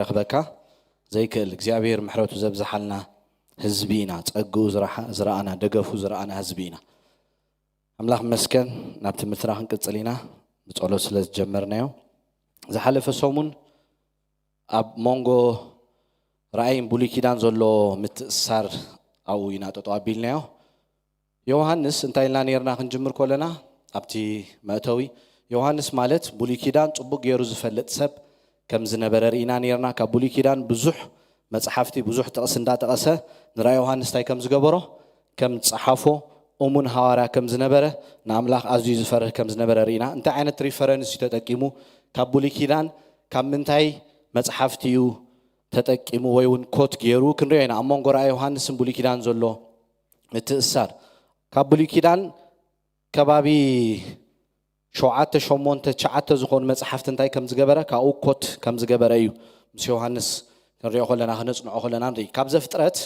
ክረኽበካ ዘይክእል እግዚኣብሔር ምሕረቱ ዘብዝሓልና ህዝቢ ኢና። ጸግኡ ዝረሓ-፣ ዝረኣና፣ ደገፉ ዝረኣና ህዝቢ ኢና። ኣምላኽ መስገን። ናብ ትምህርትና ክንቅጽል ኢና፣ ብጸሎት ስለ ዝጀመርናዮ። ዝሓለፈ ሰሙን ኣብ መንጎ ራእይን ብሉይ ኪዳን ዘሎ ምትእስሳር ኣብኡ ኢና ጠጠው ኣቢልናዮ። ዮሃንስ እንታይ ኢልና ነርና ክንጅምር ከለና ኣብቲ መእተዊ፣ ዮሃንስ ማለት ብሉይ ኪዳን ጽቡቕ ገይሩ ዝፈልጥ ሰብ ከም ዝነበረ ርኢና ነርና። ካብ ብሉይ ኪዳን ብዙሕ መጽሓፍቲ ብዙሕ ጥቕስ እንዳጠቐሰ ንራእይ ዮሃንስ እንታይ ከም ዝገበሮ፣ ከም ዝጸሓፎ፣ እሙን ሃዋርያ ከም ዝነበረ፣ ንኣምላኽ ኣዝዩ ዝፈርህ ከም ዝነበረ ርኢና። እንታይ ዓይነት ሪፈረንስ እዩ ተጠቂሙ? ካብ ብሉይ ኪዳን ካብ ምንታይ መጽሓፍቲ እዩ ተጠቂሙ ወይ እውን ኮት ገይሩ ክንሪኦ ኢና። ኣብ መንጎ ራእይ ዮሃንስን ብሉይ ኪዳን ዘሎ ምትእስሳር፣ ካብ ብሉይ ኪዳን ከባቢ ሸውዓተ፣ ሸሞንተ፣ ትሽዓተ ዝኾኑ መጽሓፍቲ እንታይ ከም ዝገበረ፣ ካብኡ ኮት ከም ዝገበረ እዩ ምስ ዮሃንስ ክንሪኦ ከለና፣ ክነጽንዖ ከለና ንርኢ። ካብ ዘፍጥረት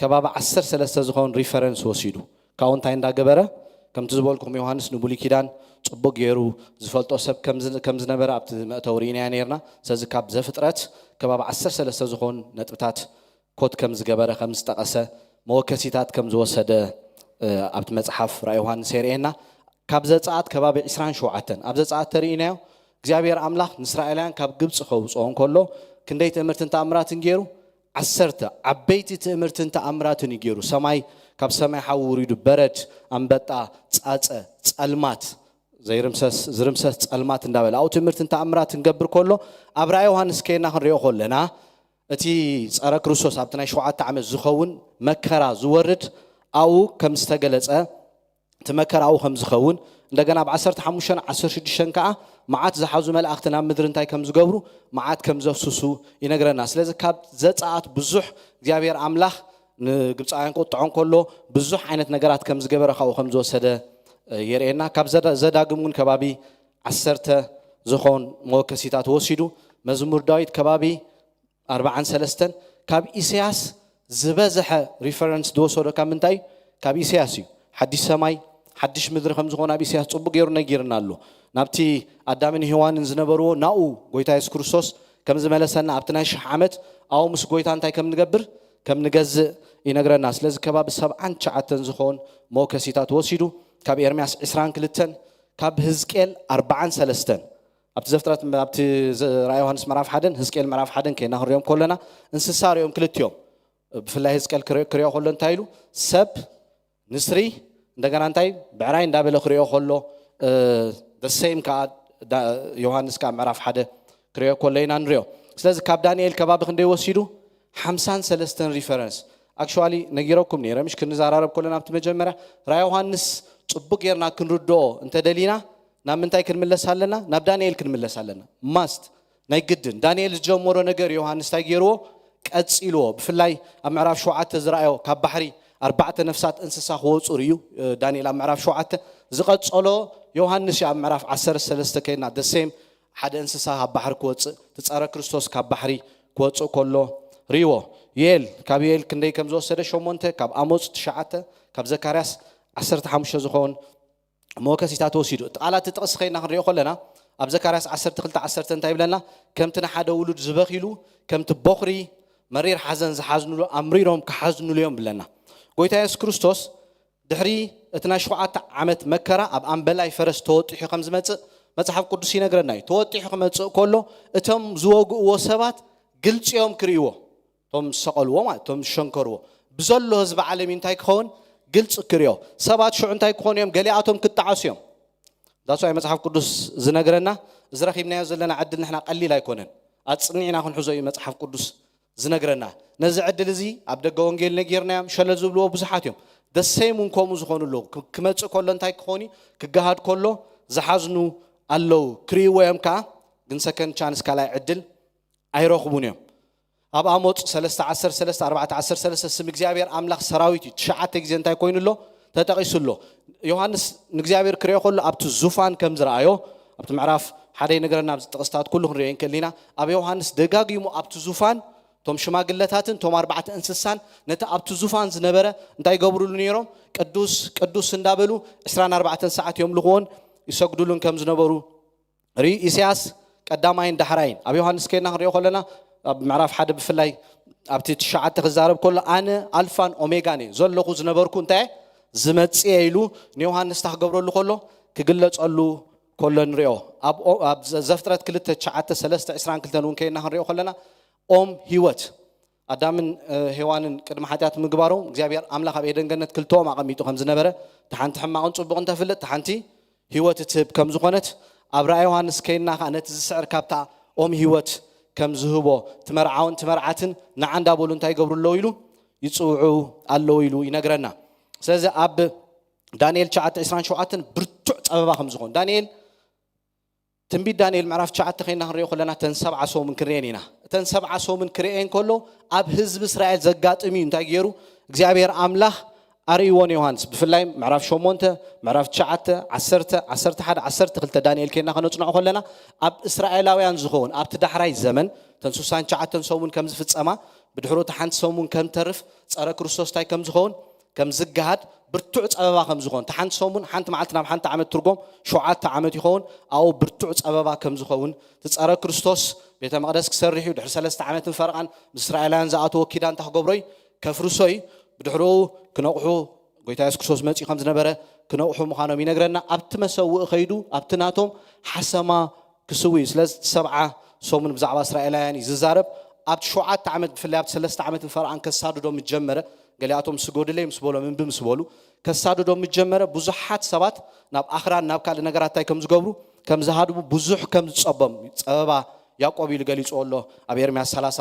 ከባቢ ዓሰርተ ሰለስተ ዝኾኑ ሪፈረንስ ወሲዱ፣ ካብኡ እንታይ እንዳገበረ፣ ከምቲ ዝበልኩም ዮሃንስ ንብሉይ ኪዳን ጽቡቕ ገይሩ ዝፈልጦ ሰብ ከም ዝ-፣ ከም ዝነበረ ኣብቲ መእተዊ ርኢናዮ ነርና። ስለዚ ካብ ዘፍጥረት ከባቢ ዓሰርተ ሰለስተ ዝኾኑ ነጥብታት ኮት ከም ዝገበረ፣ ከም ዝጠቐሰ፣ መወከሲታት ከም ዝወሰደ፣ እ፣ ኣብቲ መጽሓፍ ራእይ ዮሃንስ የርእየና። ካብ ዘጸኣት ከባቢ ዕስራን ሸውዓተን፣ ኣብ ዘጸኣት ተርእይናዮ፣ እግዚኣብሔር ኣምላኽ ንእስራኤላውያን ካብ ግብጺ ከውጽኦም ከሎ ክንደይ ትእምርትን ተኣምራትን ገይሩ? ዓሰርተ ዓበይቲ ትእምርትን ተኣምራትን እዩ ገይሩ። ሰማይ፣ ካብ ሰማይ ሓዊ ውሪዱ፣ በረድ፣ ኣንበጣ፣ ጻጸ፣ ጸልማት፣ ዘይርምሰስ፣ ዝርምሰስ ጸልማት እንዳበለ ኣብኡ ትእምርትን ተኣምራትን ገብር ከሎ፣ ኣብ ራእይ ዮሃንስ ከይና ክንሪኦ ከለና፣ እቲ ጸረ ክርስቶስ ኣብቲ ናይ ሸውዓተ ዓመት ዝኸውን መከራ ዝወርድ ኣብኡ ከም ዝተገለጸ፣ እቲ መከራ ኣብኡ ከም ዝኸውን፣ እንደገና ኣብ ዓሰርተ ሓሙሽተን ዓሰርተ ሽዱሽተን ከኣ መዓት ዝሓዙ መላእኽቲ ናብ ምድሪ እንታይ ከም ዝገብሩ፣ መዓት ከም ዘፍስሱ ይነግረና። ስለዚ ካብ ዘጸኣት ብዙሕ እግዚኣብሔር ኣምላኽ ንግብፃውያን ክቁጥዖም ከሎ ብዙሕ ዓይነት ነገራት ከም ዝገበረ ካብኡ ከም ዝወሰደ፣ እ፣ የርእየና። ካብ ዘዳ-፣ ዘዳግም እውን ከባቢ ዓሰርተ ዝኾን መወከሲታት ወሲዱ፣ መዝሙር ዳዊት ከባቢ ኣርባዓን ሰለስተን፣ ካብ ኢሳያስ ዝበዝሐ ሪፈረንስ ዝወሰዶ ካብ ምንታይ እዩ? ካብ ኢሳያስ እዩ። ሓድሽ ሰማይ፣ ሓድሽ ምድሪ ከም ዝኾነ ኣብ ኢሳያስ ጽቡቕ ገይሩ ነጊርና ኣሎ። ናብቲ ኣዳምን ሄዋንን ዝነበርዎ ናኡ ጎይታ የሱስ ክርስቶስ ከም ዝመለሰና፣ ኣብቲ ናይ ሽሕ ዓመት ኣብኡ ምስ ጎይታ እንታይ ከም ንገብር፣ ከም ንገዝእ ይነግረና። ስለዚ ከባቢ ሰብዓን ትሽዓተን ዝኾን መወከሲታት ወሲዱ፣ ካብ ኤርምያስ ዕስራን ክልተን፣ ካብ ህዝቅኤል ኣርባዓን ሰለስተን፣ ኣብቲ ዘፍጥረት፣ ኣብቲ ዘ-፣ ራእይ ዮሃንስ ምዕራፍ ሓደን ህዝቅኤል ምዕራፍ ሓደን ከይና ክንሪኦም ከለና፣ እንስሳ ሪኦም ክልቲኦም። ብፍላይ ህዝቅኤል ክሪ-፣ ክሪኦ ከሎ እንታይ ኢሉ? ሰብ፣ ንስሪ፣ እንደገና እንታይ ብዕራይ እንዳበለ ክሪኦ ከሎ፣ እ፣ the same ከኣ ዳ-፣ ዮሃንስ ከኣ ምዕራፍ ሓደ ክሪኦ ከሎ ኢና ንሪኦ። ስለዚ ካብ ዳንኤል ከባቢ ክንደይ ወሲዱ? ሓምሳን ሰለስተን ሪፈረንስ። ኣክቹዋሊ ነጊረኩም ነይረ፣ ምሽ ክንዘራረብ ከለና ኣብቲ መጀመርያ ራእይ ዮሃንስ ጽቡቕ ጌርና ክንርድኦ እንተደሊና ናብ ምንታይ ክንምለስ ኣለና? ናብ ዳንኤል ክንምለስ ኣለና። ማስት፣ ናይ ግድን። ዳንኤል ዝጀመሮ ነገር ዮሃንስ እንታይ ገይርዎ? ቀጺልዎ። ብፍላይ ኣብ ምዕራፍ ሸውዓተ ዝረኣዮ ካብ ባሕሪ ኣርባዕተ ነፍሳት እንስሳ ክወጹ ርእዩ፣ እ፣ ዳንኤል ኣብ ምዕራፍ ሸውዓተ። ዝቐጸሎ ዮሃንስ እዩ ኣብ ምዕራፍ ዓሰርተ ሰለስተ ከይድና፣ the same ሓደ እንስሳ ካብ ባሕሪ ክወጽእ፣ እቲ ጸረ ክርስቶስ ካብ ባሕሪ ክወጽእ ከሎ ርእይዎ። ዮኤል፣ ካብ ዮኤል ክንደይ ከም ዝወሰደ ሸሞንተ፣ ካብ ኣሞጽ ትሽዓተ፣ ካብ ዘካርያስ ዓሰርተ ሓሙሽተ ዝኸውን መወከሲታት ወሲዱ። እቲ ቃላት እቲ ጥቕሲ ከይና ክንሪኦ ከለና፣ ኣብ ዘካርያስ ዓሰርተ ክልተ ዓሰርተ እንታይ ይብለና? ከምቲ ንሓደ ውሉድ ዝበኺሉ፣ ከምቲ ቦኽሪ መሪር ሓዘን ዝሓዝኑሉ፣ ኣምሪሮም ክሓዝኑሉ እዮም ብለና። ጎይታ የሱስ ክርስቶስ ድሕሪ እቲ ናይ ሸውዓተ ዓመት መከራ ኣብ ኣምበላይ ፈረስ ተወጢሑ ከም ዝመጽእ መጽሓፍ ቅዱስ ይነግረና እዩ። ተወጢሑ ክመጽእ ከሎ፣ እቶም ዝወግእዎ ሰባት ግልጺ እዮም ክርእይዎ። እቶም ዝሰቐልዎ ማለት፣ እቶም ዝሸንከርዎ። ብዘሎ ህዝቢ ዓለም እዩ እንታይ ክኸውን? ግልጺ ክርእዮ። ሰባት ሽዑ እንታይ ክኾኑ እዮም? ገሊኣቶም ክጠዓሱ እዮም። ዳስ ዋይ መጽሓፍ ቅዱስ ዝነግረና፣ እዚ ረኺብናዮ ዘለና ዕድል ንሕና ቀሊል ኣይኮነን። ኣጽኒዕና ክንሕዞ እዩ መጽሓፍ ቅዱስ ዝነግረና። ነዚ ዕድል እዚ ኣብ ደገ ወንጌል ነጊርናዮም፣ ሸለል ዝብልዎ ብዙሓት እዮም። ደሰይም እውን ከምኡ ዝኾኑ ኣለዉ። ክ-፣ ክመጽእ ከሎ እንታይ ክኾን እዩ? ክገሃድ ከሎ ዝሓዝኑ ኣለዉ። ክርእይዎ እዮም ከኣ፣ ግን ሰከንድ ቻንስ፣ ካልኣይ ዕድል ኣይረኽቡን እዮም። ኣብ ኣሞጽ ሰለስተ ዓሰርተ ሰለስተ፣ ኣርባዕተ ዓሰርተ ሰለስተ ስም እግዚኣብሔር ኣምላኽ ሰራዊት እዩ ትሽዓተ ግዜ እንታይ ኮይኑ ኣሎ? ተጠቒሱ ኣሎ። ዮሃንስ ንእግዚኣብሔር ክርእዮ ከሎ ኣብቲ ዙፋን ከም ዝረኣዮ ኣብቲ ምዕራፍ ሓደ ይነግረና። ኣብዚ ጥቕስታት ኩሉ ክንርእዮ እንክእል ኢና። ኣብ ዮሃንስ ደጋጊሙ ኣብቲ ዙፋን እቶም ሽማግለታትን እቶም ኣርባዕተ እንስሳን ነቲ ኣብቲ ዙፋን ዝነበረ እንታይ ይገብሩሉ ነይሮም? ቅዱስ፣ ቅዱስ እንዳበሉ ዕስራን ኣርባዕተን ሰዓት የምልኽዎን ይሰግዱሉን ከም ዝነበሩ ርኢ። ኢሳያስ ቀዳማይን ዳሕራይን ኣብ ዮሃንስ ከይና ክንሪኦ ከለና ኣብ ምዕራፍ ሓደ ብፍላይ ኣብቲ ትሽዓተ ክዛረብ ከሎ ኣነ ኣልፋን ኦሜጋን እየ ዘለኹ ዝነበርኩ እንታይ ዝመፅእ ኢሉ ንዮሃንስ ታክገብረሉ ከሎ ክግለፀሉ ከሎ ንሪኦ። ኣብ ዘፍጥረት ክልተ ትሽዓተ ሰለስተ ዕስራን ክልተን እውን ከይና ክንሪኦ ከለና ኦም ህይወት ኣዳምን ሄዋንን ቅድሚ ሓጢኣት ምግባሮም እግዚኣብሔር ኣምላኽ ኣብ ኤደን ገነት ክልተኦም ኣቐሚጡ ከም ዝነበረ፣ እቲ ሓንቲ ሕማቕን ጽቡቕን ተፍልጥ፣ እቲ ሓንቲ ህይወት እትህብ ከም ዝኾነት ኣብ ራእይ ዮሃንስ ከይና ኸዓ ነቲ ዝስዕር ካብታ ኦም ህይወት ከም ዝህቦ፣ እቲ መርዓውን እቲ መርዓትን ንዓ እንዳበሉ እንታይ ይገብሩ ኣለዉ ኢሉ ይጽውዑ ኣለዉ ኢሉ ይነግረና። ስለዚ ኣብ ዳንኤል ትሽዓተ ዕስራን ሸውዓተን ብርቱዕ ጸበባ ከም ዝኾን ዳንኤል ትንቢት ዳንኤል ምዕራፍ ትሽዓተ ከይና ክንሪኦ ከለና እተን ሰብዓ ሰሙን ክንሪኤን ኢና። እተን ሰብዓ ሰሙን ክሪኤን ከሎ ኣብ ህዝቢ እስራኤል ዘጋጥም እዩ። እንታይ ገይሩ እግዚኣብሔር ኣምላኽ ኣርእይዎ ንዮሃንስ። ብፍላይ ምዕራፍ ሸሞንተ፣ ምዕራፍ ትሽዓተ፣ ዓሰርተ፣ ዓሰርተ ሓደ፣ ዓሰርተ ክልተ ዳንኤል ከይና ከነጽንዖ ከለና ኣብ እስራኤላውያን ዝኸውን ኣብቲ ዳሕራይ ዘመን እተን ሱሳን ትሽዓተን ሰሙን ከም ዝፍጸማ ብድሕሩ እቲ ሓንቲ ሰሙን ከም ተርፍ ጸረ ክርስቶስ እንታይ ከም ዝኸውን ከም ዝገሃድ ብርቱዕ ጸበባ ከም ዝኾን እቲ ሓንቲ ሰሙን ሓንቲ መዓልቲ ናብ ሓንቲ ዓመት ትርጎም ሸውዓተ ዓመት ይኸውን ኣብኡ ብርቱዕ ጸበባ ከም ዝኸውን እቲ ጸረ ክርስቶስ ቤተ መቕደስ ክሰርሕ እዩ ድሕሪ ሰለስተ ዓመትን ፈረቓን ምስ እስራኤላውያን ዝኣተዎ ኪዳን እንታይ ክገብሮ እዩ ከፍርሶ እዩ ብድሕርኡ ክነቕሑ ጎይታ የሱስ ክርስቶስ መፂኡ ከም ዝነበረ ክነቕሑ ምዃኖም ይነግረና ኣብቲ መሰውእ ከይዱ ኣብቲ ናቶም ሓሰማ ክስው እዩ ስለዚ እቲ ሰብዓ ሰሙን ብዛዕባ እስራኤላውያን እዩ ዝዛረብ ኣብቲ ሸውዓተ ዓመት ብፍላይ ኣብቲ ሰለስተ ዓመትን ፈርቓን ከሳድዶም ጀመረ ገሊኣቶም ስጎድለይ ምስ በሎም እምቢ ምስ በሉ ከሳድዶም ጀመረ ብዙሓት ሰባት ናብ ኣኽራን ናብ ካልእ ነገራት እንታይ ከም ዝገብሩ ከም ዝሃድሙ ብዙሕ ከም ዝጸቦም ጸበባ ያዕቆብ ኢሉ ገሊጽዎ ኣሎ ኣብ ኤርምያስ ሰላሳ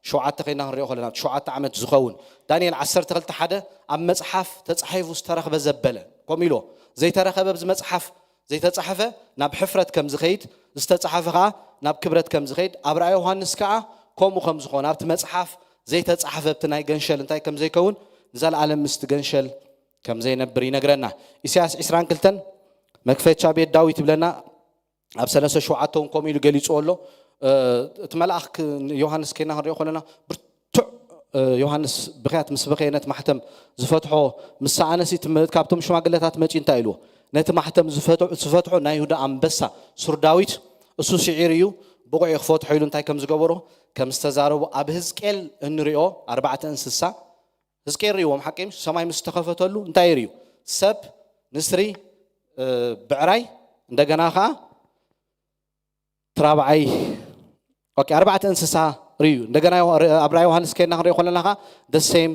ሸውዓተ ከይና ክንሪኦ ከለና ሸውዓተ ዓመት ዝኸውን ዳንኤል ዓሰርተ ክልተ ሓደ ኣብ መጽሓፍ ተጻሒፉ ዝተረኽበ ዘበለ ከምኡ ኢልዎ ዘይተረኸበ ኣብዚ መጽሓፍ ዘይተጻሕፈ ናብ ሕፍረት ከም ዝኸይድ ዝተጻሕፈ ከዓ ናብ ክብረት ከም ዝኸይድ ኣብ ራእይ ዮሃንስ ከዓ ከምኡ ከም ዝኾነ ኣብቲ መጽሓፍ ዘይተጻሕፈ ኣብቲ ናይ ገንሸል እንታይ ከም ዘይከውን ንዘለኣለም ምስቲ ገንሸል ከም ዘይነብር ይነግረና ኢሳያስ ዕስራን ክልተን መክፈቻ ቤት ዳዊት ይብለና ኣብ ሰለስተ ሸውዓተ እውን ከምኡ ኢሉ ገሊፅዎ ኣሎ እቲ መልኣኽ ዮሃንስ ከይና ክንሪኦ ከለና ብርቱዕ ዮሃንስ ብክያት ምስ በኸየ ነቲ ማሕተም ዝፈትሖ ምስ ሰኣነሲ ካብቶም ሽማግለታት መፂ እንታይ ኢልዎ ነቲ ማሕተም ዝፈትሖ ናይ ይሁዳ ኣንበሳ ሱር ዳዊት እሱ ስዒር እዩ ብቑዕ ክፈትሖ ኢሉ እንታይ ከም ዝገበሮ ከም ዝተዛረቡ ኣብ ህዝቅኤል እንሪኦ ኣርባዕተ እንስሳ ህዝቅኤል ርእይዎም ሓቂ ሰማይ ምስ ተኸፈተሉ እንታይ ይርእዩ ሰብ ንስሪ ብዕራይ እንደገና ከዓ ትራብዓይ ኦኬ ኣርባዕተ እንስሳ ርእዩ እንደገና ኣብ ራእይ ዮሃንስ ከይድና ክንሪኦ ከለና ከዓ the same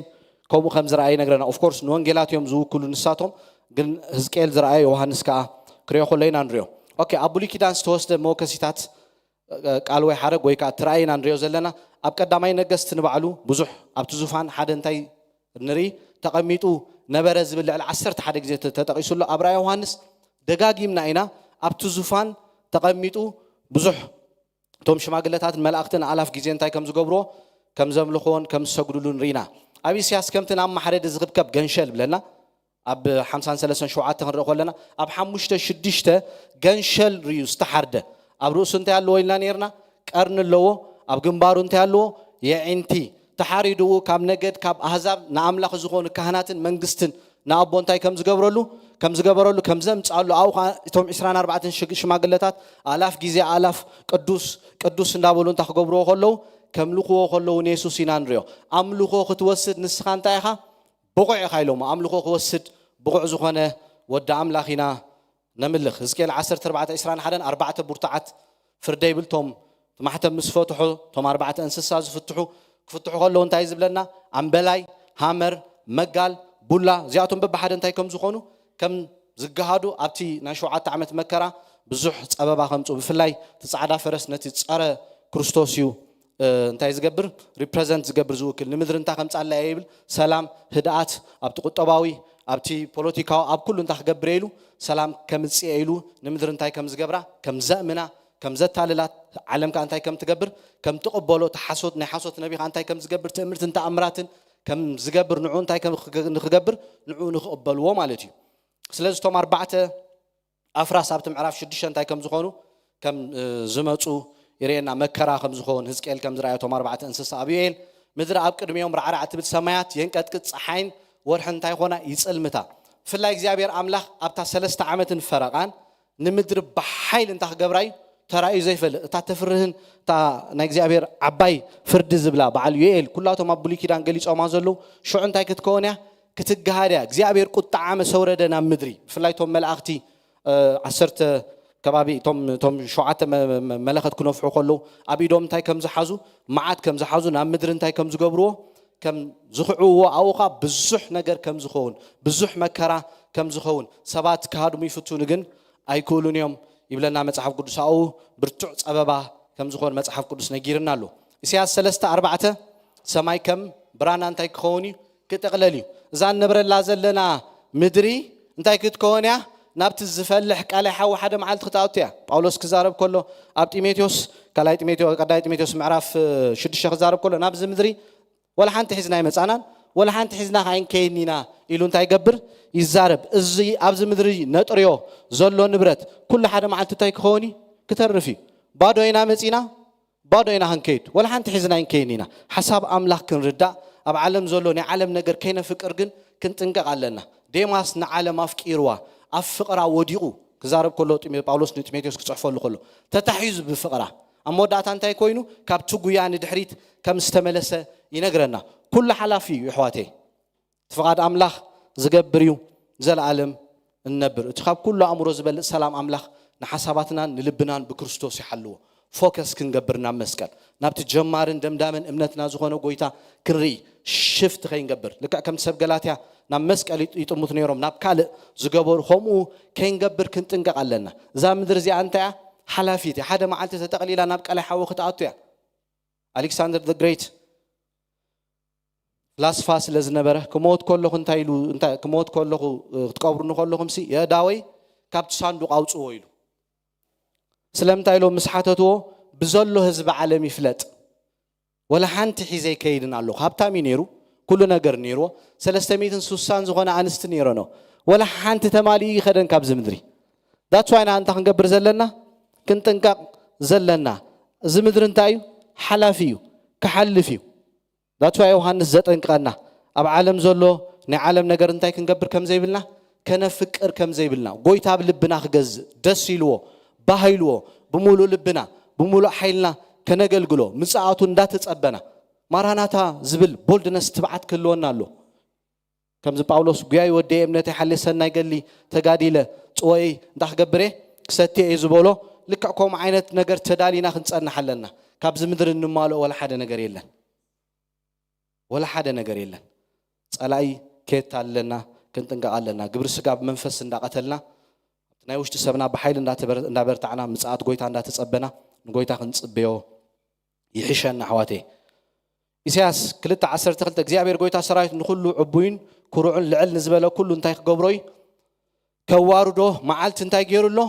ከምኡ ከም ዝረኣየ ይነግረና of course ንወንጌላት እዮም ዝውክሉ ንሳቶም ግን ህዝቅኤል ዝረኣየ ዮሃንስ ከዓ ክሪኦ ከሎ ኢና ንሪኦ ኦኬ ኣብ ብሉይ ኪዳን ዝተወስደ መወከሲታት ቃል ወይ ሓረግ ወይ ከዓ እቲ ራእይ ኢና ንሪኦ ዘለና ኣብ ቀዳማይ ነገስት ንባዕሉ ብዙሕ ኣብቲ ዙፋን ሓደ እንታይ ንርኢ ተቐሚጡ ነበረ ዝብል ልዕሊ ዓሰርተ ሓደ ግዜ ተጠቒሱ ኣሎ ኣብ ራእይ ዮሃንስ ደጋጊምና ኢና ኣብቲ ዙፋን ተቐሚጡ ብዙሕ እቶም ሽማግለታትን መላእኽትን ኣላፍ ግዜ እንታይ ከም ዝገብርዎ ከም ዘምልኽዎን ከም ዝሰግዱሉን ርኢና ኣብ ኢሳያስ ከምቲ ናብ ማሕረዲ ዝኽብከብ ገንሸል ብለና ኣብ ሓምሳን ሰለስተን ሸውዓተ ክንርኢ ከለና ኣብ ሓሙሽተ ሽዱሽተ ገንሸል ርዩ ዝተሓርደ ኣብ ርእሱ እንታይ ኣለዎ ኢልና ነርና ቀርኒ ኣለዎ ኣብ ግንባሩ እንታይ ኣለዎ የዒንቲ ተሓሪድኡ ካብ ነገድ ካብ ኣህዛብ ንኣምላኽ ዝኾኑ ካህናትን መንግስትን ንኣቦ እንታይ ከም ዝገብረሉ ከም ዝገበረሉ ከም ዘምፃሉ ኣብኡ ከዓ እቶም ዕስራን ኣርባዕተን ሽማግለታት ኣላፍ ግዜ ኣላፍ ቅዱስ ቅዱስ እንዳበሉ እንታይ ክገብርዎ ከለዉ ከምልኽዎ ከለዉ ንየሱስ ኢና ንሪኦ ኣምልኾ ክትወስድ ንስኻ እንታይ ኢኻ ብቑዕ ኢኻ ኢሎሞ ኣምልኾ ክወስድ ብቑዕ ዝኾነ ወዲ ኣምላኽ ኢና ነምልኽ ህዝቅኤል ዓሰርተ ኣርባዕተ ዕስራን ሓደን ኣርባዕተ ብርቱዓት ፍርደይ ብልቶም ማሕተም ምስ ፈትሑ እቶም ኣርባዕተ እንስሳ ዝፍትሑ ክፍትሑ ከለዉ እንታይ ዝብለና ኣምበላይ ሃመር መጋል ቡላ እዚኣቶም በብሓደ እንታይ ከም ዝኾኑ ከም ዝገሃዱ ኣብቲ ናይ ሸውዓተ ዓመት መከራ ብዙሕ ጸበባ ከምፁ ብፍላይ እቲ ጻዕዳ ፈረስ ነቲ ጸረ ክርስቶስ እዩ እንታይ ዝገብር represent ዝገብር ዝውክል ንምድሪ እንታይ ከምፃላ እየ ይብል ሰላም ህድኣት ኣብቲ ቁጠባዊ ኣብቲ ፖለቲካዊ ኣብ ኩሉ እንታይ ክገብር እየ ኢሉ ሰላም ከምፅእ እየ ኢሉ ንምድሪ እንታይ ከም ዝገብራ ከም ዘእምና ከም ዘታልላት ዓለም ከዓ እንታይ ከም ትገብር ከም ትቕበሎ እቲ ሓሶት ናይ ሓሶት ነቢ ከዓ እንታይ ከም ዝገብር ትእምርትን ተኣምራትን ከም ዝገብር ንዑ እንታይ ንክገብር ንዑ ንክቕበልዎ ማለት እዩ ስለዚ እቶም ኣርባዕተ ኣፍራስ ኣብቲ ምዕራፍ ሽዱሽተ እንታይ ከም ዝኾኑ ከም ዝመፁ ይርእየና መከራ ከም ዝኸውን ህዝቅኤል ከም ዝረኣየ እቶም ኣርባዕተ እንስሳ ኣብ ዩኤል ምድሪ ኣብ ቅድሚኦም ራዕራዕ ትብል ሰማያት የንቀጥቅጥ ፀሓይን ወርሒ እንታይ ኾና ይፅልምታ ብፍላይ እግዚኣብሔር ኣምላኽ ኣብታ ሰለስተ ዓመትን ፈረቓን ንምድሪ ብሓይል እንታይ ክገብራ እዩ ተራእዩ ዘይፈልጥ፣ እታ ተፍርህን እታ ናይ እግዚኣብሔር ዓባይ ፍርዲ ዝብላ በዓል ዮኤል፣ ኩላቶም ኣብ ብሉይ ኪዳን ገሊጾማ ዘለዉ። ሽዑ እንታይ ክትከውን እያ? ክትገሃድ እያ። እግዚኣብሔር ቁጥዓ መሰ ውረደ ናብ ምድሪ። ብፍላይ እቶም መላእኽቲ፣ እ፣ ዓሰርተ ከባቢ እቶም፣ እቶም ሸውዓተ መ-፣ መ-፣ መለኸት ክነፍሑ ከለዉ ኣብ ኢዶም እንታይ ከም ዝሓዙ፣ መዓት ከም ዝሓዙ፣ ናብ ምድሪ እንታይ ከም ዝገብርዎ፣ ከም ዝኽዕዎ፣ ኣብኡ ኸዓ ብዙሕ ነገር ከም ዝኸውን፣ ብዙሕ መከራ ከም ዝኸውን፣ ሰባት ክሃድሙ ይፍትኑ ግን ኣይክእሉን እዮም ይብለና መጽሓፍ ቅዱስ። ኣብኡ ብርቱዕ ጸበባ ከም ዝኾን መጽሓፍ ቅዱስ ነጊርና ኣሎ። ኢሳያስ ሰለስተ ኣርባዕተ፣ ሰማይ ከም ብራና እንታይ ክኸውን እዩ? ክጥቕለል እዩ። እዛ እንነብረላ ዘለና ምድሪ እንታይ ክትከውን እያ? ናብቲ ዝፈልሕ ቀላይ ሓዊ ሓደ መዓልቲ ክትኣቱ እያ። ጳውሎስ ክዛረብ ከሎ ኣብ ጢሞቴዎስ፣ ካልኣይ ጢሞቴዎስ፣ ቀዳማይ ጢሞቴዎስ ምዕራፍ፣ እ፣ ሽዱሽተ ክዛረብ ከሎ ናብዚ ምድሪ ወላ ሓንቲ ሒዝና ኣይመጻናን፣ ወላ ሓንቲ ሒዝና ከኣ ኣይንከይድን ኢና ኢሉ እንታይ ይገብር? ይዛረብ። እዚ ኣብዚ ምድሪ ነጥርዮ ዘሎ ንብረት ኩሉ ሓደ መዓልቲ እንታይ ክኸውን እዩ? ክተርፍ እዩ። ባዶ ኢና መጺና፣ ባዶ ኢና ክንከይድ፣ ወላ ሓንቲ ሒዝና ኣይንከይድን ኢና። ሓሳብ ኣምላኽ ክንርዳእ፣ ኣብ ዓለም ዘሎ ናይ ዓለም ነገር ከይነፍቅር ግን ክንጥንቀቕ ኣለና። ዴማስ ንዓለም ኣፍቂርዋ፣ ኣብ ፍቕራ ወዲቑ፣ ክዛረብ ከሎ ጢሞ-፣ ጳውሎስ ንጢሞቴዎስ ክጽሕፈሉ ከሎ፣ ተታሒዙ ብፍቕራ። ኣብ መወዳእታ እንታይ ኮይኑ? ካብቲ ጉያ ንድሕሪት ከም ዝተመለሰ ይነግረና። ኩሉ ሓላፊ እዩ፣ ኣሕዋተይ። እቲ ፍቓድ ኣምላኽ ዝገብር እዩ፣ ዘለኣለም እንነብር። እቲ ካብ ኩሉ ኣእምሮ ዝበልጽ ሰላም ኣምላኽ ንሓሳባትናን ንልብናን ብክርስቶስ ይሓልዎ። ፎከስ ክንገብር ናብ መስቀል፣ ናብቲ ጀማርን ደምዳምን እምነትና ዝኾነ ጎይታ ክንርኢ፣ ሽፍት ከይንገብር። ልክዕ ከምቲ ሰብ ገላትያ ናብ መስቀል ይጥ-፣ ይጥምቱ ነይሮም፣ ናብ ካልእ ዝገበሩ፣ ከምኡ ከይንገብር ክንጥንቀቕ ኣለና። እዛ ምድሪ እዚኣ እንታይ እያ? ሓላፊት እያ። ሓደ መዓልቲ ተጠቕሊላ ናብ ቀላይ ሓዊ ክትኣቱ እያ። ኣሌክሳንደር the great ፍላስፋ ስለ ዝነበረ፣ ክሞት ከለኹ እንታይ ኢሉ፣ እንታይ፣ ክሞት ከለኹ፣ እ፣ ክትቀብሩኒ ከለኹም ሲ፣ የእዳወይ ካብቲ ሳንዱቕ ኣውጽዎ ኢሉ። ስለምንታይ ኢሎም ምስ ሓተትዎ፣ ብዘሎ ህዝቢ ዓለም ይፍለጥ። ወላ ሓንቲ ሒዘ ኣይከይድን ኣለኹ። ሃብታም እዩ ነይሩ፣ ኩሉ ነገር ነይርዎ። ሰለስተ ሚእትን ስሳን ዝኾነ ኣንስቲ ነይረኖ። ወላ ሓንቲ ተማሊኡ ይኸደን ካብዚ ምድሪ። That's why ንኣንታ ክንገብር ዘለና፣ ክንጥንቀቕ ዘለና። እዚ ምድሪ እንታይ እዩ? ሓላፊ እዩ፣ ክሓልፍ እዩ። That's why ዮሃንስ ዘጠንቅቐና፣ ኣብ ዓለም ዘሎ ናይ ዓለም ነገር እንታይ ክንገብር ከም ዘይብልና፣ ከነፍቅር ከም ዘይብልና፣ ጎይታ ኣብ ልብና ክገዝእ፣ ደስ ኢልዎ፣ ባህ ኢልዎ፣ ብምሉእ ልብና፣ ብምሉእ ሓይልና ከነገልግሎ፣ ምጽኣቱ እንዳተጸበና፣ ማራናታ ዝብል ቦልድነስ፣ ትብዓት ክህልወና ኣሎ። ከምዚ ጳውሎስ፣ "ጉያይ ወደየ፣ እምነተይ ሓልየ፣ ሰናይ ገድሊ ተጋዲለ፣ ጽወይ እንታይ ክገብር እየ? ክሰቲ እየ" ዝበሎ፣ ልክዕ ከምኡ ዓይነት ነገር ተዳሊና ክንጸንሕ ኣለና። ካብዚ ምድሪ እንማልኦ ወላ ሓደ ነገር የለን። ወላ ሓደ ነገር የለን። ጸላኢ ከየታልለና ክንጥንቀቕ ኣለና። ግብሪ ስጋ ብመንፈስ እንዳቐተልና፣ ኣብቲ ናይ ውሽጢ ሰብና ብሓይሊ እንዳተበር-፣ እንዳበርታዕና፣ ምጽኣት ጎይታ እንዳተጸበና፣ ንጎይታ ክንጽበዮ ይሕሸና፣ ኣሕዋተይ። ኢሳያስ ክልተ ዓሰርተ ክልተ፣ እግዚኣብሔር ጎይታ ሰራዊት ንኹሉ ዕቡይን ኩሩዕን ልዕል ንዝበለ ኩሉ እንታይ ክገብሮ እዩ? ከዋርዶ መዓልቲ እንታይ ገይሩ ኣሎ?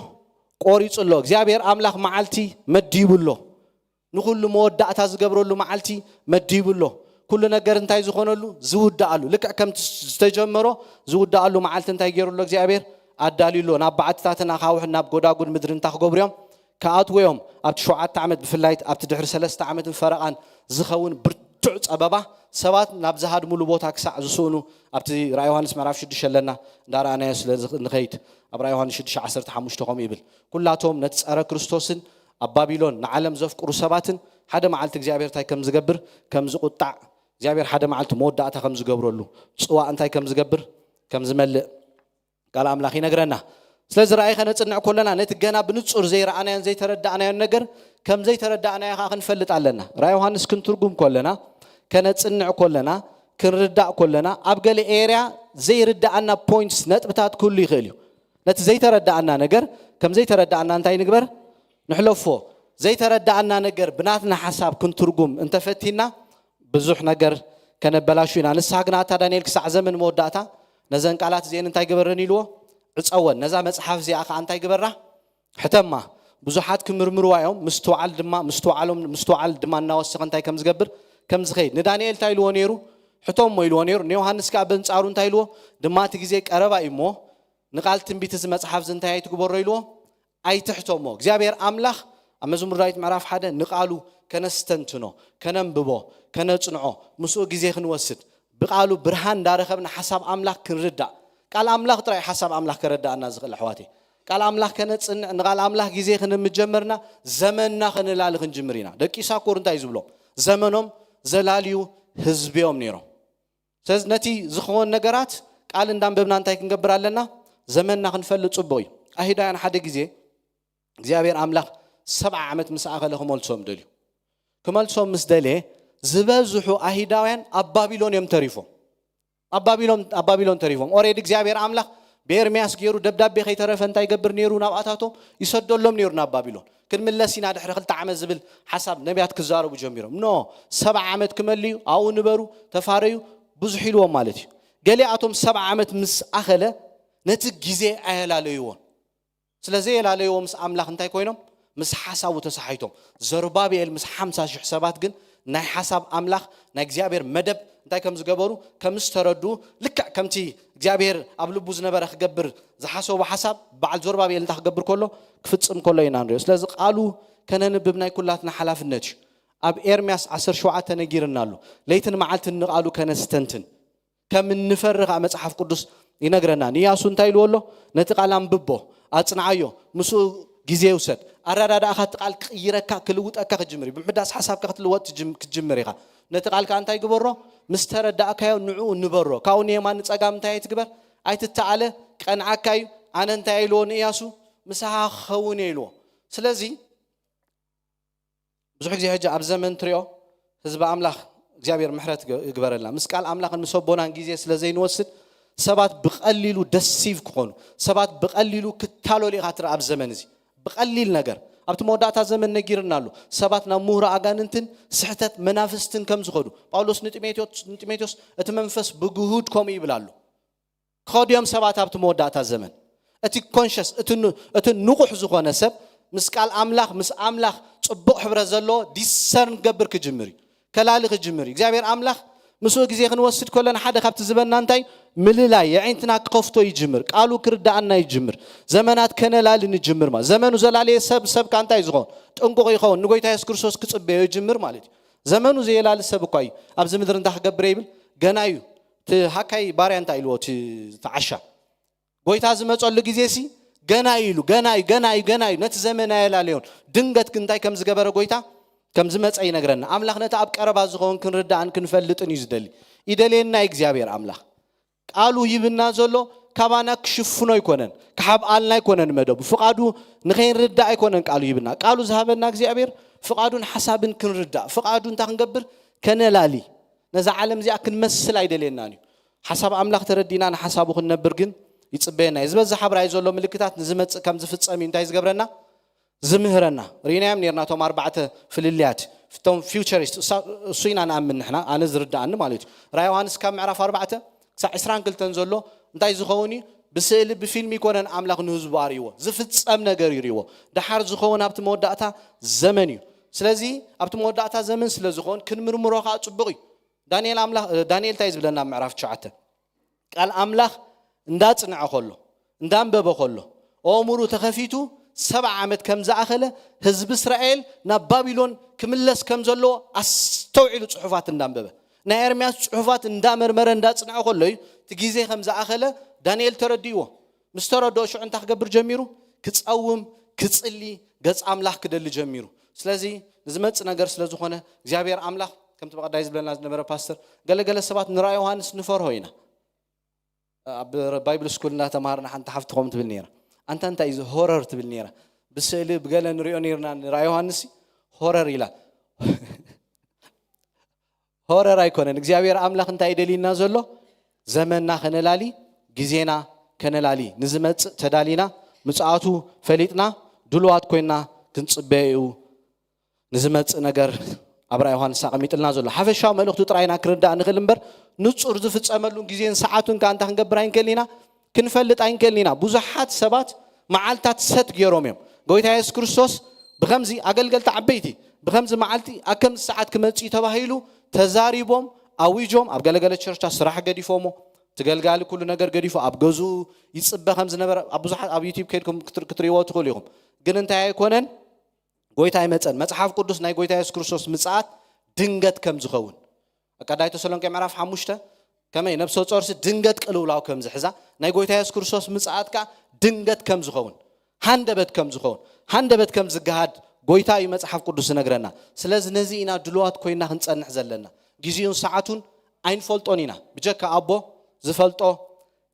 ቆሪጹ ኣሎ። እግዚኣብሔር ኣምላኽ መዓልቲ መዲቡ ኣሎ። ንኹሉ መወዳእታ ዝገብረሉ መዓልቲ መዲቡ ኣሎ። ኩሉ ነገር እንታይ ዝኾነሉ? ዝውዳኣሉ። ልክዕ ከምቲ ዝተጀመሮ ዝውዳኣሉ መዓልቲ እንታይ ገይሩ ኣሎ እግዚኣብሔር? ኣዳልዩ ኣሎ። ናብ በዓትታትን ኣኻውሕን ናብ ጎዳጉድ ምድሪ እንታይ ክገብሩ እዮም? ክኣትዉ እዮም። ኣብቲ ሸውዓተ ዓመት፣ ብፍላይ ኣብቲ ድሕሪ ሰለስተ ዓመትን ፈረቓን ዝኸውን ብርቱዕ ጸበባ፣ ሰባት ናብ ዝሃድሙሉ ቦታ ክሳዕ ዝስእኑ፣ ኣብቲ ራእይ ዮሃንስ ምዕራፍ ሽዱሽተ ኣለና፣ እንዳረኣናዮ ስለ ዝኽ-፣ ንኸይድ። ኣብ ራእይ ዮሃንስ ሽዱሽተ ዓሰርተ ሓሙሽተ ከምኡ ይብል። ኩላቶም ነቲ ጸረ ክርስቶስን ኣብ ባቢሎን ንዓለም ዘፍቅሩ ሰባትን ሓደ መዓልቲ እግዚኣብሔር እንታይ ከም ዝገብር፣ ከም ዝቁጣዕ፣ እግዚኣብሔር ሓደ መዓልቲ መወዳእታ ከም ዝገብረሉ፣ ጽዋእ እንታይ ከም ዝገብር፣ ከም ዝመልእ ቃል ኣምላኽ ይነግረና። ስለዚ ራእይ ከነጽንዕ ከለና ነቲ ገና ብንጹር ዘይረኣናዮን ዘይተረዳእናዮን ነገር ከም ዘይተረዳእናዮ ከኣ ክንፈልጥ ኣለና። ራእይ ዮሃንስ ክንትርጉም ከለና፣ ከነጽንዕ ከለና፣ ክንርዳእ ከለና፣ ኣብ ገለ ኤርያ ዘይርዳኣና ፖይንትስ፣ ነጥብታት ክህሉ ይኽእል እዩ። ነቲ ዘይተረዳኣና ነገር ከም ዘይተረዳኣና እንታይ ንግበር? ንሕለፎ። ዘይተረዳኣና ነገር ብናትና ሓሳብ ክንትርጉም እንተፈቲና፣ ብዙሕ ነገር ከነበላሹ ኢና። ንስኻ ግና ኣታ ዳንኤል ክሳዕ ዘመን መወዳእታ ነዘን ቃላት እዚኤን እንታይ ግበረን ኢልዎ? ዕጸወን። ነዛ መጽሓፍ እዚኣ ከኣ እንታይ ግበራ? ሕተማ። ብዙሓት ክምርምርዋ እዮም። ምስትውዓል ድማ፣ ምስትውዓሎም፣ ምስትውዓል ድማ እናወሰኸ እንታይ ከም ዝገብር፣ ከም ዝኸይድ። ንዳንኤል እንታይ ኢልዎ ነይሩ? ሕተሞ ኢልዎ ነይሩ። ንዮሃንስ ከኣ በንጻሩ እንታይ ኢልዎ? ድማ እቲ ግዜ ቀረባ እዩ እሞ፣ ንቃል ትንቢት እዚ መጽሓፍ እዚ እንታይ ኣይትግበሮ ኢልዎ? ኣይትሕተሞ። እግዚኣብሔር ኣምላኽ ኣብ መዝሙር ዳዊት ምዕራፍ ሓደ ንቃሉ ከነስተንትኖ፣ ከነንብቦ፣ ከነጽንዖ፣ ምስኡ ግዜ ክንወስድ፣ ብቃሉ ብርሃን እንዳረኸብና ሓሳብ ኣምላኽ ክንርዳእ። ቃል ኣምላኽ ጥራይ ሓሳብ ኣምላኽ ከረዳእና ዝኽእል፣ ኣሕዋተይ። ቃል ኣምላኽ ከነጽንዕ፣ ንቓል ኣምላኽ ግዜ ክንምጀመርና፣ ዘመንና ከነላሊ ክንጅምር ኢና። ደቂ ይሳኮር እንታይ ዝብሎ? ዘመኖም ዘላልዩ ህዝቢዮም ነይሮም። ስለዚ ነቲ ዝኸውን ነገራት ቃል እንዳንበብና እንታይ ክንገብር ኣለና? ዘመንና ክንፈልጥ ጽቡቕ እዩ። ኣይሁዳውያን ሓደ ግዜ እግዚኣብሔር ኣምላኽ ሰብዓ ዓመት ምስ ኣኸለ ክመልሶም ደልዩ። ክመልሶም ምስ ደልየ ዝበዝሑ ኣይሁዳውያን ኣብ ባቢሎን እዮም ተሪፎም። ኣብ ባቢሎን ኣብ ባቢሎን ተሪፎም። ኦሬዲ እግዚኣብሔር ኣምላኽ ብኤርምያስ ገይሩ ደብዳቤ ከይተረፈ እንታይ ይገብር ነይሩ? ናብኣታቶም ይሰደሎም ነይሩ ናብ ባቢሎን። ክንምለስ ኢና ድሕሪ ክልተ ዓመት ዝብል ሓሳብ ነቢያት ክዛረቡ ጀሚሮም። ኖ፣ ሰብዓ ዓመት ክመልዩ ኣብኡ ንበሩ፣ ተፋረዩ፣ ብዙሕ ኢልዎም ማለት እዩ። ገሊኣቶም ሰብዓ ዓመት ምስ ኣኸለ ነቲ ግዜ ኣየላለይዎን። ስለ ዘየላለይዎ ምስ ኣምላኽ እንታይ ኮይኖም? ምስ ሓሳቡ ተሰሓይቶም። ዘሩባብኤል ምስ ሓምሳ ሽሕ ሰባት ግን ናይ ሓሳብ ኣምላኽ ናይ እግዚኣብሔር መደብ እንታይ ከም ዝገበሩ ከም ዝተረዱ፣ ልክዕ ከምቲ እግዚኣብሔር ኣብ ልቡ ዝነበረ ክገብር ዝሓሰቦ ሓሳብ በዓል ዘሩባብኤል እንታይ ክገብር ከሎ ክፍጽም ከሎ ኢና ንሪኦ። ስለዚ ቃሉ ከነንብብ ናይ ኩላትና ሓላፍነት እዩ። ኣብ ኤርምያስ ዓሰርተ ሸውዓተ ነጊርና ኣሎ። ለይትን መዓልትን ንቃሉ ከነስተንትን ከም እንፈሪ ከዓ መጽሓፍ ቅዱስ ይነግረና። ንኢያሱ እንታይ ኢልዎ ኣሎ? ነቲ ቃል ኣንብቦ፣ ኣጽንዓዮ፣ ምስኡ ግዜ ይውሰድ። ኣረዳድኣኻ እቲ ቃል ክቕይረካ፣ ክልውጠካ ክጅምር እዩ። ብምሕዳስ ሓሳብካ ክትልወጥ ትጅም-፣ ክትጅምር ኢኻ። ነቲ ቃል ከዓ እንታይ ግበሮ? ምስ ተረዳእካዮ ንዕኡ ንበሮ። ካብኡ ንየማን ንጸጋም እንታይ ኣይትግበር? ኣይትተኣለ፣ ቀንዓካ እዩ። ኣነ እንታይ ኢልዎ ንኢያሱ? ምሳኻ ክኸውን እየ ኢልዎ። ስለዚ ብዙሕ ግዜ ሕጂ ኣብ ዘመን ትሪኦ ህዝቢ ኣምላኽ እግዚኣብሔር ምሕረት ግ-፣ ይግበረልና። ምስ ቃል ኣምላኽን ምስ ኣቦናን ግዜ ስለ ዘይንወስድ ሰባት ብቐሊሉ ደሲቭ ክኾኑ፣ ሰባት ብቐሊሉ ክታለሉ ኢኻ ትርኢ ኣብ ዘመን እዚ። ብቐሊል ነገር ኣብቲ መወዳእታ ዘመን ነጊርና ኣሎ። ሰባት ናብ ምሁሮ ኣጋንንትን ስሕተት መናፍስትን ከም ዝኸዱ ጳውሎስ ንጢሞቴዎስ ንጢሞቴዎስ እቲ መንፈስ ብግሁድ ከምኡ ይብል ኣሎ። ክኸዱ እዮም ሰባት ኣብቲ መወዳእታ ዘመን። እቲ ኮንሸስ እቲ ን-፣ እቲ ንቑሕ ዝኾነ ሰብ ምስ ቃል ኣምላኽ ምስ ኣምላኽ ጽቡቕ ሕብረት ዘለዎ ዲሰርን ክገብር ክጅምር እዩ። ከላሊ ክጅምር እዩ። እግዚኣብሔር ኣምላኽ ምስኡ ግዜ ክንወስድ ከለና ሓደ ካብቲ ዝበና እንታይ ምልላይ የዒንትና ክኸፍቶ ይጅምር። ቃሉ ክርዳኣና ይጅምር። ዘመናት ከነላሊ ንጅምር ማለት ዘመኑ ዘላለየ ሰብ ሰብካ እንታይ ዝኸውን ጥንቁቕ ይኸውን። ንጎይታ የሱስ ክርስቶስ ክጽበዮ ይጅምር ማለት እዩ። ዘመኑ ዘየላሊ ሰብ እኳ እዩ ኣብዚ ምድሪ እንታይ ክገብር ይብል ገና እዩ። እቲ ሃካይ ባርያ እንታይ ኢልዎ እቲ ተዓሻ ጎይታ ዝመጸሉ ግዜ ሲ ገና እዩ ኢሉ ገና እዩ ገና እዩ ገና እዩ። ነቲ ዘመን ኣየላለዮን። ድንገት ግን እንታይ ከም ዝገበረ ጎይታ ከም ዝመጸ ይነግረና። ኣምላኽ ነቲ ኣብ ቀረባ ዝኸውን ክንርዳእን ክንፈልጥን እዩ ዝደሊ። ይደልየና እዩ እግዚኣብሔር ኣምላኽ። ቃሉ ሂብና ዘሎ ካባና ክሽፍኖ ኣይኮነን፣ ክሓብኣልና ኣይኮነን መደቡ። ፍቓዱ ንኸይንርዳእ ኣይኮነን ቃሉ ሂብና። ቃሉ ዝሃበና እግዚኣብሔር ፍቓዱን ሓሳብን ክንርዳእ፣ ፍቓዱ እንታይ ክንገብር ከነላሊ። ነዛ ዓለም እዚኣ ክንመስል ኣይደልየናን እዩ። ሓሳብ ኣምላኽ ተረዲና ንሓሳቡ ክንነብር ግን ይጽበየና እዩ። ዝበዝሕ ኣብ ራእይ ዘሎ ምልክታት ንዝመጽእ ከም ዝፍጸም እዩ እንታይ ዝገብረና? ዝምህረና። ርኢናዮም ነርና እቶም ኣርባዕተ ፍልልያት፣ እቶም ፊውቸሪስት፣ እሳ-፣ እሱ ኢና ንኣምን ንሕና፣ ኣነ ዝርዳኣኒ ማለት እዩ። ራእይ ዮሃንስ ካብ ምዕራፍ ኣርባዕተ ክሳዕ ዕስራን ክልተን ዘሎ እንታይ ዝኸውን እዩ? ብስእሊ ብፊልም ይኮነን ኣምላኽ ንህዝቡ ኣርእይዎ። ዝፍጸም ነገር እዩ ርእይዎ። ደሓር ዝኸውን ኣብቲ መወዳእታ ዘመን እዩ። ስለዚ ኣብቲ መወዳእታ ዘመን ስለ ዝኸውን ክንምርምሮ ከዓ ጽቡቕ እዩ። ዳንኤል ኣምላኽ፣ ዳንኤል እንታይ ዝብለና ኣብ ምዕራፍ ትሽዓተ? ቃል ኣምላኽ እንዳጽንዐ ከሎ፣ እንዳንበበ ከሎ፣ ኣእምሩ ተኸፊቱ ሰብዓ ዓመት ከም ዝኣኸለ ህዝቢ እስራኤል ናብ ባቢሎን ክምለስ ከም ዘለዎ ኣስተውዒሉ ጽሑፋት እንዳንበበ፣ ናይ ኤርምያስ ጽሑፋት እንዳመርመረ እንዳጽንዐ ከሎ እዩ እቲ ግዜ ከም ዝኣኸለ ዳንኤል ተረዲእዎ። ምስ ተረድኦ ሽዑ እንታይ ክገብር ጀሚሩ? ክጸውም፣ ክጽሊ፣ ገጽ ኣምላኽ ክደሊ ጀሚሩ። ስለዚ ንዝመጽእ ነገር ስለ ዝኾነ እግዚኣብሔር ኣምላኽ ከምቲ ብቐዳይ ዝብለና ዝነበረ ፓስተር፣ ገለገለ ሰባት ንራእይ ዮሃንስ ንፈርሆ ኢና። ኣብ ባይብል ስኩል እናተምሃርና ሓንቲ ሓፍቲ ከምኡ ትብል ነይራ። ኣንታ እንታይ እዩ እዚ ሆረር ትብል ነይራ። ብስእሊ ብገለ ንሪኦ ነይርና ንራእይ ዮሃንስ ሆረር ኢላ። ሆረር ኣይኮነን። እግዚኣብሔር ኣምላኽ እንታይ ደልዩና ዘሎ? ዘመንና ከነላሊ፣ ግዜና ከነላሊ፣ ንዝመጽእ ተዳሊና፣ ምጽኣቱ ፈሊጥና፣ ድሉዋት ኮይና ክንጽበዮ እዩ። ንዝመጽእ ነገር ኣብ ራእይ ዮሃንስ ኣቐሚጥልና ዘሎ ሓፈሻዊ መልእኽቱ ጥራይና ክርዳእ ንኽእል እምበር፣ ንጹር ዝፍጸመሉን ግዜን ሰዓቱን ከኣ እንታይ ክንገብር ኣይንክእልን ኢና? ክንፈልጥ ኣይንክእልን ኢና። ብዙሓት ሰባት መዓልታት ሰት ገይሮም እዮም። ጎይታ የሱስ ክርስቶስ ብኸምዚ ኣገልገልቲ ዓበይቲ ብኸምዚ መዓልቲ ኣብ ከምዚ ሰዓት ክመጽእ እዩ ተባሂሉ ተዛሪቦም፣ ኣዊጆም፣ ኣብ ገለገለ ቸርቻ ስራሕ ገዲፎሞ፣ እቲ ገልጋሊ ኩሉ ነገር ገዲፉ ኣብ ገዝኡ ይጽበ ከም ዝነበረ ኣብ ብዙሓት ኣብ ዩቲዩብ ከይድኩም ክትር-፣ ክትርእይዎ ትኽእሉ ኢኹም። ግን እንታይ ኣይኮነን፣ ጎይታ ኣይመጸን። መጽሓፍ ቅዱስ ናይ ጎይታ የሱስ ክርስቶስ ምጽኣት ድንገት ከም ዝኸውን፣ ኣብ ቀዳማይ ተሰሎንቄ ምዕራፍ ሓሙሽተ ከመይ ነብሰ ጾርሲ ድንገት ቅልውላው ከም ዝሕዛ፣ ናይ ጎይታ የሱስ ክርስቶስ ምጽኣት ከኣ ድንገት ከም ዝኸውን። ሃንደበት ከም ዝኸውን፣ ሃንደበት ከም ዝገሃድ ጎይታ እዩ መጽሓፍ ቅዱስ ዝነግረና። ስለዚ ነዚ ኢና ድልዋት ኮይና ክንጸንሕ ዘለና። ግዜኡን ሰዓቱን ኣይንፈልጦን ኢና። ብጀካ ኣቦ ዝፈልጦ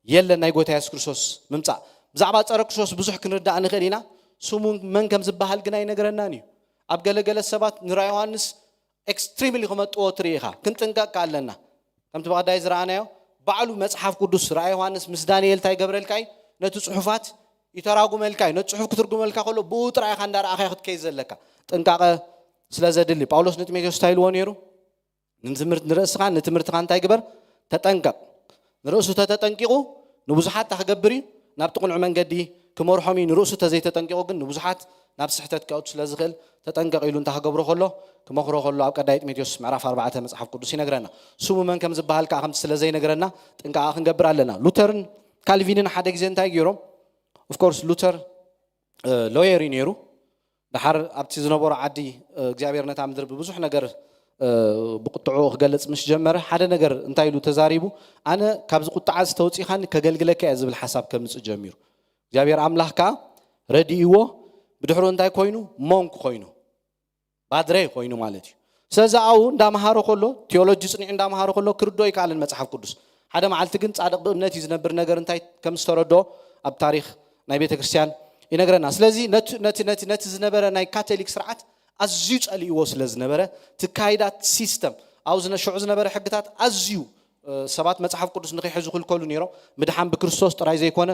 የለን ናይ ጎይታ የሱስ ክርስቶስ ምምጻእ። ብዛዕባ ጸረ ክርስቶስ ብዙሕ ክንርዳእ ንኽእል ኢና። ስሙ መን ከም ዝበሃል ግን ኣይነግረናን እዩ። ኣብ ገለገለ ሰባት ንራእይ ዮሃንስ ኤክስትሪምሊ ክመጥዎ ትርኢ ኢኻ። ክንጥንቀቅ ኣለና። ከምቲ ብቐዳይ ዝረኣናዮ ባዕሉ መጽሓፍ ቅዱስ ራእይ ዮሃንስ ምስ ዳንኤል እንታይ ይገብረልካ እዩ? ነቲ ጽሑፋት ይተራጉመልካ እዩ። ነቲ ጽሑፍ ክትርጉመልካ ከሎ ብኡ ጥራይ ኢኻ እንዳረኣኻ ክትከይድ ዘለካ። ጥንቃቐ ስለ ዘድሊ ጳውሎስ ንጢሞቴዎስ እንታይ ኢልዎ ነይሩ? ንትምህርት ንርእስኻ ንትምህርትኻ እንታይ ግበር? ተጠንቀቕ። ንርእሱ ተተጠንቂቑ ንብዙሓት እንታይ ክገብር እዩ? ናብቲ ቅኑዕ መንገዲ ክመርሖም እዩ። ንርእሱ ተዘይተጠንቂቑ ግን ንብዙሓት ናብ ስሕተት ከእቱ ስለ ዝኽእል ተጠንቀቕ ኢሉ እንታይ ክገብሮ ከሎ ክመኽሮ ከሎ ኣብ ቀዳይ ጢሞቴዎስ ምዕራፍ ኣርባዕተ መጽሓፍ ቅዱስ ይነግረና። ስሙ መን ከም ዝበሃል ከዓ ከምቲ ስለ ዘይነግረና ጥንቃቐ ክንገብር ኣለና። ሉተርን ካልቪንን ሓደ ግዜ እንታይ ገይሮም? ኦፍኮርስ ሉተር ሎየር እዩ ነይሩ። ድሓር ኣብቲ ዝነበሮ ዓዲ እግዚኣብሔር ነታ ምድር ብብዙሕ ነገር ብቁጥዑ ክገልጽ ምስ ጀመረ ሓደ ነገር እንታይ ኢሉ ተዛሪቡ? ኣነ ካብዚ ቁጥዓ ዝተውፂኻኒ ከገልግለካ እየ ዝብል ሓሳብ ከምፅእ ጀሚሩ። እግዚኣብሔር ኣምላኽ ከዓ ረድእዎ። ብድሕሩ እንታይ ኮይኑ? ሞንክ ኮይኑ፣ ባድረይ ኮይኑ ማለት እዩ። ስለዚ ኣብኡ እንዳመሃረ ከሎ፣ ቴዎሎጂ ፅኒዑ እንዳመሃረ ከሎ ክርዶ ይከኣልን መፅሓፍ ቅዱስ። ሓደ መዓልቲ ግን ጻድቕ ብእምነት እዩ ዝነብር ነገር እንታይ ከም ዝተረድኦ ኣብ ታሪኽ ናይ ቤተ ክርስቲያን ይነግረና። ስለዚ ነቲ ዝነበረ ናይ ካቶሊክ ስርዓት ኣዝዩ ጸሊእዎ ስለ ዝነበረ፣ ትካይዳት ሲስተም ኣብኡ ሽዑ ዝነበረ ሕግታት ኣዝዩ ሰባት መጽሓፍ ቅዱስ ንኸይሕዙ ክልከሉ ነይሮም። ምድሓን ብክርስቶስ ጥራይ ዘይኮነ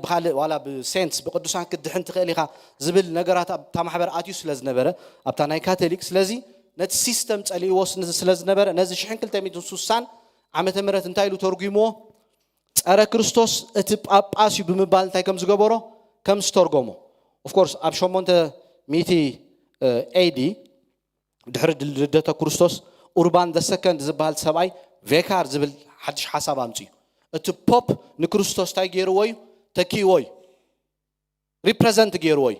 ብካልእ ዋላ ብሴንትስ ብቅዱሳን ክትድሕን ትኽእል ኢኻ ዝብል ነገራት ኣብታ ማሕበር ኣትዩ ስለ ዝነበረ ኣብታ ናይ ካቶሊክ። ስለዚ ነቲ ሲስተም ጸሊእዎ ስለ ዝነበረ ነዚ ሽሕን ክልተ ሚእትን ስሳን ዓመተ ምህረት እንታይ ኢሉ ተርጉምዎ? ጸረ ክርስቶስ እቲ ጳጳስ እዩ ብምባል እንታይ ከም ዝገበሮ ከም ዝተርጎሞ። ኦፍኮርስ ኣብ ሸሞንተ ሚእቲ ኤዲ ድሕሪ ልደተ ክርስቶስ ኡርባን ዘ ሰከንድ ዝበሃል ሰብኣይ ቬካር ዝብል ሓድሽ ሓሳብ ኣምፅኡ። እቲ ፖፕ ንክርስቶስ እንታይ ገይርዎ እዩ? ተኪእዎ እዩ። ሪፕረዘንት ገይርዎ እዩ።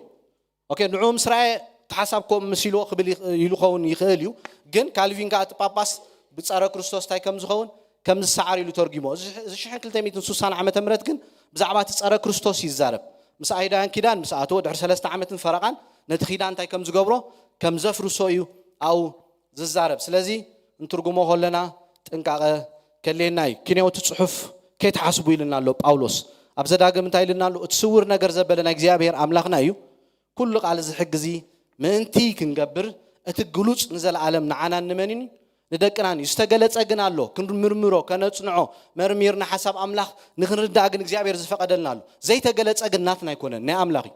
ኦኬ፣ ንዕኡ ምስ ረኣየ እቲ ሓሳብ ከምኡ መሲልዎ ክብል ኢሉ ኸውን ይኽእል እዩ። ግን ካልቪን ከዓ እቲ ጳጳስ ብጸረ ክርስቶስ እንታይ ከም ዝኸውን ከም ዝሰዓር ኢሉ ተርጉሞ። እዚ ሽሕን ክልተ ሚእትን ስሳን ዓመተ ምህረት ግን ብዛዕባ እቲ ጸረ ክርስቶስ ይዛረብ። ምስ ኣይሁዳውያን ኪዳን ምስ ኣተወ ድሕሪ ሰለስተ ዓመትን ፈረቓን ነቲ ኪዳን እንታይ ከም ዝገብሮ ከም ዘፍርሶ እዩ ኣብኡ ዝዛረብ። ስለዚ እንትርጉሞ ከለና ጥንቃቐ ከድልየና እዩ። ክንዮ እቲ ጽሑፍ ከይትሓስቡ ኢልና ኣሎ ጳውሎስ። ኣብ ዘዳግም እንታይ ኢልና ኣሎ? እቲ ስውር ነገር ዘበለ ናይ እግዚኣብሔር ኣምላኽና እዩ። ኩሉ ቃል እዚ ሕጊ እዚ ምእንቲ ክንገብር እቲ ግሉጽ ንዘለኣለም ንዓናን ንመንን እዩ? ንደቅናን እዩ። ዝተገለጸ ግን ኣሎ፣ ክንምርምሮ፣ ከነጽንዖ፣ መርሚርና ሓሳብ ኣምላኽ ንኽንርዳእ ግን እግዚኣብሔር ዝፈቐደልና ኣሎ። ዘይተገለጸ ግን ናትና ኣይኮነን፣ ናይ ኣምላኽ እዩ።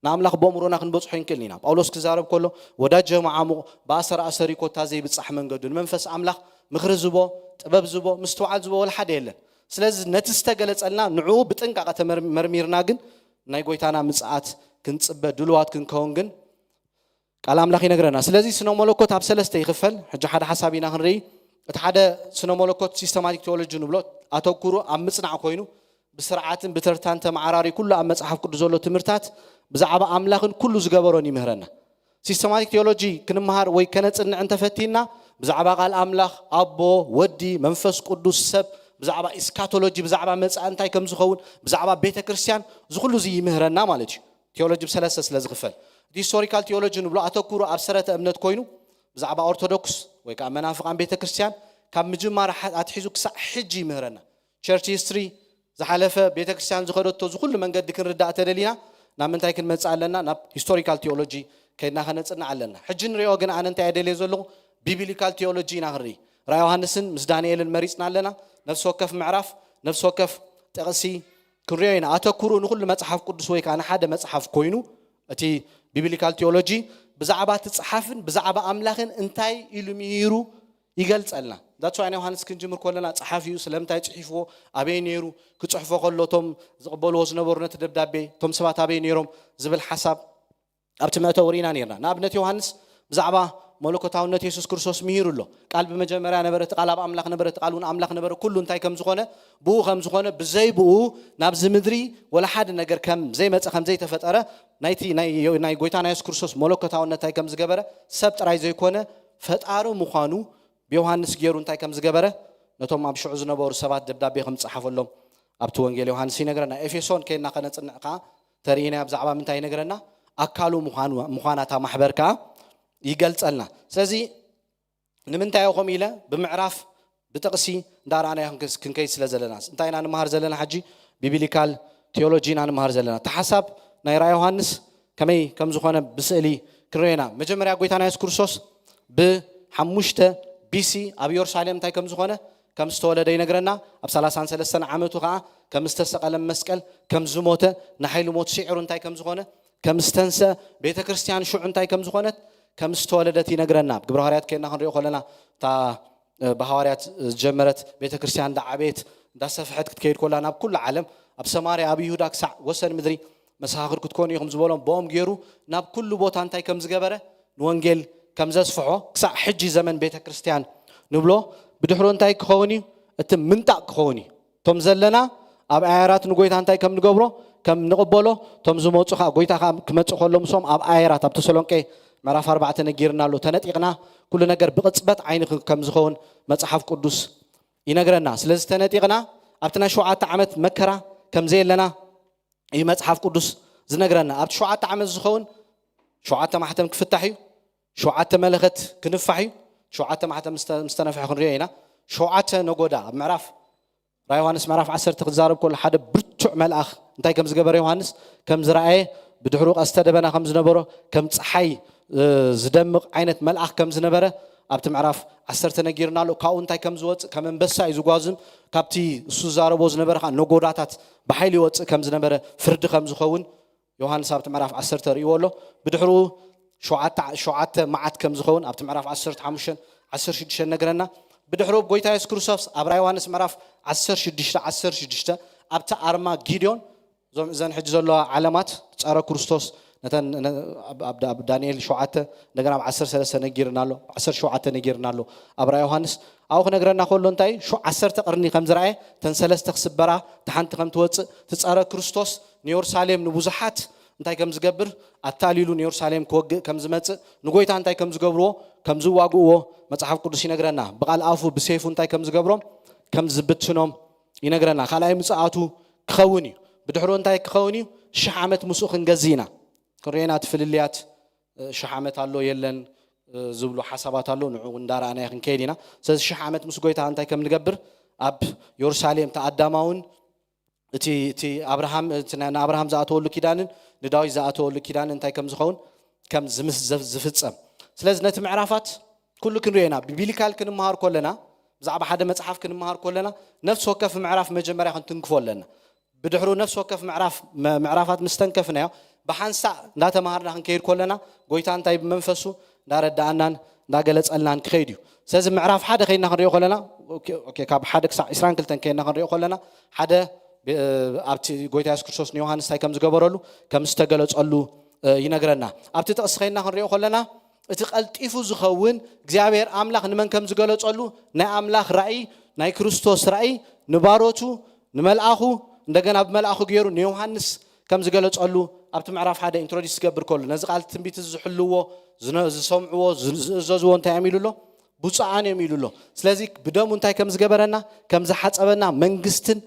ንኣምላኽ ብኣእምሮና ክንበጽሖ ይንክእልን ኢና። ጳውሎስ ክዛረብ ከሎ ወዳጀ መዓሙቕ ብኣሰር ኣሰሪ ኮታ ዘይብጻሕ መንገዱ ንመንፈስ ኣምላኽ ምኽሪ ዝቦ፣ ጥበብ ዝቦ፣ ምስትውዓል ዝቦ ወላ ሓደ የለን። ስለዚ ነቲ ዝተገለጸልና ንዕኡ ብጥንቃቐ ተመርሚርና ግን ናይ ጎይታና ምጽኣት ክንጽበ ድልዋት ክንከውን ግን ቃል ኣምላኽ ይነግረና። ስለዚ ስነ መለኮት ኣብ ሰለስተ ይኽፈል። ሕጂ ሓደ ሓሳብ ኢና ክንርኢ። እቲ ሓደ ስነ መለኮት ሲስተማቲክ ቴዎሎጂ ንብሎ፣ ኣተኩሩ ኣብ ምጽናዕ ኮይኑ ብስርዓትን ብተርታን ተመዓራሪ ኩሉ ኣብ መጽሓፍ ቅዱስ ዘሎ ትምህርታት ብዛዕባ ኣምላኽን ኩሉ ዝገበሮን ይምህረና። ሲስተማቲክ ቴዎሎጂ ክንምሃር ወይ ከነጽንዕ እንተፈቲና ብዛዕባ ቃል ኣምላኽ፣ ኣቦ፣ ወዲ፣ መንፈስ ቅዱስ፣ ሰብ፣ ብዛዕባ ኢስካቶሎጂ፣ ብዛዕባ መጻኢ እንታይ ከም ዝኸውን፣ ብዛዕባ ቤተ ክርስቲያን፣ እዚ ኩሉ እዚ ይምህረና ማለት እዩ። ቴዎሎጂ ብሰለስተ ስለ ዝኽፈል፣ እቲ ሂስቶሪካል ቴዎሎጂ ንብሎ ኣተኩሩ ኣብ ሰረተ እምነት ኮይኑ ብዛዕባ ኦርቶዶክስ ወይ ከዓ መናፍቃን ቤተ ክርስቲያን ካብ ምጅማር ኣትሒዙ ክሳዕ ሕጂ ይምህረና። ቸርች ሂስትሪ ዝሓለፈ ቤተ ክርስቲያን ዝኸደቶ እዚ ኩሉ መንገዲ ክንርዳእ ተደሊና ናብ ምንታይ ክንመጽእ ኣለና? ናብ ሂስቶሪካል ቴዎሎጂ ከይድና ከነጽንዕ ኣለና። ሕጂ ንሪኦ ግን ኣነ እንታይ እየ ደልየ ዘለኹ? ቢብሊካል ቴዎሎጂ ኢና ክንርኢ። ራእይ ዮሃንስን ምስ ዳንኤልን መሪጽና ኣለና። ነፍሲ ወከፍ ምዕራፍ፣ ነፍሲ ወከፍ ጥቕሲ ክንሪኦ ኢና። ኣተኩሩ ንኹሉ መጽሓፍ ቅዱስ ወይ ከዓ ንሓደ መጽሓፍ ኮይኑ እቲ ቢብሊካል ቴዎሎጂ ብዛዕባ እቲ ጸሓፍን ብዛዕባ ኣምላኽን እንታይ ኢሉ ምሂሩ ይገልጸልና። ዳትስ ዋይ ዮሃንስ ክንጅምር ከለና ጸሓፊኡ ስለምንታይ ጽሒፍዎ፣ ኣበይ ነይሩ፣ ክጽሕፎ ከሎ እቶም ዝቕበልዎ ዝነበሩ ነቲ ደብዳቤ እቶም ሰባት ኣበይ ነይሮም ዝብል ሓሳብ ኣብቲ መእተዊ ርኢና ነርና። ንኣብነት ዮሃንስ ብዛዕባ መለኮታውነት የሱስ ክርስቶስ ምሂሩ ኣሎ። ቃል ብመጀመርያ ነበረ፣ እቲ ቃል ኣብ ኣምላኽ ነበረ፣ እቲ ቃል እውን ኣምላኽ ነበረ። ኩሉ እንታይ ከም ዝኾነ፣ ብኡ ከም ዝኾነ፣ ብዘይ ብኡ ናብዚ ምድሪ ወላ ሓደ ነገር ከም ዘይመጸ፣ ከም ዘይተፈጠረ፣ ናይቲ ናይ ጎይታና የሱስ ክርስቶስ መለኮታውነት እንታይ ከም ዝገበረ፣ ሰብ ጥራይ ዘይኮነ ፈጣሪ ምዃኑ ብዮሃንስ ገይሩ እንታይ ከም ዝገበረ ነቶም ኣብ ሽዑ ዝነበሩ ሰባት ደብዳቤ ከም ዝጸሓፈሎም ኣብቲ ወንጌል ዮሃንስ ይነግረና። ኤፌሶን ከይድና ከነጽንዕ ከኣ ተርእናያ ብዛዕባ ምንታይ ይነግረና? ኣካሉ ምዃኑ- ምዃና እታ ማሕበር ከዓ ይገልጸልና። ስለዚ ንምንታይ ኢኹም ኢለ ብምዕራፍ ብጥቕሲ እንዳረኣናዮ ክንከስ- ክንከይድ ስለ ዘለና እንታይ ኢና ንምሃር ዘለና? ሕጂ ቢብሊካል ቴዎሎጂ ኢና ንምሃር ዘለና። እቲ ሓሳብ ናይ ራእይ ዮሃንስ ከመይ ከም ዝኾነ ብስእሊ ክንሪኦ ኢና። መጀመርያ ጎይታና የሱስ ክርስቶስ ብሓሙሽተ ቢሲ ኣብ ኢየሩሳሌም እንታይ ከም ዝኾነ ከም ዝተወለደ ይነግረና። ኣብ ሰላሳን ሰለስተን ዓመቱ ከዓ ከም ዝተሰቐለ መስቀል ከም ዝሞተ፣ ንሓይሊ ሞት ስዒሩ እንታይ ከም ዝኾነ ከም ዝተንሰ፣ ቤተ ክርስቲያን ሽዑ እንታይ ከም ዝኾነት ከም ዝተወለደት ይነግረና። ኣብ ግብረ ሃዋርያት ከይና ክንሪኦ ከለና እታ ብሃዋርያት ዝጀመረት ቤተ ክርስቲያን እንዳዓበየት እንዳሰፍሐት ክትከይድ ኮላ ናብ ኩሉ ዓለም፣ ኣብ ሰማርያ፣ ኣብ ይሁዳ ክሳዕ ወሰን ምድሪ መሰኻኽር ክትኮኑ ኢኹም ዝበሎም ብኦም ገይሩ ናብ ኩሉ ቦታ እንታይ ከም ዝገበረ፣ ንወንጌል ከም ዘስፍሖ ክሳዕ ሕጂ ዘመን ቤተ ክርስቲያን ንብሎ። ብድሕሮ እንታይ ክኸውን እዩ? እቲ ምንጣቕ ክኸውን እዩ። እቶም ዘለና ኣብ ኣያራት ንጎይታ እንታይ ከም ንገብሮ ከም ንቕበሎ፣ እቶም ዝመፁ ከዓ ጎይታ ከዓ ክመፅእ ከሎ ምስኦም ኣብ ኣያራት ኣብ ተሰሎንቄ ምዕራፍ ኣርባዕተ ነጊርና ኣሎ። ተነጢቕና ኩሉ ነገር ብቕፅበት ዓይኒ ከም ዝኸውን መፅሓፍ ቅዱስ ይነግረና። ስለዚ ተነጢቕና ኣብቲ ናይ ሸውዓተ ዓመት መከራ ከም ዘየለና እዩ መፅሓፍ ቅዱስ ዝነግረና። ኣብቲ ሸውዓተ ዓመት ዝኸውን ሸውዓተ ማሕተም ክፍታሕ እዩ። ሸውዓተ መለኸት ክንፋሕ እዩ። ሸውዓተ ማሕተም ምስ ተ- ምስ ተነፍሐ ክንሪኦ ኢና። ሸውዓተ ነጎዳ ኣብ ምዕራፍ ራ ዮሃንስ ምዕራፍ ዓሰርተ ክዛረብ ከሎ ሓደ ብርቱዕ መልኣኽ እንታይ ከም ዝገበረ ዮሃንስ ከም ዝረኣየ፣ ብድሕሩ ቀስተ ደበና ከም ዝነበሮ፣ ከም ፀሓይ ዝደምቕ ዓይነት መልኣኽ ከም ዝነበረ ኣብቲ ምዕራፍ ዓሰርተ ነጊርና ኣሎ። ካብኡ እንታይ ከም ዝወፅእ ከም ኣንበሳ እዩ ዝጓዝም፣ ካብቲ እሱ ዝዛረቦ ዝነበረ ከዓ ነጎዳታት ብሓይሊ ይወፅእ ከም ዝነበረ፣ ፍርዲ ከም ዝኸውን ዮሃንስ ኣብቲ ምዕራፍ ዓሰርተ ርእይዎ ኣሎ። ብድሕሩ ሸውዓተ መዓት ከም ዝኸውን ኣብቲ ምዕራፍ ዓሰርተ ሓሙሽተ ዓሰርተ ሽዱሽተ ነግረና። ብድሕሩ ጎይታ የሱስ ክርስቶስ ኣብ ራእይ ዮሃንስ ምዕራፍ ዓሰርተ ሽዱሽተ ዓሰርተ ሽዱሽተ ኣብቲ ኣርማ ጊድዮን እዞም እዘን ሕጂ ዘለዋ ዓለማት ጸረ ክርስቶስ ነተን ኣብ ዳንኤል ሸውዓተ እንደገና ኣብ ዓሰርተ ሰለስተ ነጊርና ኣሎ፣ ዓሰርተ ሸውዓተ ነጊርና ኣሎ። ኣብ ራእይ ዮሃንስ ኣብኡ ክነግረና ከሎ እንታይ ዓሰርተ ቅርኒ ከም ዝረኣየ፣ ተን ሰለስተ ክስበራ፣ ተሓንቲ ከም ትወፅእ፣ ትጸረ ክርስቶስ ንየሩሳሌም ንብዙሓት እንታይ ከም ዝገብር ኣታሊሉ ንየሩሳሌም ክወግእ ከም ዝመጽእ፣ ንጎይታ እንታይ ከም ዝገብርዎ ከም ዝዋግእዎ መጽሓፍ ቅዱስ ይነግረና። ብቓል ኣፉ ብሴፉ እንታይ ከም ዝገብሮም ከም ዝብትኖም ይነግረና። ካልኣይ ምጽኣቱ ክኸውን እዩ። ብድሕሩ እንታይ ክኸውን እዩ? ሽሕ ዓመት ምስኡ ክንገዝ ኢና። ክንሪኦ ኢና እቲ ፍልልያት። ሽሕ ዓመት ኣሎ የለን ዝብሉ ሓሳባት ኣሎ። ንዑ እንዳረኣናዮ ክንከይድ ኢና። ስለዚ ሽሕ ዓመት ምስ ጎይታ እንታይ ከም ንገብር ኣብ የሩሳሌም ተኣዳማውን እቲ እቲ ኣብርሃም እቲ ንኣብርሃም ዝኣተወሉ ኪዳንን ንዳዊት ዝኣተወሉ ኪዳንን እንታይ ከም ዝኸውን ከም ዝፍፀም። ስለዚ ነቲ ምዕራፋት ኩሉ ክንሪኦ ኢና። ቢብሊካል ክንመሃር ኮለና፣ ብዛዕባ ሓደ መፅሓፍ ክንመሃር ኮለና ነፍሲ ወከፍ ምዕራፍ መጀመርያ ክንትንክፎ ኣለና። ብድሕሩ ነፍሲ ወከፍ ምዕራፍ ምዕራፋት ምስ ተንከፍናዮ ብሓንሳእ እንዳተምሃርና ክንከይድ ኮለና ጎይታ እንታይ ብመንፈሱ እንዳረዳኣናን እንዳገለፀልናን ክኸይድ እዩ። ስለዚ ምዕራፍ ሓደ ከይድና ክንሪኦ ከለና ካብ ሓደ ክሳዕ ዕስራን ክልተን ከይድና ክንሪኦ ከለና ሓደ ኣብቲ ጎይታ የሱስ ክርስቶስ ንዮሃንስ እንታይ ከም ዝገበረሉ ከም ዝተገለፀሉ ይነግረና። ኣብቲ ጥቕሲ ከይድና ክንሪኦ ከለና እቲ ቀልጢፉ ዝኸውን እግዚኣብሔር ኣምላኽ ንመን ከም ዝገለፀሉ ናይ ኣምላኽ ራእይ ናይ ክርስቶስ ራእይ ንባሮቱ ንመልኣኹ እንደገና ብመልኣኹ ገይሩ ንዮሃንስ ከም ዝገለፀሉ ኣብቲ ምዕራፍ ሓደ ኢንትሮዲስ ዝገብር ከሉ ነዚ ቃል ትንቢት ዝሕልዎ ዝሰምዕዎ ዝእዘዝዎ እንታይ እዮም ኢሉ ኣሎ? ብፁዓን እዮም ኢሉ ኣሎ። ስለዚ ብደሙ እንታይ ከም ዝገበረና ከም ዝሓፀበና መንግስትን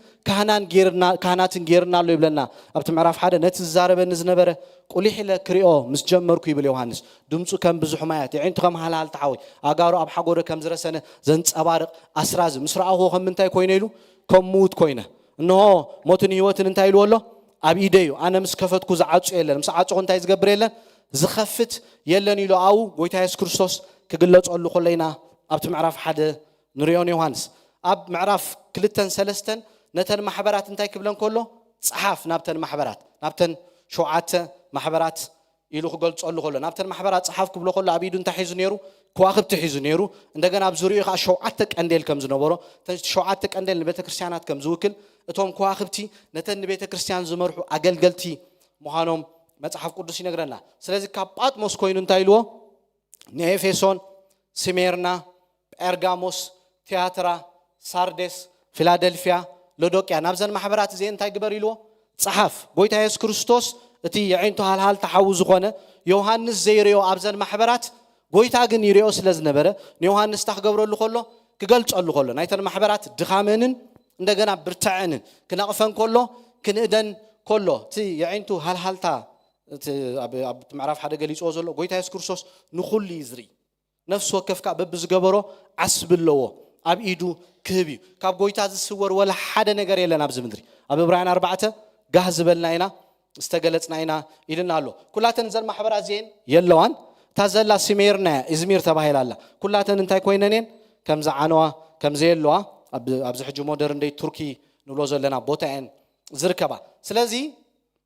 ካህናትን ገይርና ኣሎ ይብለና። ኣብቲ ምዕራፍ ሓደ ነቲ ዝዛረበኒ ዝነበረ ቁሊሕ ኢለ ክሪኦ ምስ ጀመርኩ ይብል ዮሃንስ ድምፁ ከም ብዙሕ ማያት የዒንቱ ከም ሃልሃል ተሓወይ ኣጋሩ ኣብ ሓጎዶ ከም ዝረሰነ ዘንፀባርቕ ኣስራዚ ምስ ረኣኹዎ ከም ምንታይ ኮይነ ኢሉ ከም ምዉት ኮይነ እንሆ ሞትን ህይወትን እንታይ ኢልዎ ኣሎ ኣብ ኢደይ እዩ ኣነ ምስ ከፈትኩ ዝዓፁ የለን ምስ ዓፅኹ እንታይ ዝገብር የለን ዝኸፍት የለን ኢሉ ኣብኡ ጎይታ የሱስ ክርስቶስ ክግለፀሉ ከሎ ኢና ኣብቲ ምዕራፍ ሓደ ንሪኦ ንዮሃንስ ኣብ ምዕራፍ ክልተን ሰለስተን ነተን ማሕበራት እንታይ ክብለን ከሎ ፀሓፍ ናብተን ማሕበራት ናብተን ሸውዓተ ማሕበራት ኢሉ ክገልፀሉ ከሎ ናብተን ማሕበራት ፀሓፍ ክብሎ ከሎ ኣብ ኢዱ እንታይ ሒዙ ነይሩ? ከዋኽብቲ ሒዙ ነይሩ። እንደገና ኣብ ዙሪኡ ከዓ ሸውዓተ ቀንዴል ከም ዝነበሮ እተን ሸውዓተ ቀንዴል ንቤተ ክርስቲያናት ከም ዝውክል እቶም ከዋኽብቲ ነተን ንቤተ ክርስቲያን ዝመርሑ ኣገልገልቲ ምዃኖም መፅሓፍ ቅዱስ ይነግረና። ስለዚ ካብ ጳጥሞስ ኮይኑ እንታይ ኢልዎ ንኤፌሶን፣ ስሜርና፣ ጴርጋሞስ፣ ቲያትራ፣ ሳርዴስ፣ ፊላደልፊያ፣ ሎዶቅያ ናብዘን ማሕበራት እዚአን እንታይ ግበር ኢልዎ? ፀሓፍ። ጎይታ የሱስ ክርስቶስ እቲ የዒንቱ ሃልሃል ተሓዊ ዝኾነ ዮሃንስ ዘይርእዮ ኣብዘን ማሕበራት ጎይታ ግን ይርእዮ ስለ ዝነበረ ንዮሃንስ እታ ክገብረሉ ከሎ ክገልፀሉ ከሎ ናይተን ማሕበራት ድኻመንን እንደገና ብርትዐንን ክነቕፈን ከሎ ክንእደን ከሎ፣ እቲ የዒንቱ ሃልሃልታ፣ እቲ ኣብ፣ ኣብ ምዕራፍ ሓደ ገሊጽዎ ዘሎ፣ ጎይታ የሱስ ክርስቶስ ንኹሉ እዩ ዝርኢ። ነፍሲ ወከፍ ከኣ በብዝገበሮ ዓስቢ ኣለዎ፣ ኣብ ኢዱ ክህብ እዩ። ካብ ጎይታ ዝስወር ወላ ሓደ ነገር የለን ኣብዚ ምድሪ። ኣብ ዕብራውያን ኣርባዕተ ጋህ ዝበልና ኢና፣ ዝተገለጽና ኢና ኢልና ኣሎ። ኩላተን እዘን ማሕበራት እዚኤን የለዋን። እታ ዘላ ስሜርና እያ፣ ኢዝሚር ተባሂላ ኣላ። ኩላተን እንታይ ኮይነን እየን? ከም ዝዓነዋ፣ ከም ዘየለዋ፣ ኣብ-፣ ኣብዚ ሕጂ ሞደርን ደይ ቱርኪ ንብሎ ዘለና ቦታ እየን ዝርከባ። ስለዚ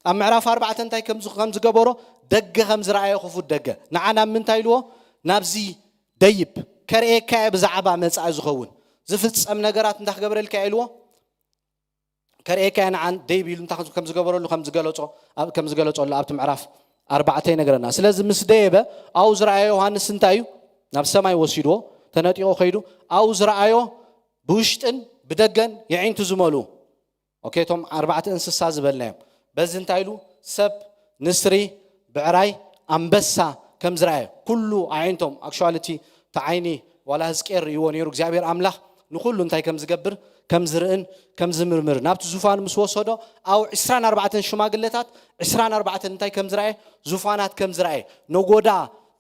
ኣብ ምዕራፍ ኣርባዕተ እንታይ ከም ዝ-፣ ከም ዝገበሮ፣ ደገ ከም ዝረኣየ ክፉት ደገ። ንዓ ናብ ምንታይ ኢልዎ? ናብዚ ደይብ ከርእየካ እየ ብዛዕባ መጻኢ ዝኸውን ዝፍጸም ነገራት እንታይ ክገብረልካ እየ ኢልዎ? ከርእየካ እየ ንዓን ደይብ ኢሉ እንታይ ከም ዝገበረሉ ከም ዝገለጾ፣ ኣብ-፣ ከም ዝገለጸሉ ኣብቲ ምዕራፍ ኣርባዕተ ይነግረና። ስለዚ ምስ ደየበ ኣብኡ ዝረኣዮ ዮሃንስ እንታይ እዩ? ናብ ሰማይ ወሲድዎ፣ ተነጢቑ ከይዱ ኣብኡ ዝረኣዮ ብውሽጥን ብደገን የዒንቱ ዝመልኡ ኦኬ፣ እቶም ኣርባዕተ እንስሳ ዝበልናዮም። በዚ እንታይ ኢሉ? ሰብ፣ ንስሪ፣ ብዕራይ፣ ኣንበሳ ከም ዝረኣየ ኩሉ ኣዒንቶም፣ ኣክቹዋሊ እቲ፣ እቲ ዓይኒ ዋላ ህዝቅኤል ርእይዎ ነይሩ። እግዚኣብሔር ኣምላኽ ንኹሉ እንታይ ከም ዝገብር፣ ከም ዝርእን ከም ዝምርምር፣ ናብቲ ዙፋን ምስ ወሰዶ፣ ኣብ ዕስራን ኣርባዕተን ሽማግለታት፣ ዕስራን ኣርባዕተን እንታይ ከም ዝረኣየ፣ ዙፋናት ከም ዝረኣየ፣ ነጎዳ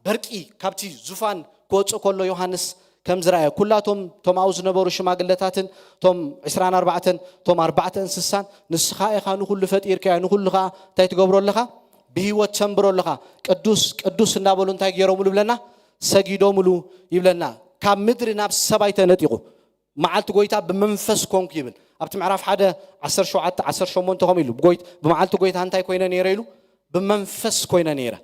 በርቂ ካብቲ ዙፋን ክወፅእ ከሎ ዮሃንስ ከም ዝረኣየ፣ ኩላቶም እቶም ኣብኡ ዝነበሩ ሽማግለታትን እቶም ዕስራን ኣርባዕተን፣ እቶም ኣርባዕተ እንስሳን፣ "ንስኻ ኢኻ ንኹሉ ፈጢርካዮ፣ ንኹሉ ኸኣ እንታይ ትገብሮ ኣለኻ? ብህይወት ተንብሮ ኣለኻ። ቅዱስ፣ ቅዱስ" እንዳበሉ እንታይ ገይሮምሉ ይብለና? ሰጊዶምሉ ይብለና። ካብ ምድሪ ናብ ሰማይ ተነጢቑ። መዓልቲ ጎይታ ብመንፈስ ኮንኩ ይብል። ኣብቲ ምዕራፍ ሓደ ዓሰርተ ሸውዓተ፣ ዓሰርተ ሸሞንተ ከምኡ ኢሉ። ብጎይት-፣ ብመዓልቲ ጎይታ እንታይ ኮይነ ነይረ ኢሉ? ብመንፈስ ኮይነ ነይረ።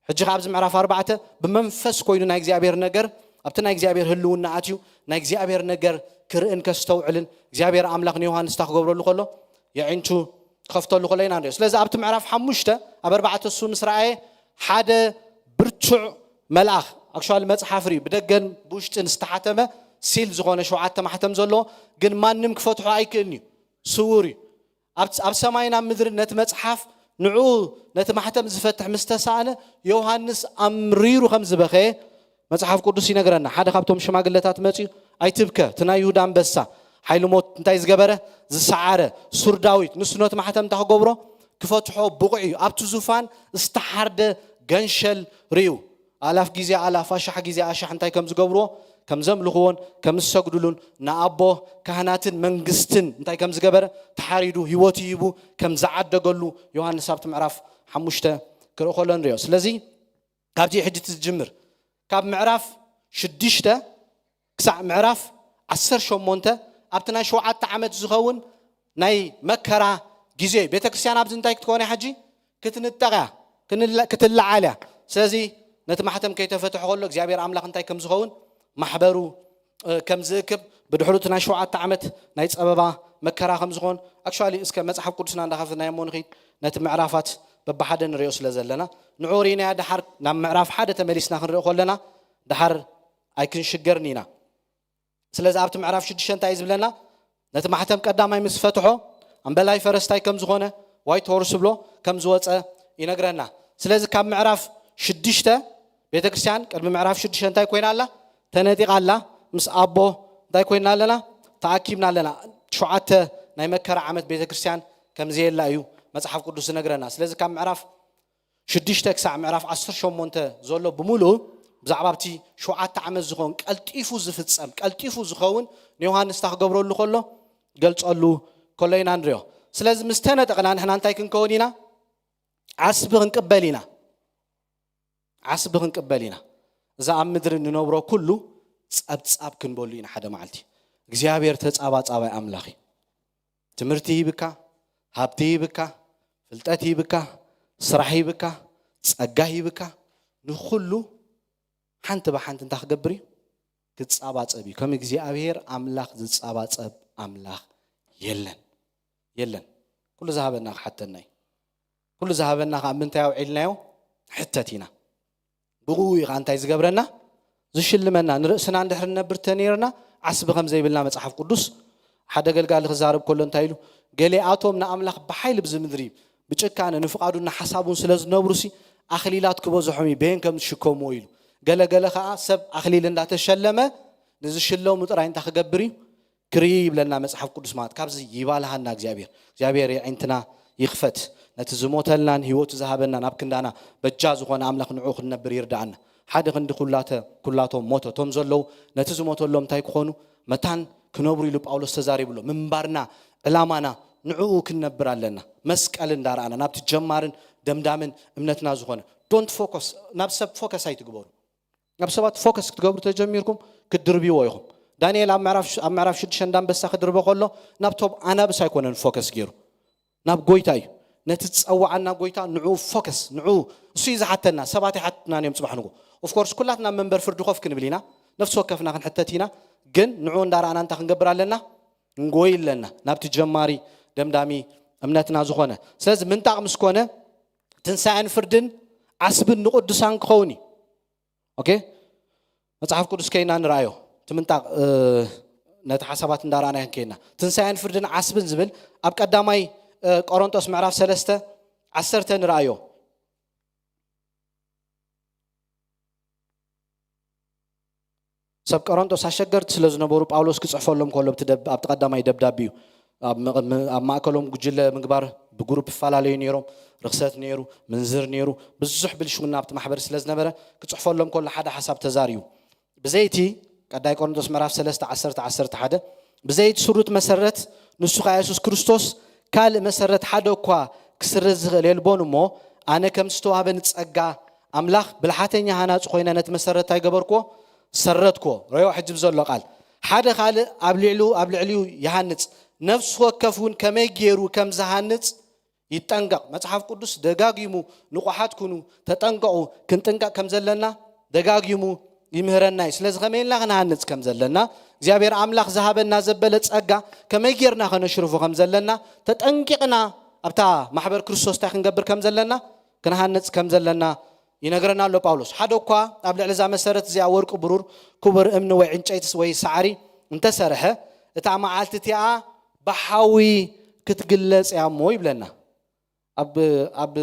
ሕጂ ከኣ ኣብዚ ምዕራፍ ኣርባዕተ ብመንፈስ ኮይኑ ናይ እግዚኣብሔር ነገር፣ ኣብቲ ናይ እግዚኣብሔር ህልውና ኣትዩ፣ ናይ እግዚኣብሔር ነገር ክርእን ከስተውዕልን እግዚኣብሔር ኣምላኽ ንዮሃንስ እንታይ ክገብረሉ ከሎ? የዒንቱ ክኸፍተሉ ከሎ ኢና ንሪኦ። ስለዚ ኣብቲ ምዕራፍ ሓሙሽተ ኣብ ኣርባዕተ እሱ ምስ ረኣየ ሓደ ብርቱዕ መልኣኽ፣ ኣክቹዋሊ መጽሓፍ ርእዩ፣ ብደገን ብውሽጥን ዝተሓተመ ሲል ዝኾነ ሸውዓተ ማሕተም ዘለዎ፣ ግን ማንም ክፈትሖ ኣይክእልን እዩ፣ ስዉር እዩ። ኣብ፣ ኣብ ሰማይን ኣብ ምድርን ነቲ መጽሓፍ ንዕኡ ነቲ ማሕተም ዝፈትሕ ምስ ተሳእነ፣ ዮሃንስ ኣምሪሩ ከም ዝበኸየ መጽሓፍ ቅዱስ ይነግረና። ሓደ ካብቶም ሽማግለታት መጺኡ፣ "ኣይትብከ፣ እቲ ናይ ይሁዳ ኣንበሳ፣ ሓይሊ ሞት እንታይ ዝገበረ? ዝሰዓረ፣ ሱር ዳዊት፣ ንሱ ነቲ ማሕተም እንታይ ክገብሮ? ክፈትሖ ብቑዕ እዩ። ኣብቲ ዙፋን ዝተሓርደ ገንሸል ርእዩ። ኣላፍ ግዜ ኣላፍ፣ ኣሻሕ ግዜ ኣሻሕ እንታይ ከም ዝገብርዎ? ከም ዘምልኽዎን ከም ዝሰግዱሉን፣ ንኣቦ ካህናትን መንግስትን እንታይ ከም ዝገበረ? ተሓሪዱ፣ ህይወቱ ሂቡ ከም ዝዓደገሉ ዮሃንስ ኣብቲ ምዕራፍ ሓሙሽተ ክርኢ ከሎ ንሪኦ። ስለዚ ካብዚ ሕጂ ትጅምር። ካብ ምዕራፍ ሽዱሽተ ክሳዕ ምዕራፍ ዓሰርተ ሸሞንተ ኣብቲ ናይ ሸውዓተ ዓመት ዝኸውን ናይ መከራ ግዜ እዩ። ቤተ ክርስቲያን ኣብዚ እንታይ ክትከውን እያ ሕጂ? ክትንጠቕ እያ፣ ክንለ-፣ ክትለዓል እያ። ስለዚ ነቲ ማሕተም ከይተፈትሐ ከሎ እግዚኣብሔር ኣምላኽ እንታይ ከም ዝኸውን፣ ማሕበሩ፣ እ፣ ከም ዝእክብ፣ ብድሕሩ እቲ ናይ ሸውዓተ ዓመት ናይ ጸበባ መከራ ከም ዝኾን፣ ኣክቹዋሊ እስከ መጽሓፍ ቅዱስና እንዳኸፈትናዮ እሞ ንኺድ፣ ነቲ ምዕራፋት በብሓደ ንሪኦ ስለ ዘለና፣ ንዑ ርኢናያ። ደሓር ናብ ምዕራፍ ሓደ ተመሊስና ክንርኢ ከለና፣ ደሓር ኣይክንሽገርን ኢና። ስለዚ ኣብቲ ምዕራፍ ሽዱሽተ እንታይ እዩ ዝብለና? ነቲ ማሕተም ቀዳማይ ምስ ፈትሖ፣ ኣምበላይ ፈረስ እንታይ ከም ዝኾነ፣ ዋይት ሆርስ ዝብሎ፣ ከም ዝወፀ ይነግረና። ስለዚ ካብ ምዕራፍ ሽዱሽተ፣ ቤተ ክርስቲያን ቅድሚ ምዕራፍ ሽዱሽተ እንታይ ኮይና ኣላ? ተነጢቓ ኣላ። ምስ ኣቦ እንታይ ኮይና ኣለና? ተኣኪብና ኣለና። ሸውዓተ ናይ መከራ ዓመት ቤተ ክርስቲያን ከም ዘየላ እዩ መጽሓፍ ቅዱስ ዝነግረና። ስለዚ ካብ ምዕራፍ ሽዱሽተ ክሳዕ ምዕራፍ ዓሰርተ ሸሞንተ ዘሎ ብምሉኡ ብዛዕባ ኣብቲ ሸውዓተ ዓመት ዝኾን ቀልጢፉ ዝፍጸም፣ ቀልጢፉ ዝኸውን፣ ንዮሃንስ እንታይ ክገብረሉ ከሎ፣ ገልጸሉ ከሎ ኢና ንሪኦ። ስለዚ ምስ ተነጠቕና ንሕና እንታይ ክንከውን ኢና? ዓስቢ ክንቅበል ኢና። ዓስቢ ክንቅበል ኢና። እዛ ኣብ ምድሪ እንነብሮ ኩሉ ጸብጻብ ክንበሉ ኢና ሓደ መዓልቲ። እግዚኣብሔር ተጻባጻባይ ኣምላኽ እዩ። ትምህርቲ ይህብካ፣ ሃብቲ ይህብካ፣ ፍልጠት ይህብካ፣ ስራሕ ይህብካ፣ ጸጋ ይህብካ። ንኹሉ ሓንቲ ብሓንቲ እንታይ ክገብር እዩ? ክጻባጸብ እዩ። ከም እግዚኣብሔር ኣምላኽ ዝጻባጸብ ኣምላኽ የለን። የለን። ኩሉ ዝሃበና ክሓተና እዩ። ኩሉ ዝሃበና ከኣ ምንታይ ኣውዒልናዮ? ሕተት ኢና። ብኡ እዩ ከኣ እንታይ ዝገብረና? ዝሽልመና። ንርእስና እንድሕር ንነብር ተነይርና ዓስቢ ከም ዘይብልና መጽሓፍ ቅዱስ ሓደ ኣገልጋሊ ክዛረብ ከሎ እንታይ ኢሉ? "ገሊኣቶም ንኣምላኽ ብሓይሊ ብዚ ምድሪ ብጭካነ ንፍቓዱን ንሓሳቡን ስለ ዝነብሩሲ ኣኽሊላት ክበዝሖም እዩ፣ በየን ከም ዝሽከምዎ" ኢሉ። ገለ ገለ ከኣ ሰብ ኣኽሊል እንዳተሸለመ ንዝሽለሙ ጥራይ እንታይ ክገብር እዩ? ክርኢ ይብለና መጽሓፍ ቅዱስ። ማለት ካብዚ ይባልሃና እግዚኣብሔር። እግዚኣብሔር የዒንትና ይኽፈት። ነቲ ዝሞተልናን ህይወቱ ዝሃበናን ኣብ ክንዳና በጃ ዝኾነ ኣምላኽ ንዕኡ ክንነብር ይርዳኣና። ሓደ ክንዲ ኩላተ-፣ ኩላቶም ሞተ። እቶም ዘለዉ ነቲ ዝሞተሎም እንታይ ክኾኑ? መታን ክነብሩ ኢሉ ጳውሎስ ተዛሪቡ ኣሎ። ምንባርና፣ ዕላማና ንዕኡ ክንነብር ኣለና። መስቀል እንዳረኣና ናብቲ ጀማርን ደምዳምን እምነትና ዝኾነ። ዶንት ፎከስ፣ ናብ ሰብ ፎከስ ኣይትግበሩ። ናብ ሰባት ፎከስ ክትገብሩ ተጀሚርኩም ክትድርብይዎ ኢኹም። ዳንኤል ኣብ ምዕራፍ ሽ-፣ ኣብ ምዕራፍ ሽዱሽተ እንዳንበሳ ክድርበ ከሎ ናብቶም ኣናብስ ኣይኮነን ፎከስ ገይሩ፣ ናብ ጎይታ እዩ። ነቲ ዝጸዋዓና ጎይታ ንዕኡ ፎከስ፣ ንዕኡ እሱ እዩ ዝሓተና። ሰባት ኣይሓትናን እዮም ጽባሕ ንግሆ። ኦፍኮርስ ኩላትና ኣብ መንበር ፍርዲ ኮፍ ክንብል ኢና፣ ነፍሲ ወከፍና ክንሕተት ኢና። ግን ንዕኡ እንዳረኣና እንታይ ክንገብር ኣለና? ክንጎይ ኣለና ናብቲ ጀማሪ ደምዳሚ እምነትና ዝኾነ። ስለዚ ምንጣቕ ምስ ኮነ ትንሳኤን ፍርድን ዓስብን ንቅዱሳን ክኸውን እዩ። ኦኬ፣ መጽሓፍ ቅዱስ ከይና ንረኣዮ። እቲ ምንጣቕ፣ እ፣ ነቲ ሓሳባት እንዳረኣና ክንከይና ትንሳኤን ፍርድን ዓስብን ዝብል ኣብ ቀዳማይ፣ እ፣ ቆሮንጦስ ምዕራፍ ሰለስተ ዓሰርተ ንረኣዮ። ሰብ ቆሮንጦስ ኣሸገርቲ ስለ ዝነበሩ ጳውሎስ ክጽሕፈሎም ከሎ ኣብቲ ደብ-፣ ኣብቲ ቀዳማይ ደብዳቤ እዩ። ኣብ መ-፣ ም-፣ ኣብ ማእከሎም ጉጅለ ምግባር ብግሩፕ ይፈላለዩ ነይሮም። ርኽሰት ነይሩ፣ ምንዝር ነይሩ፣ ብዙሕ ብልሽውና ኣብቲ ማሕበር ስለ ዝነበረ ክጽሕፈሎም ከሎ ሓደ ሓሳብ ተዛርዩ። ብዘይቲ ቀዳይ ቆሮንቶስ ምዕራፍ ሰለስተ ዓሰርተ ዓሰርተ ሓደ ብዘይቲ ስሩት መሰረት ንሱ ኸኣ የሱስ ክርስቶስ ካልእ መሰረት ሓደ እኳ ክስረዝ ዝኽእል የልቦን እሞ ኣነ ከም ዝተዋህበኒ ጸጋ ኣምላኽ ብልሓተኛ ሃናጺ ኮይነ ነቲ መሰረት እንታይ ገበርክዎ? ሰረትክዎ። ረዮ ሕጂ ብዘሎ ቃል ሓደ ካልእ ኣብ ልዕሉ ኣብ ልዕሊኡ ይሃንጽ። ነፍሲ ወከፍ እውን ከመይ ገይሩ ከም ዝሃንጽ ይጠንቀቕ። መጽሓፍ ቅዱስ ደጋጊሙ ንቑሓት ኩኑ፣ ተጠንቀቑ፣ ክንጥንቀቕ ከም ዘለና ደጋጊሙ ይምህረና እዩ። ስለዚ ከመይ ኢልና ክንሃንጽ ከም ዘለና፣ እግዚኣብሔር ኣምላኽ ዝሃበና ዘበለ ጸጋ ከመይ ጌርና ከነሽርፎ ከም ዘለና ተጠንቂቕና ኣብታ ማሕበር ክርስቶስ እንታይ ክንገብር ከም ዘለና፣ ክንሃንጽ ከም ዘለና ይነግረና ኣሎ ጳውሎስ። ሓደ እኳ ኣብ ልዕሊ እዛ መሰረት እዚኣ ወርቂ ብሩር ክቡር እምኒ ወይ ዕንጨይቲ ወይ ሳዕሪ እንተሰርሐ እታ መዓልቲ እቲኣ ብሓዊ ክትግለጽ እያ እሞ ይብለና። ኣብ ኣብ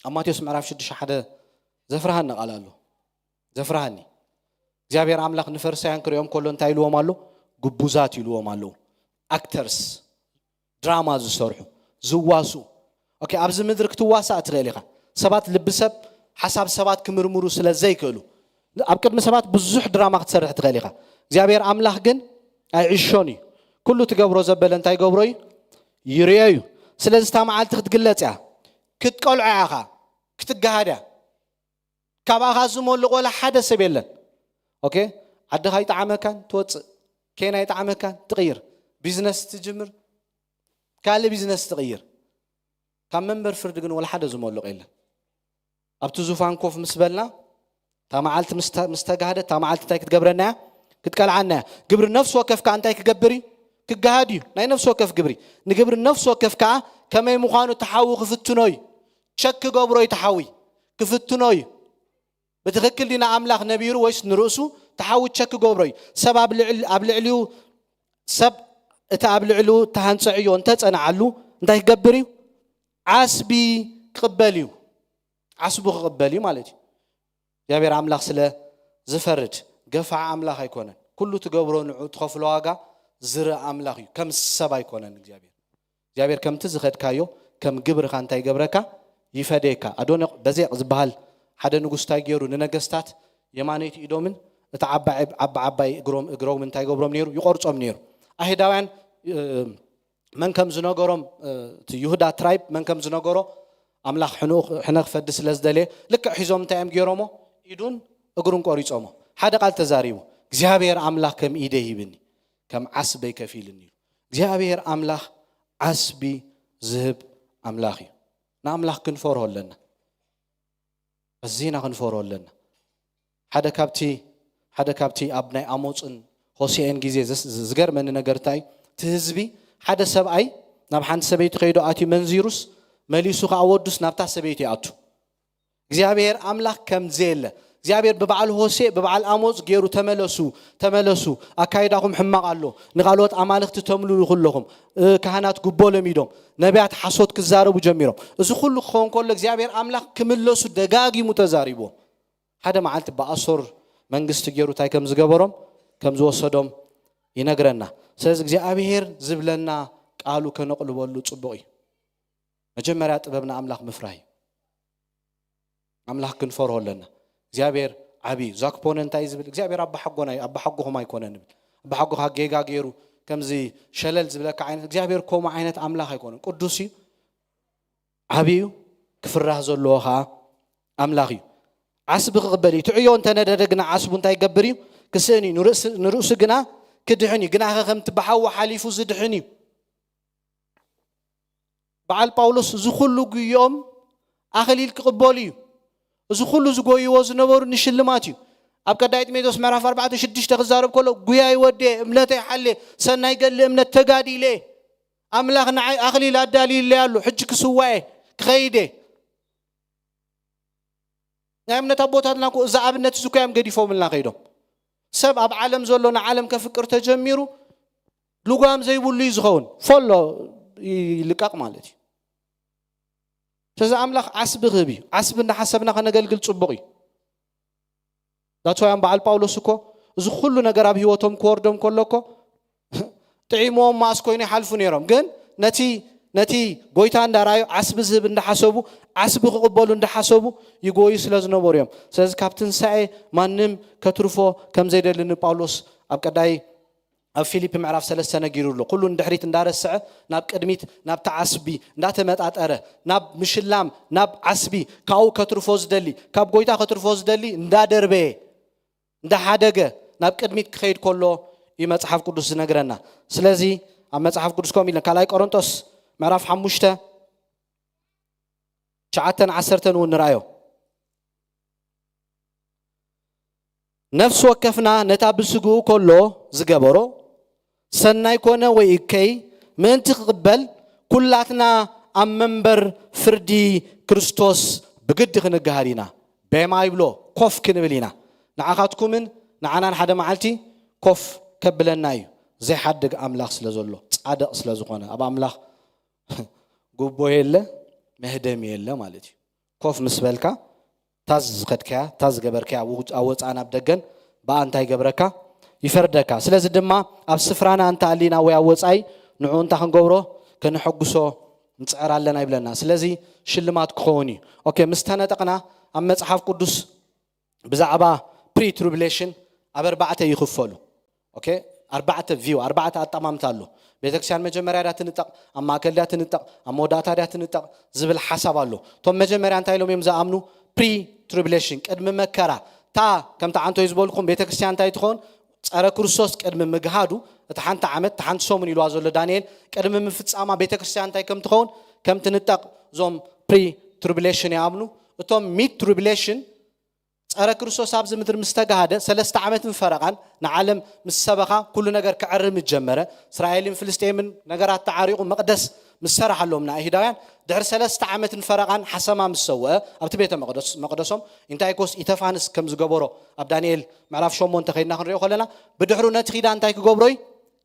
ኣብ ማቴዎስ ምዕራፍ ሽዱሽተ ሓደ ዘፍርሃኒ ቃል ኣሎ። ዘፍርሃኒ እግዚኣብሔር ኣምላኽ ንፈሪሳውያን ክሪኦም ከሎ እንታይ ኢልዎም ኣሎ? ግቡዛት ኢልዎም ኣለዉ። ኣክተርስ፣ ድራማ ዝሰርሑ፣ ዝዋስኡ። ኦኬ፣ ኣብዚ ምድሪ ክትዋሳእ ትኽእል ኢኻ። ሰባት ልቢ ሰብ፣ ሓሳብ ሰባት ክምርምሩ ስለ ዘይክእሉ ኣብ ቅድሚ ሰባት ብዙሕ ድራማ ክትሰርሕ ትኽእል ኢኻ። እግዚኣብሔር ኣምላኽ ግን ኣይዕሾን እዩ። ኩሉ ትገብሮ ዘበለ እንታይ ገብሮ እዩ? ይርዮ እዩ። ስለዚ እታ መዓልቲ ክትግለጽ እያ። ክትቀልዖ ኢኻ። ክትገሃድ እያ። ካባኻ ዝመልቕ ወላ ሓደ ሰብ የለን። ኦኬ፣ ዓድኻ ይጠዓመካን ትወፅእ፣ ኬና ይጠዓመካን ትቕይር፣ ቢዝነስ ትጅምር፣ ካልእ ቢዝነስ ትቕይር። ካብ መንበር ፍርዲ ግን ወላ ሓደ ዝመልቕ የለን። ኣብቲ ዙፋን ኮፍ ምስ በልና እታ መዓልቲ ምስ ተ-፣ ምስ ተጋህደት እታ መዓልቲ እንታይ ክትገብረና እያ? ክትቀልዓና እያ። ግብሪ ነፍሲ ወከፍ ከዓ እንታይ ክገብር እዩ? ክገሃድ እዩ። ናይ ነፍሲ ወከፍ ግብሪ። ንግብሪ ነፍሲ ወከፍ ከዓ ከመይ ምዃኑ እቲ ሓዊ ክፍትኖ እዩ። ቸክ ክገብሮ እዩ እቲ ሓዊ። ክፍትኖ እዩ። ብትኽክል ዲና ኣምላኽ ነቢሩ ወይስ ንርእሱ? እቲ ሓዊ ቸክ ክገብሮ እዩ። ሰብ ኣብ ልዕል-፣ ኣብ ልዕሊኡ፣ ሰብ እቲ ኣብ ልዕሊኡ እተሃንጸ ዕዮ እንተጸንዓሉ እንታይ ክገብር እዩ? ዓስቢ ክቕበል እዩ። ዓስቡ ክቕበል እዩ ማለት እዩ። እግዚኣብሔር ኣምላኽ ስለ ዝፈርድ ገፋዕ ኣምላኽ ኣይኮነን። ኩሉ ትገብሮ ንዑ ትኸፍሎ ዋጋ ዝርኢ ኣምላኽ እዩ። ከም ሰብ ኣይኮነን እግዚኣብሔር። እግዚኣብሔር ከምቲ ዝኸድካዮ ከም ግብርኻ እንታይ ይገብረካ? ይፈደየካ። ኣዶነቅ በዜቅ ዝበሃል ሓደ ንጉስ እንታይ ገይሩ? ንነገስታት የማነይቲ ኢዶምን እቲ ዓባይ ዓባ ዓባይ እግሮም እግሮም እንታይ ገብሮም ነይሩ? ይቆርጾም ነይሩ። ኣይሁዳውያን፣ እ፣ መን ከም ዝነገሮም፣ እ፣ እቲ ይሁዳ ትራይብ መን ከም ዝነገሮ ኣምላኽ ሕንኡ ሕነ ክፈዲ ስለ ዝደለየ ልክዕ ሒዞም እንታይ እዮም ገይሮሞ? ኢዱን እግሩን ቆሪጾሞ። ሓደ ቃል ተዛሪቡ፣ እግዚኣብሔር ኣምላኽ ከም ኢደ ይህብኒ፣ ከም ዓስበይ ከፊልኒ እዩ። እግዚኣብሔር ኣምላኽ ዓስቢ ዝህብ ኣምላኽ እዩ። ንኣምላኽ ክንፈርሆ ኣለና። ኣዚና ክንፈርሆ ኣለና። ሓደ ካብቲ ሓደ ካብቲ ኣብ ናይ ኣሞጽን ሆሴዕን ግዜ ዘስ-፣ ዝገርመኒ ነገር እንታይ እዩ? እቲ ህዝቢ፣ ሓደ ሰብኣይ ናብ ሓንቲ ሰበይቲ ከይዱ ኣትዩ መንዚሩስ መሊሱ ከኣ ወዱስ ናብታ ሰበይቲ ይኣቱ። እግዚኣብሔር ኣምላኽ ከም ዘየለ፣ እግዚኣብሔር ብበዓል ሆሴዕ ብበዓል ኣሞጽ ገይሩ ተመለሱ፣ ተመለሱ፣ ኣካይዳኹም ሕማቕ ኣሎ፣ ንኻልኦት ኣማልኽቲ ተምልሉ ኩለኹም፣ እ፣ ካህናት ጉቦ ለሚዶም፣ ነቢያት ሓሶት ክዛረቡ ጀሚሮም። እዚ ኩሉ ክኸውን ከሎ እግዚኣብሔር ኣምላኽ ክምለሱ ደጋጊሙ ተዛሪብዎም። ሓደ መዓልቲ ብኣሶር መንግስቲ ገይሩ እንታይ ከም ዝገበሮም ከም ዝወሰዶም ይነግረና። ስለዚ እግዚኣብሔር ዝብለና ቃሉ ከነቕልበሉ ጽቡቕ እዩ። መጀመርያ ጥበብ ንኣምላኽ ምፍራህ እዩ። ኣምላኽ ክንፈርሆ ኣለና። እግዚኣብሔር ዓብዪ እዩ። ዛክፖነ እንታይ ዝብል እግዚኣብሔር ኣባሓጎና እዩ፣ ኣባሓጎኹም ኣይኮነን ይብል። ኣባሓጎኻ ጌጋ ገይሩ ከምዚ ሸለል ዝብለካ ዓይነት እግዚኣብሔር ከምኡ ዓይነት ኣምላኽ ኣይኮነን። ቅዱስ እዩ፣ ዓብዪ እዩ፣ ክፍራህ ዘለዎ ኸዓ ኣምላኽ እዩ። ዓስቢ ክቕበል እዩ። ትዕዮ እንተነደደ ግና ዓስቡ እንታይ ይገብር እዩ? ክስእን እዩ። ንርእስ- ንርእሱ ግና ክድሕን እዩ። ግናኸ ከምቲ ብሓዊ ሓሊፉ ዝድሕን እዩ። በዓል ጳውሎስ እዚ ኩሉ ጉይኦም ኣኽሊል ክቕበሉ እዩ። እዚ ኩሉ ዝጎይዎ ዝነበሩ ንሽልማት እዩ። ኣብ ቀዳይ ጢሞቴዎስ ምዕራፍ ኣርባዕተ ሽዱሽተ ክዛረብ ከሎ ጉያይ ወዴ እምነተይ ሓሌ ሰናይ ገድሊ እምነት ተጋዲለ ኣምላኽ ንዓይ ኣኽሊል ኣዳልዩለይ ኣሎ ሕጂ ክስዋኤ ክኸይደ ናይ እምነት ኣቦታትና እኮ እዚ ኣብነት እዚ እኮ እዮም ገዲፎምልና ከይዶም ሰብ ኣብ ዓለም ዘሎ ንዓለም ከፍቅር ተጀሚሩ ልጓም ዘይብሉ እዩ ዝኸውን ፈሎ ይልቀቕ ማለት እዩ ስለዚ ኣምላኽ ዓስቢ ክህብ እዩ ዓስቢ እንዳሓሰብና ከነገልግል ፅቡቕ እዩ ዳትዋያን በዓል ጳውሎስ እኮ እዚ ኩሉ ነገር ኣብ ህይወቶም ክወርዶም ከሎ እኮ ጥዒምዎም ማእስ ኮይኑ ይሓልፉ ነይሮም ግን ነቲ ነቲ ጎይታ እንዳረኣዩ ዓስቢ ዝህብ እንዳሓሰቡ ዓስቢ ክቕበሉ እንዳሓሰቡ ይጎዩ ስለ ዝነበሩ እዮም ስለዚ ካብ ትንሳኤ ማንም ከትርፎ ከም ዘይደሊ ንጳውሎስ ኣብ ቀዳይ ኣብ ፊልፒ ምዕራፍ ሰለስተ ነጊሩ ኣሎ ኩሉ ንድሕሪት እንዳረስዐ ናብ ቅድሚት ናብቲ ዓስቢ እንዳተመጣጠረ ናብ ምሽላም ናብ ዓስቢ ካብኡ ከትርፎ ዝደሊ ካብ ጎይታ ከትርፎ ዝደሊ እንዳደርበየ እንዳሓደገ ናብ ቅድሚት ክኸይድ ከሎ እዩ መፅሓፍ ቅዱስ ዝነግረና ስለዚ ኣብ መፅሓፍ ቅዱስ ከምኡ ኢለን ካልኣይ ቆሮንጦስ ምዕራፍ ሓሙሽተ ትሽዓተን ዓሰርተን እውን ንርኣዮ ነፍሲ ወከፍና ነታ ብስግኡ ከሎ ዝገበሮ ሰናይ ኮነ ወይ እከይ ምእንቲ ክቕበል ኩላትና ኣብ መንበር ፍርዲ ክርስቶስ ብግዲ ክንገሃድ ኢና። ቤማ ይብሎ ኮፍ ክንብል ኢና። ንዓኻትኩምን ንዓናን ሓደ መዓልቲ ኮፍ ከብለና እዩ። ዘይሓድግ ኣምላኽ ስለ ዘሎ፣ ጻድቕ ስለ ዝኾነ፣ ኣብ ኣምላኽ ጉቦ የለ፣ መህደሚ የለ ማለት እዩ። ኮፍ ምስ በልካ፣ እታ ዝኸድካያ፣ እታ ዝገበርካያ፣ ኣብ ወፃእን ኣብ ደገን ብኣ እንታይ ይገብረካ? ይፈርደካ። ስለዚ ድማ ኣብ ስፍራና እንተ ኣሊና ወይ ኣብ ወፃኢ ንዕኡ እንታይ ክንገብሮ? ከነሐጉሶ ንፅዕር ኣለና ይብለና። ስለዚ ሽልማት ክኸውን እዩ። ኦኬ፣ ምስ ተነጠቕና ኣብ መፅሓፍ ቅዱስ ብዛዕባ ፕሪ ትሪቡሌሽን ኣብ ኣርባዕተ ይኽፈሉ። ኦኬ፣ ኣርባዕተ ቪው ኣርባዕተ ኣጠማምታ ኣሎ። ቤተክርስትያን መጀመርያ ድያ ትንጠቕ፣ ኣብ ማእከል ድያ ትንጠቕ፣ ኣብ መወዳእታ ድያ ትንጠቕ ዝብል ሓሳብ ኣሎ። እቶም መጀመርያ እንታይ ኢሎም እዮም ዝኣምኑ? ፕሪ ትሪቡሌሽን ቅድሚ መከራ እታ ከምቲ ዓንቶይ ዝበልኩም ቤተክርስትያን እንታይ ትኸውን? ጸረ ክርስቶስ ቅድሚ ምግሃዱ እቲ ሓንቲ ዓመት እቲ ሓንቲ ሰሙን ኢልዋ ዘሎ ዳንኤል ቅድሚ ምፍጻማ ቤተክርስትያን እንታይ ከም ትኸውን ከም ትንጠቕ እዞም ፕሪ ትሪቡሌሽን ይኣምኑ። እቶም ሚድ ትሪቡሌሽን ጸረ ክርስቶስ ኣብዚ ምድሪ ምስ ተጋሃደ ሰለስተ ዓመትን ፈረቓን ንዓለም ምስ ሰበኻ ኩሉ ነገር ክዕሪ ምስ ጀመረ እስራኤልን ፍልስጤምን ነገራት ተዓሪቑ መቕደስ ምስ ሰራሓሎም ንኣይሁዳውያን ድሕሪ ሰለስተ ዓመትን ፈረቓን ሓሰማ ምስ ሰውአ ኣብቲ ቤተ መቕደስ መቕደሶም ኢንታይኮስ ኢተፋንስ ከም ዝገበሮ ኣብ ዳንኤል ምዕራፍ ሸሞንተ ከይድና ክንሪኦ ከለና ብድሕሩ ነቲ ኪዳን እንታይ ክገብሮ እዩ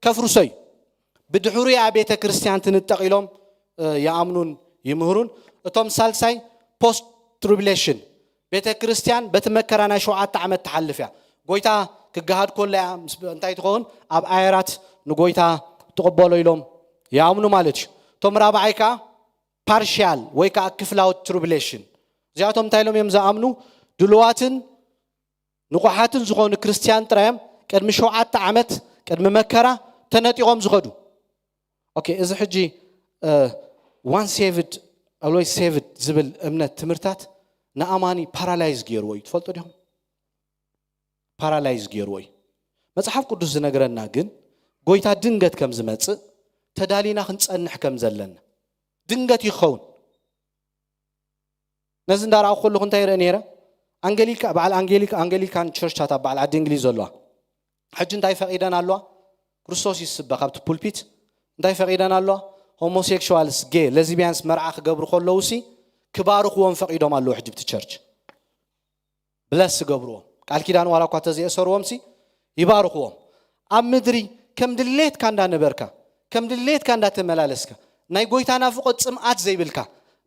ከፍርሶ እዩ ብድሕሩ እያ ቤተ ክርስቲያን ትንጠቕ ኢሎም ይኣምኑን ይምህሩን። እቶም ሳልሳይ ፖስት ትሪቡሌሽን ቤተ ክርስቲያን በቲ መከራ ናይ ሸውዓተ ዓመት ትሓልፍ እያ። ጎይታ ክገሃድ ኮሎ እያ እንታይ ትኸውን ኣብ ኣየራት ንጎይታ ትቕበሎ ኢሎም ይኣምኑ ማለት እዩ። እቶም ራብዓይ ከዓ ፓርሽያል ወይ ከዓ ክፍላዊ ትሪቡሌሽን እዚኣቶም እንታይ ኢሎም እዮም ዝኣምኑ ድልዋትን ንቑሓትን ዝኾኑ ክርስትያን ጥራዮም ቅድሚ ሸውዓተ ዓመት ቅድሚ መከራ ተነጢቖም ዝኸዱ ኦኬ እዚ ሕጂ ዋን ሴቭድ ኣልወይ ሴቭድ ዝብል እምነት ትምህርታት ንኣማኒ ፓራላይዝ ገይርዎ እዩ ትፈልጡ ዲኹም ፓራላይዝ ገይርዎ እዩ መፅሓፍ ቅዱስ ዝነግረና ግን ጎይታ ድንገት ከም ዝመፅእ ተዳሊና ክንፀንሕ ከም ዘለና ድንገት ይኸውን ነዚ እንዳረኣኹ ከለኹ እንታይ ይርኢ ነይረ ኣንገሊካ በዓል ኣንገሊካ ኣንገሊካን ቸርቻት ኣብ በዓል ዓዲ እንግሊዝ ዘለዋ ሕጂ እንታይ ፈቒደን ኣለዋ ክርስቶስ ይስበኽ ኣብቲ ፑልፒት እንታይ ፈቒደን ኣለዋ ሆሞሴክሽዋልስ ጌ ለዝቢያንስ መርዓ ክገብሩ ከለዉ ሲ ክባርኽዎም ፈቒዶም ኣለዉ ሕጂ ብቲ ቸርች ብለስ ዝገብርዎም ቃል ኪዳን ዋላ እኳ ተዘየእሰርዎም ሲ ይባርኽዎም ኣብ ምድሪ ከም ድሌትካ እንዳነበርካ ከም ድሌትካ እንዳተመላለስካ ናይ ጎይታ ናፍቆት ጽምኣት ዘይብልካ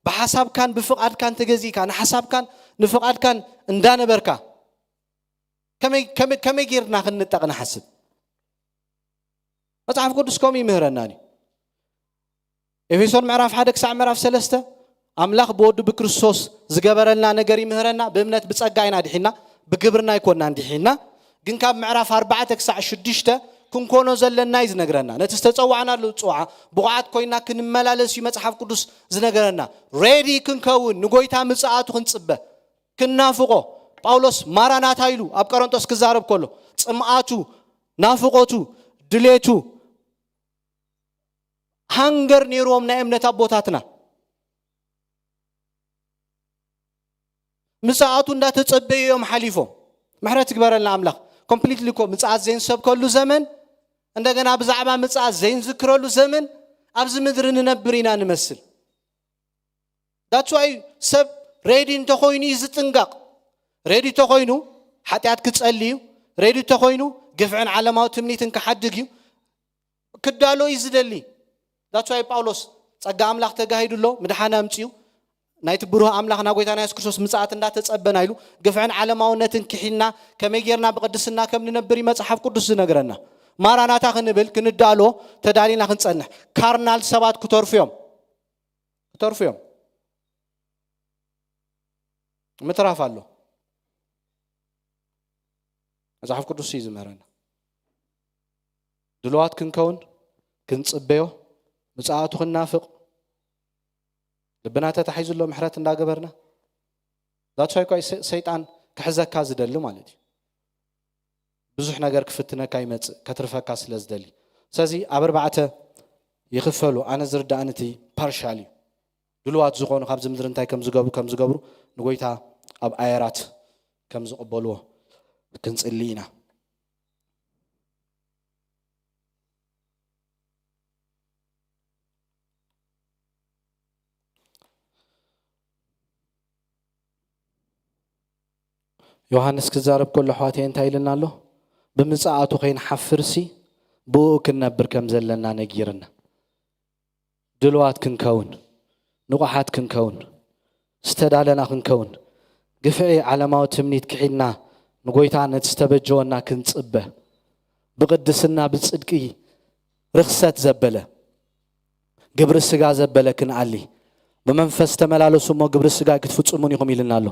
ብሓሳብካን ብፍቓድካን ተገዚእካ ንሓሳብካን ንፍቓድካን እንዳነበርካ ከመይ ጌርና ክንንጠቕ ንሓስብ መጽሓፍ ቅዱስ ከምኡ ይምህረና እዩ ኤፌሶን ምዕራፍ ሓደ ክሳዕ ምዕራፍ ሰለስተ ኣምላኽ ብወዱ ብክርስቶስ ዝገበረልና ነገር ይምህረና። ብእምነት ብጸጋ ኢና ድሒና፣ ብግብርና ኣይኮንናን ድሒና። ግን ካብ ምዕራፍ ኣርባዕተ ክሳዕ ሽዱሽተ ክንኮኖ ዘለና እዩ ዝነግረና። ነቲ ዝተጸዋዕናሉ ጽውዓ ብቑዓት ኮይና ክንመላለስ እዩ መጽሓፍ ቅዱስ ዝነገረና። ሬዲ ክንከውን፣ ንጎይታ ምጽኣቱ ክንጽበ፣ ክናፍቖ። ጳውሎስ ማራናታ ኢሉ ኣብ ቆሮንቶስ ክዛረብ ከሎ፣ ጽምኣቱ፣ ናፍቖቱ፣ ድሌቱ፣ ሃንገር ነይርዎም ናይ እምነት ኣቦታትና። ምጽኣቱ እንዳተጸበዩ እዮም ሓሊፎም። ምሕረት ይግበረልና ኣምላኽ። ኮምፕሊትሊ እኮ ምጽኣት ዘይንሰብከሉ ዘመን፣ እንደገና ብዛዕባ ምጽኣት ዘይንዝክረሉ ዘመን ኣብዚ ምድሪ ንነብር ኢና ንመስል። ዳትስ ዋይ ሰብ ሬዲ እንተኾይኑ እዩ ዝጥንቀቕ። ሬዲ እንተኾይኑ ሓጢኣት ክጸሊ እዩ። ሬዲ እንተኾይኑ ግፍዕን ዓለማዊ ትምኒትን ክሓድግ እዩ። ክዳሎ እዩ ዝደሊ። ዳትስ ዋይ ጳውሎስ ጸጋ ኣምላኽ ተጋሂዱ ኣሎ፣ ምድሓን ኣምጺኡ፣ ናይቲ ብሩህ ኣምላኽና ጎይታና የሱስ ክርስቶስ ምጽኣት እንዳተጸበና ኢሉ ግፍዕን ዓለማውነትን ክሒድና ከመይ ጌርና ብቅድስና ከም ንነብር እዩ መጽሓፍ ቅዱስ ዝነግረና። ማራናታ ክንብል ክንዳሎ ተዳሊና ክንጸንሕ። ካርናል ሰባት ክተርፉ እዮም። ክተርፉ እዮም። ምትራፍ ኣሎ። መጽሓፍ ቅዱስ እዩ ዝምህረና። ድልዋት ክንከውን፣ ክንጽበዮ፣ ምጽኣቱ ክንናፍቕ፣ ልብና ተታሒዙ ኣሎ ምሕረት እንዳገበርና። ዳትስ ዋይ እኮ ሰ-፣ ሰይጣን ክሕዘካ ዝደሊ ማለት እዩ። ብዙሕ ነገር ክፍትነካ ይመጽእ፣ ከትርፈካ ስለ ዝደሊ። ስለዚ ኣብ ኣርባዕተ ይኽፈሉ። ኣነ ዝርዳእኒ እቲ ፓርሻል እዩ። ድልዋት ዝኾኑ ካብዚ ምድሪ እንታይ ከም ዝገብሩ፣ ከም ዝገብሩ ንጎይታ ኣብ ኣየራት ከም ዝቕበልዎ ክንጽሊ ኢና። ዮሃንስ ክዛረብ ከሎ ኣሕዋተይ እንታይ ኢልና ኣሎ? ብምጽኣቱ ከይንሓፍርሲ ብኡ ክንነብር ከም ዘለና ነጊርና። ድልዋት ክንከውን፣ ንቑሓት ክንከውን፣ ዝተዳለና ክንከውን፣ ግፍዒ ዓለማዊ ትምኒት ክሒድና ንጎይታ ነቲ ዝተበጀወና ክንጽበ፣ ብቅድስና ብጽድቂ ርኽሰት ዘበለ፣ ግብሪ ስጋ ዘበለ ክንኣሊ፣ ብመንፈስ ተመላለሱ እሞ ግብሪ ስጋ ኣይክትፍጽሙን ኢኹም ኢልና ኣሎ።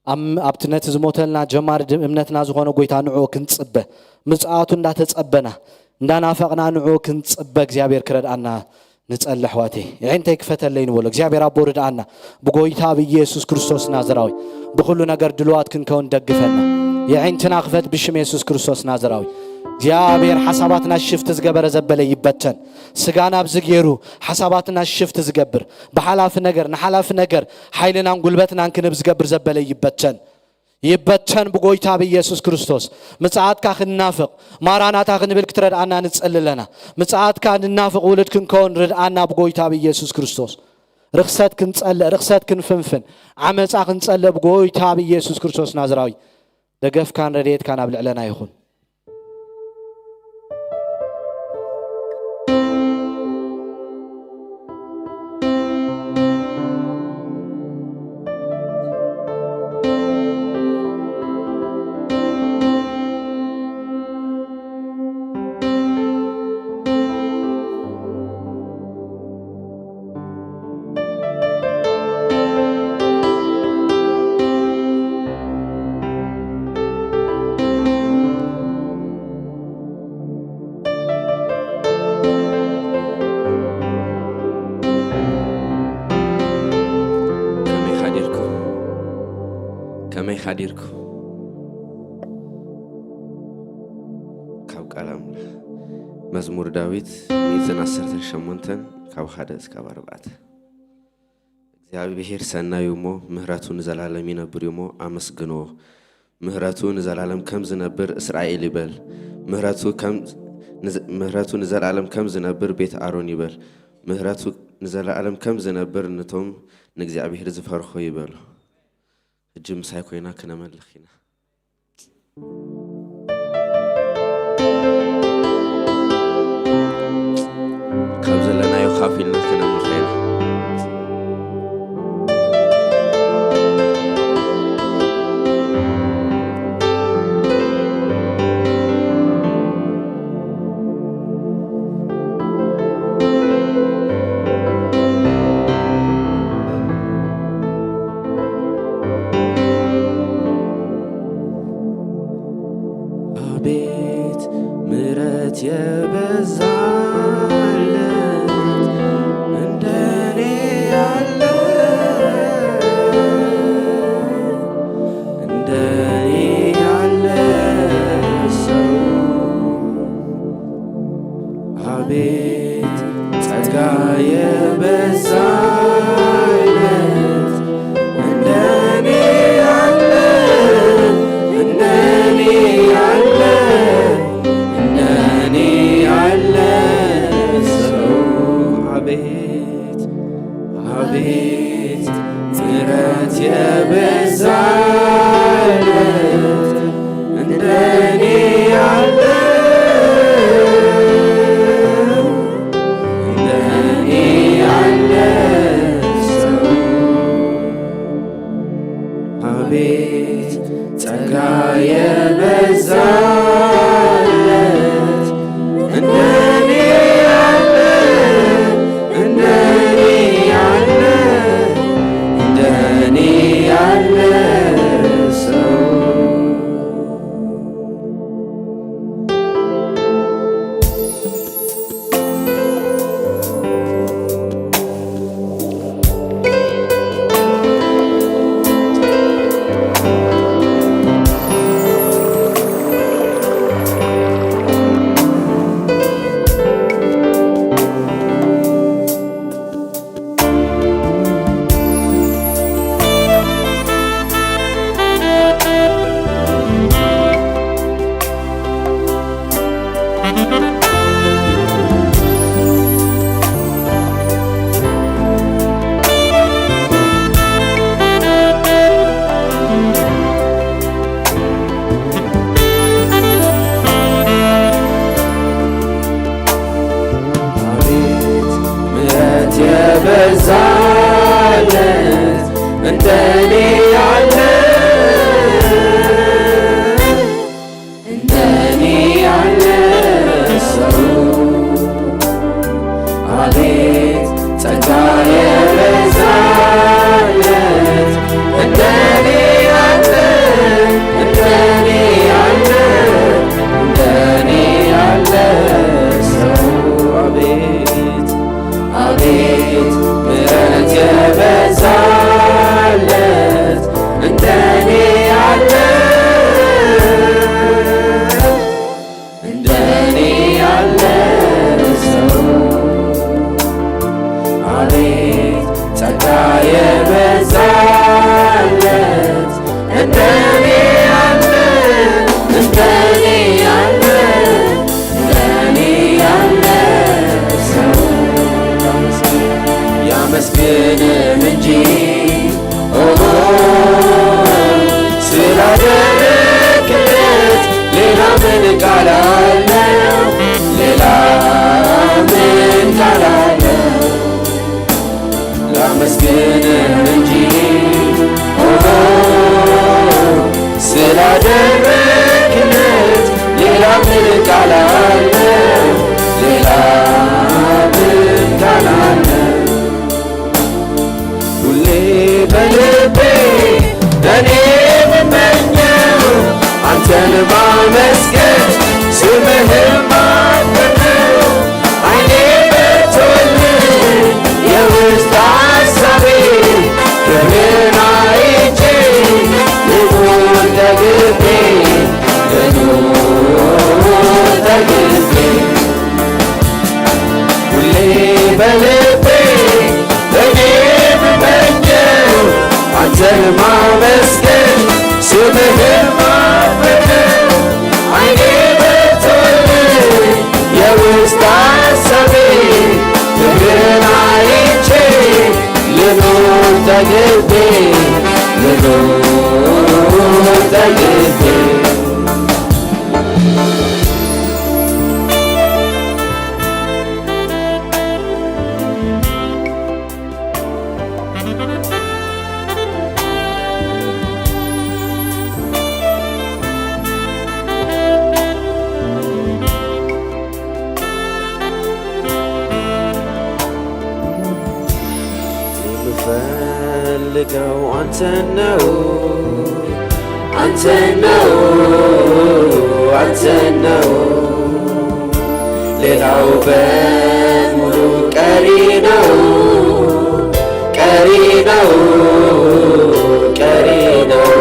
ኣብ-፣ ኣብቲ ነቲ ዝሞተልና ጀማሪ ድ-፣ እምነትና ዝኾነ ጎይታ ንዕኡ ክንጽበ፣ ምጽኣቱ እንዳተጸበና፣ እንዳናፈቕና ንዕኡ ክንጽበ እግዚኣብሔር ክረድኣና ንጸሊ ኣሕዋተይ። የዒንተይ ክፈተለይ ንበሎ። እግዚኣብሔር ኣቦ ርድኣና። ብጎይታ ብኢየሱስ ክርስቶስ ናዝራዊ ብኹሉ ነገር ድልዋት ክንከውን ደግፈና። የዒንትና ክፈት ብሽም የሱስ ክርስቶስ ናዝራዊ። እግዚኣብሔር ሓሳባትና ሽፍት ዝገበረ ዘበለ ይበተን። ስጋና ኣብዚ ገይሩ ሓሳባትና ሽፍት ዝገብር፣ ብሓላፊ ነገር ንሓላፊ ነገር ሓይልናን ጉልበትናን ክንብ ዝገብር ዘበለ ይበተን። ይበተን ብጎይታ ብኢየሱስ ክርስቶስ። ምጽኣትካ ክንናፍቕ፣ ማራናታ ክንብል ክትረድኣና ንጸሊ ኣለና። ምጽኣትካ ንናፍቕ ውሉድ ክንከውን ርድኣና ብጎይታ ብኢየሱስ ክርስቶስ። ርኽሰት ክንጸልእ፣ ርኽሰት ክንፍንፍን፣ ዓመጻ ክንጸልእ ብጎይታ ብኢየሱስ ክርስቶስ ናዝራዊ ደገፍካን ረድኤትካን ኣብ ልዕለና ይኹን። ከመይ ሓዲርኩም? ከመይ ሓዲርኩም? ካብ ቃል ኣምላኽ መዝሙር ዳዊት ሚእትን ዓሰርተን ሸሞንተን ካብ ሓደ እስካብ ኣርባዕተ። እግዚኣብሔር ሰናይ እዩ እሞ፣ ምህረቱ ንዘላለም ይነብር እዩ እሞ፣ ኣመስግንዎ። ምህረቱ ንዘላለም ከም ዝነብር እስራኤል ይበል። ምህረቱ ከም፣ ንዘ-፣ ምህረቱ ንዘላለም ከም ዝነብር ቤት ኣሮን ይበል። ምህረቱ ንዘላለም ከም ዝነብር ነቶም ንእግዚኣብሔር ዝፈርሆ ይበሉ። ሕጂ ምሳይ ኮይና ክነመልኽ ኢና። ካብ ዘለናዮ ካፍ ኢልና ክነምልኽ ኢና። በዛለት እንደኔ ያለ፣ እንደኔ ያለ ሰው። አቤት ጸጋ የበዛለት፣ እንደኔ ያለ፣ እንደኔ ያለ፣ እንደኔ ያለ ሰው። አቤት፣ አቤት ምሕረት የበዛለት፣ እንደኔ ያለ፣ እንደኔ ያለ ሰው። አቤት ጸጋ የበዛለት፣ እንደኔ ያለ፣ እንደኔ ያለ፣ እንደኔ ያለ ሰው። አቤት ምሕረት የበዛለት፣ እንደኔ ያለ፣ እንደኔ ያለ ሰው። አቤት ጸጋ የበዛለት፣ እንደኔ ያለ፣ እንደኔ ያለ፣ እንደኔ ያለ ሰው። አቤት፣ አቤት ምሕረት የበዛለት፣ እንደኔ ያለ፣ እንደኔ ያለ ሰው። አቤት ጸጋ የበዛለት፣ እንደኔ ያለ፣ እንደኔ ያለ፣ እንደኔ ያለ ሰው። ያመስግንም እንጂ፣ ኦሆ፣ ስላደረክለት ሌላ ምን ቃል አለው? ሌላ ምን ቃል አለው? ላመስግን እንጂ፣ ኦሆ፣ ስላደረክለት ሌላ ምን ቃል አለው? ሌላ ምን ቃል አለው? ሁሌ በልቤ እኔ የምመኘው አንተን ማመስገን፣ ስምህን ማክበር ነው። አይኔ በርቶልኝ የውስጥ ሐሳቤ ክብርን አይቼ ልኑር ተግቤ፣ ልኑር ተግቤ። ሁሌ በልቤ እኔ የምመኘው አንተን ማመስገን፣ ስምህን ማክበር ነው። አይኔ በርቶልኝ የውስጥ ሐሳቤ ክብርን አይቼ ልኑር ተግቤ፣ ልኑር ተግቤ። የምፈልገው አንተን ነው፣ አንተን ነው፣ አንተን ነው። ሌላው በሙሉ ቀሪ ነው፣ ቀሪ ነው፣ ቀሪ ነው።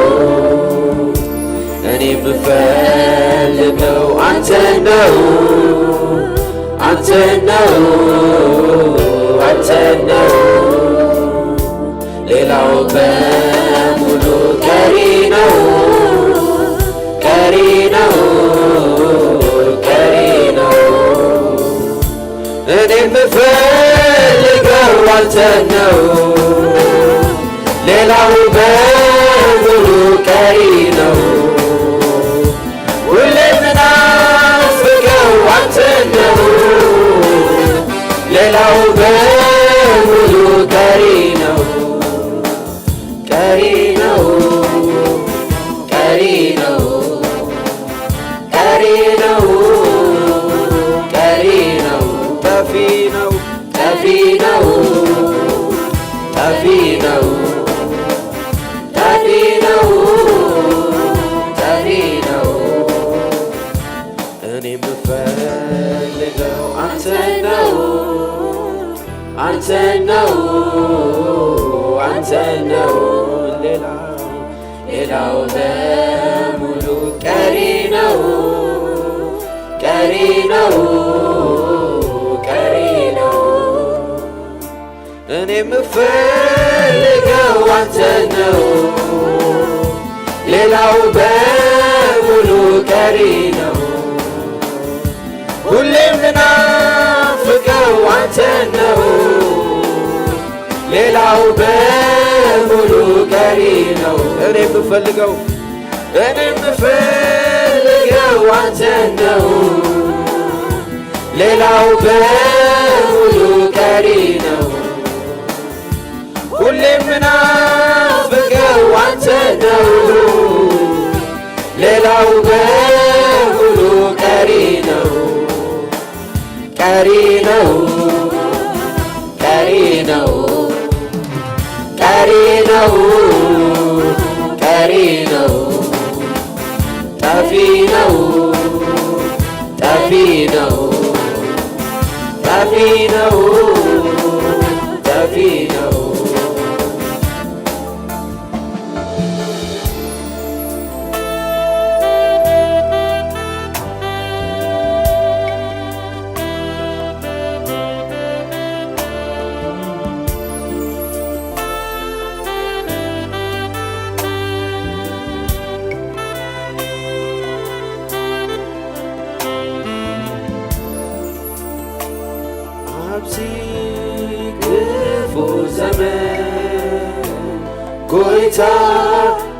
እኔ የምፈልገው አንተን ነው፣ አንተን ነው፣ አንተን ነው። ሌላው በሙሉ ቀሪ ነው፣ ቀሪ ነው፣ ቀሪ ነው። እኔ የምፈልገው አንተን ነው፣ ሌላው በሙሉ ቀሪ ነው። ሁሌ የምናፍቀው አንተን ነው፣ ሌላው በሙሉ ቀሪ ነው፣ ቀሪ ነው፣ ቀሪ ነው፣ ቀሪ ነው፣ ቀሪ ነው። ጠፊ ነው፣ ጠፊ ነው፣ ጠፊ ነው፣ ጠፊ ነው፣ ጠፊ ነው። እኔ የምፈልገው አንተን ነው፣ አንተን ነው፣ አንተን ነው። ሌላው፣ ሌላው በሙሉ ቀሪ ነው፣ ቀሪ ነው፣ ቀሪ ነው። እኔ የምፈልገው አንተን ነው፣ ሌላው በሙሉ ቀሪ ነው። ሁሌ የምናፍቀው አንተን ነው፣ ሌላው በሙሉ ቀሪ ነው። እኔ የምፈልገው፣ እኔ የምፈልገው አንተን ነው፣ ሌላው በሙሉ ቀሪ ነው። ሁሌ የምናፍቀው አንተን ነው፣ ሌላው በሙሉ ቀሪ ነው፣ ቀሪ ነው፣ ቀሪ ነው፣ ቀሪ ነው፣ ቀሪ ነው። ጠፊ ነው፣ ጠፊ ነው፣ ጠፊ ነው፣ ጠፊ ነው። ኣብዚ ክፉ ዘመን ጎይታ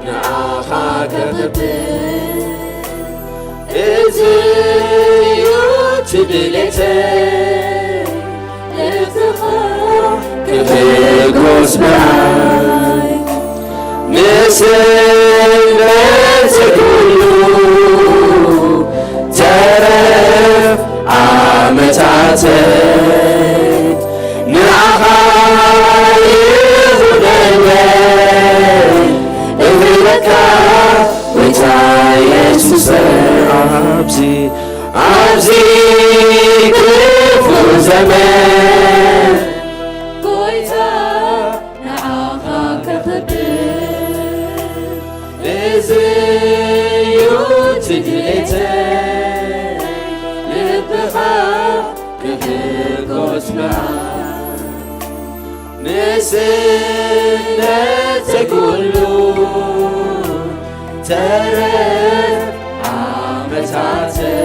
ንዓኻ ከኽብር፣ እዚ እዩ እቲ ድሌተይ፣ ልብኻ ክህጎስ ብኣይ። ንስንበት ኩሉ ተረፍ ዓመታተይ ንዓኻ ይኹነለይ እብለካ ጎይታ የሱሰይ። ኣብዚ ኣብዚ ክፉ ዘመን ጎይታ ንዓኻ ከኽብር፣ እዚ እዩ እቲ ድሌተይ፣ ልብኻ ክህጎስ ብኣይ። ንስንበተይ ኩሉ ተረፍ ዓመታተይ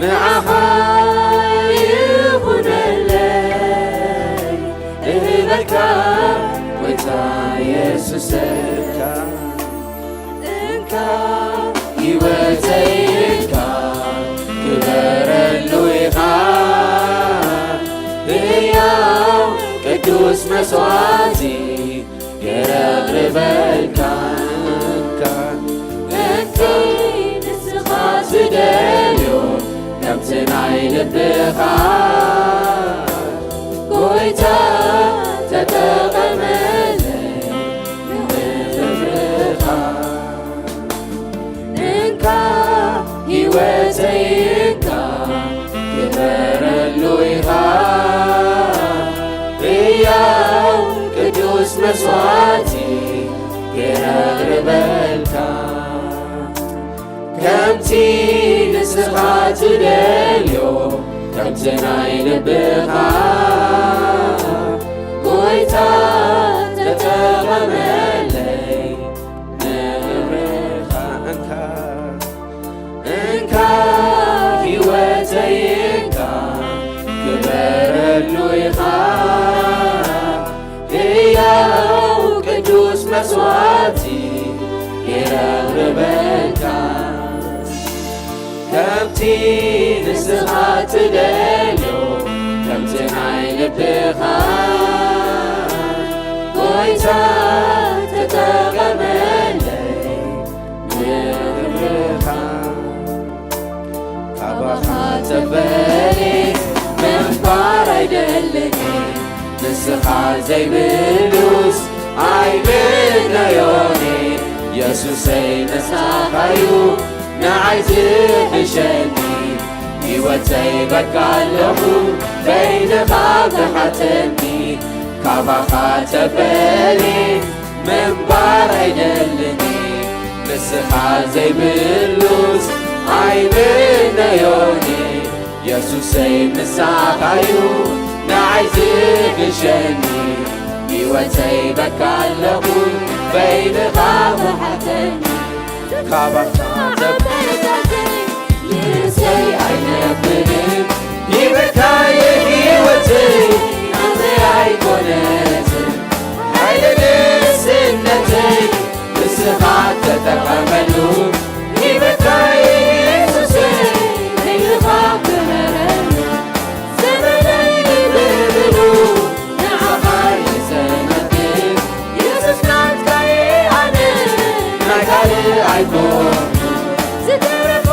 ንዓኻ ይኹነለይ እህበካ ጎይታ የሱሰይ። እንካ ህይወተይ እንካ ክበረሉ ኢኻ ህያው ቅዱስ መስዋዕቲ ገረቕርበልካ እንካ እንካ ንስኻ ትደልዮ ከምቲ ናይ ልብኻ ጎይታ ተጠቐመለይ ንኽብርኻ። እንካ ህይወተይ እንካ ትደልዮ ከምቲ ናይ ልብኻ ጎይታ ተጠቐመለይ ንኽብርኻ። እንካ እንካ ህይወተይ እንካ ክበረሉ ኢኻ ህያው ቅዱስ መስዋዕቲ የቕርበልካ። ከምቲ ንስኻ ትደልዮ ከምቲ ናይ ልብኻ ጎይታ ተጠቐመለይ ንኽብርኻ። ካባኻ ተፈልየ ምንባር ኣይደልን ንስኻ ዘይብሉስ ኣይምነዮን የሱሰይ ምሳኻዩ ንዓይ ዝሕሸኒ ህይወተይ በቃ ኣለኹ በይንኻ ብሓተኒ ካባኻ ተፈልየ ምንባር ኣይደልን ንስኻ ዘይብሉስ ኣይምነዮን የሱሰይ ምሳኻዩ ንዓይ ዝሕሸኒ ህይወተይ በቃ ኣለኹ በይንኻ ብሓተኒ ካባኻ ተፈልየ ንርእሰይ ኣይነብርን ሂበካየ ህይወተይ ናተይ ኣይኮነትን ሓይሊ ንእስነተይ ንስኻ ተጠቐመሉ ሂበካየ የሱሰይ በይንኻ ክበረሉ ዘመነይ ብሙሉ ንዓኻ እየ ዘመስግን የሱስ ናትካ እየ ኣነ ናይ ካልእ ኣይኮንኩን ዝተረፋ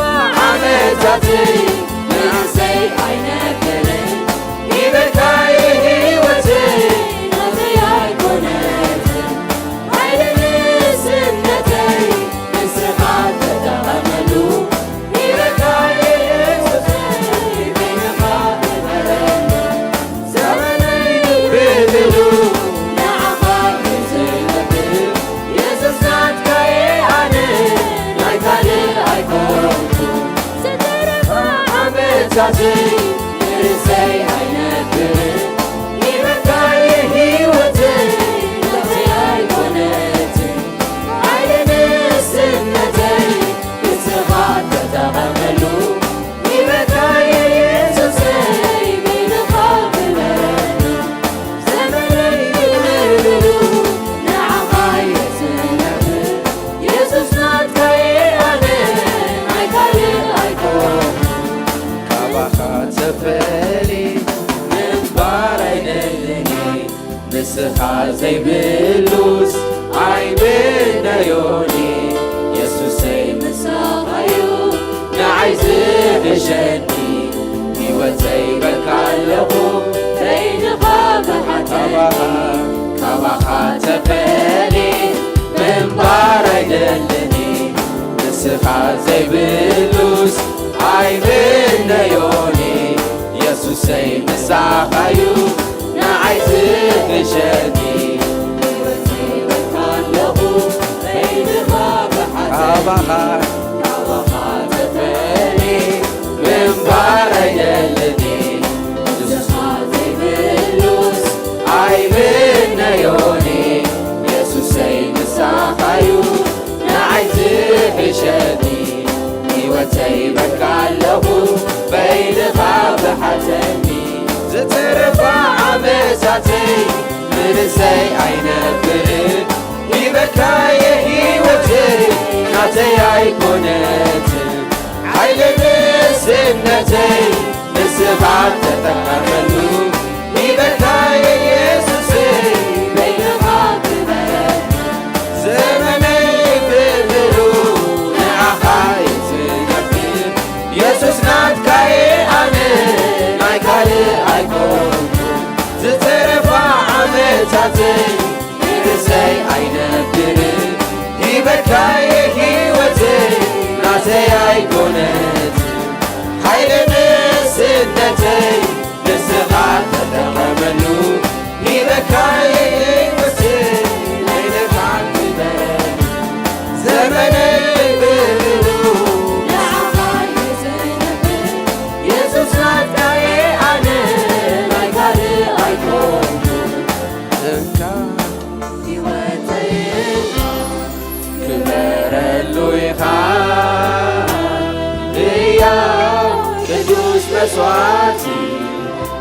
ዓመታተይ ንርእሰይ ኣይነብርን ሂበካየ ህይወተይ ናተይ ኣይኮነትን ሓይሊ ንእስነተይ ንስኻ ተጠቐመሉ ሂበካየ የሱሰይ በይንኻ ክበረሉ ዘመነይ ብሙሉ ንዓኻ እየ ዘመስግን የሱስ ናትካ እየ ኣነ ናይ ካልእ ኣይኮንኩን ዝተረፋ ዓመታተይ ንርእሰይ ኣይነብርን ሂበካየ ህይወተይ ናተይ ኣይኮነትን ሓይሊ ንእስነተይ ንስኻ ተጠቐመሉ ሂበካየ የሱሰይ በይንኻ ክበረሉ ዘመነይ ብሙሉ ንዓኻ እየ ዝነብር የሱስ ናትካ እየ ኣነ ናይ ካልእ ኣይኮንኩን ካባኻ ተፈልየ ምንባር ኣይደልን ንስኻ ዘይብሉስ ኣይምነዮን የሱሰይ ምሳኻዩ ንዓይ ዝሕሸኒ ህይወተይ በልካ ኣለኹ በይንኻ ብሓተኒ ካባኻ ተፈልየ ምንባር ኣይደልን ንስኻ ዘይብሉስ ኣይምነዮን የሱሰይ ምሳኻዩ ንዓይ ዝሕሸኒ ሂወተይ በልካ ኣለኹ በይንኻ ብሓተኒ ካባኻ ካባኻ ተፈልየ ምንባር ኣይደልን ንስኻ ዘይብሉስ ኣይምነዮን የሱሰይ ምሳኻዩ ንዓይ ዝሕሸኒ ሂወተይ በልካ ኣለኹ በይንኻ ብሓተኒ ዝተረፋ ዓመታተይ ንርእሰይ ኣይነብርን ሂበካየ ህይወተይ ናተይ ኣይኮነትን ሓይሊ ንእስነተይ ንስኻ ተጠቐመሉ ሂበካየ የሱሰይ በይንኻ ክበረሉ ዘመነይ ብምሉ ንዓኻ እየ ዝነብር የሱስ ናትካ እየ ኣነ ናይ ካልእ ኣይኮንኩን ዝተረፋ ዓመታተይ ንርእሰይ ኣይነብርን ሂበካየ ሂወተይ ናተይ ኣይኮነትን ሓይሊ መስዋዕቲ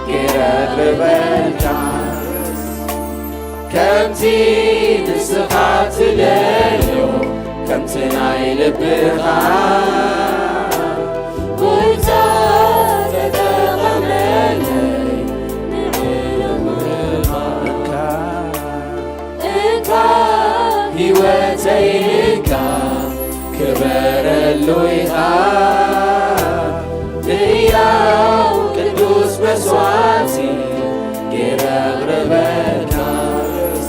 ገይረ ኣቕርበልካ። ከምቲ ንስኻ ትደልዮ፣ ከምቲ ናይ ልብኻ፣ ጎይታ ተጠቐመለይ ንዕላማኻ። እንካ ህይወተይ እንካ ክበረሉ ኢኻ። ህያው ቅዱስ መስዋዕቲ ገይረ ኣቕርበልካስ፣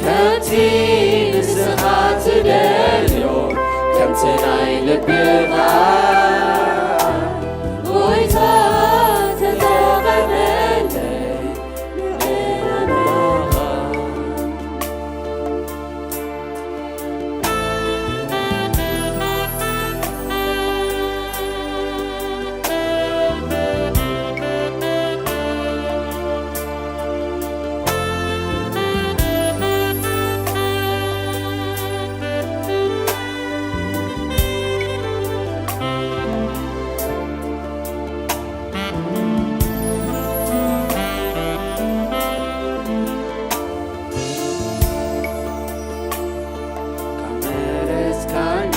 ከምቲ ንስኻ ትደልዮ፣ ከምቲ ናይ ልብኻ፣ ጎይታ ተጠቐመለይ። ካብ መረጽካኒ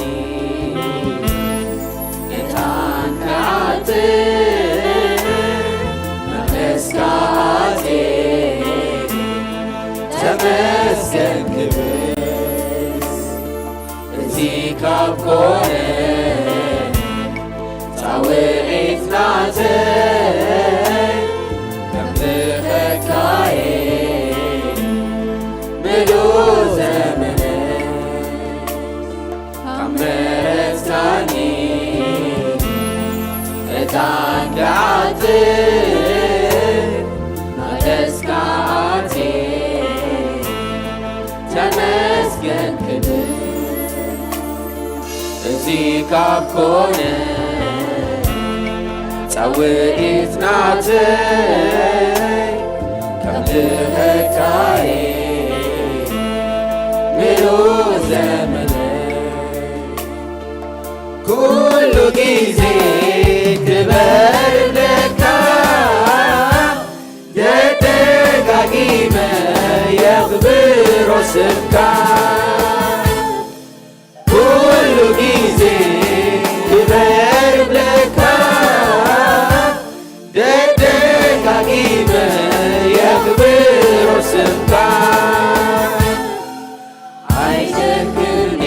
ዕጣን ክዓጥን መቕደስካ ኣትየ ተመስገን ክብልስ፣ እዚ ካብ ኮነ ጻውዒት ናተይ ከምልኸካየ ምሉእ ዘመነይ። ካብ መረጽካኒ ዕጣን ክዓጥን መቕደስካ ኣትየ ተመስገን ክብል፣ እዚ ካብ ኮነ ጻውዒት ናተይ ከምልኸካየ ምሉእ ዘመነይ። ኩሉ ግዜ ክበር እብለካ፣ ደጋጊመ የኽብሮ ስምካ። ኩሉ ግዜ ክበር እብለካ፣ ደጋጊመ የኽብሮ ስምካ። ኣይደክምኔ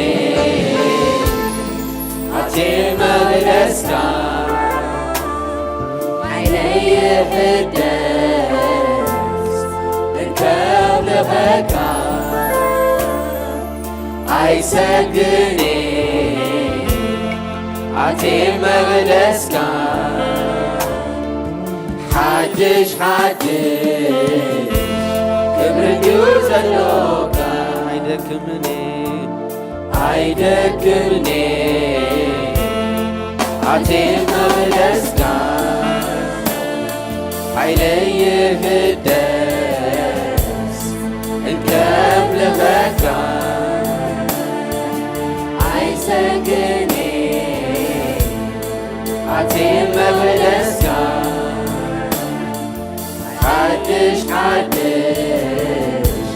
ኣትየ መቕደስካ፣ ሓይለይ ይሕደስ እንከምልኸካ። ኣይሰግድኔ ኣትየ መቕደስካ፣ ሓድሽ ሓድሽ ክብሪ እንድዩ ዘሎካ። ኣይደክምኔ ኣይደክምኔ ኣትየ መቕደስካ፣ ሓይለይ ይሕደስ እንከምልኸካ። ኣይሰግድኔ ኣትየ መቕደስካ፣ ሓድሽ ሓድሽ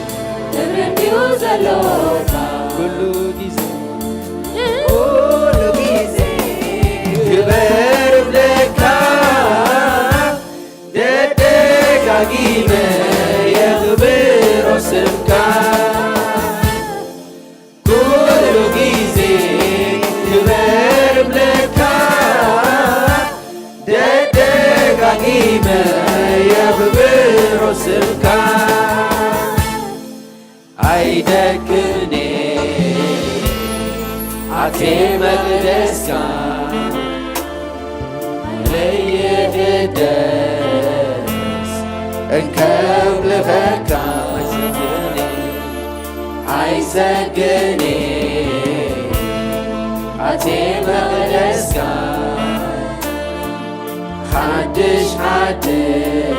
ክብሪ እንድዩ ዘሎካ። ኩሉ ግዜ ኩሉ ግዜ ክበር እብለካ፣ ደጋጊመ የኽብሮ ስምካ። ኩሉ ግዜ ክበር እብለካ፣ ደጋጊመ የኽብሮ ስምካ። ኣይደክምኔ ኣትየ መቕደስካ፣ ለይሕደስ እንከምልኸካ። ኣይሰግድኔ ኣትየ መቕደስካ፣ ሓድሽ ሓድሽ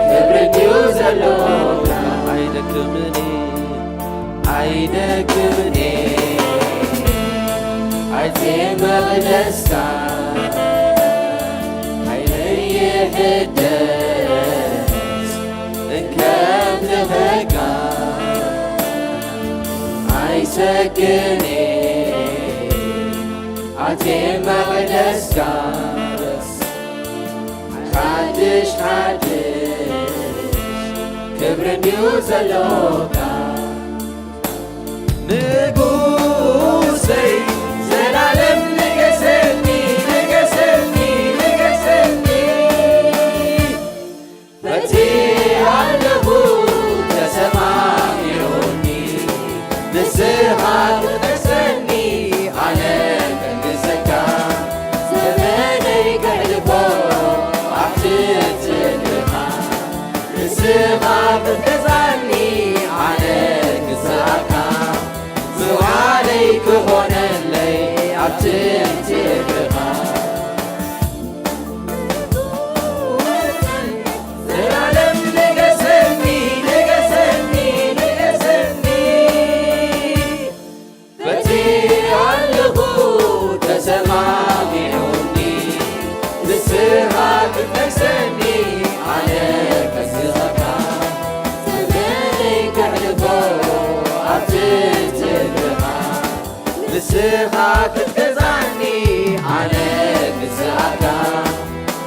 ክብሪ እንድዩ ዘሎካ። ኣይደክምኔ ኣይደክምኔ ኣትየ መቕደስካ፣ ደስ እንከም ዝህካ ኣይሰግኔ ኣቴ መቕደስካስ ሓድሽ ሓድሽ ክብሪ እንድዩ ዘሎካ። ንጉሰይ ዘላለም ንገሰኒ፣ ንገሰኒ፣ ንገሰኒ። ፈትየ ኣለኹ ተሰማሚዑኒ፣ ንስኻ ክትነግሰኒ ኣነ ከንግሰካ። ዘመነይ ከሕልፎ ኣብ ትሕቲ እግርኻ፣ ንስኻ ክትገዛኒ ኣነ ክግዛእካ። ምውዓለይ ክኾነለይ ኣብ ትሕቲ እግርኻ። ዘላለም ንገሰኒ፣ ንገሰኒ፣ ንገሰኒ። ፈትየ ኣለኹ ተሰማሚዑኒ፣ ንስኻ ክትነግሰኒ ኣነ ከስኻ። ዘመነይ ከሕልፎ ኣብ ትሕቲ እግርኻ፣ ንስኻ ክትገዛኒ ኣነ ክግዛእካ።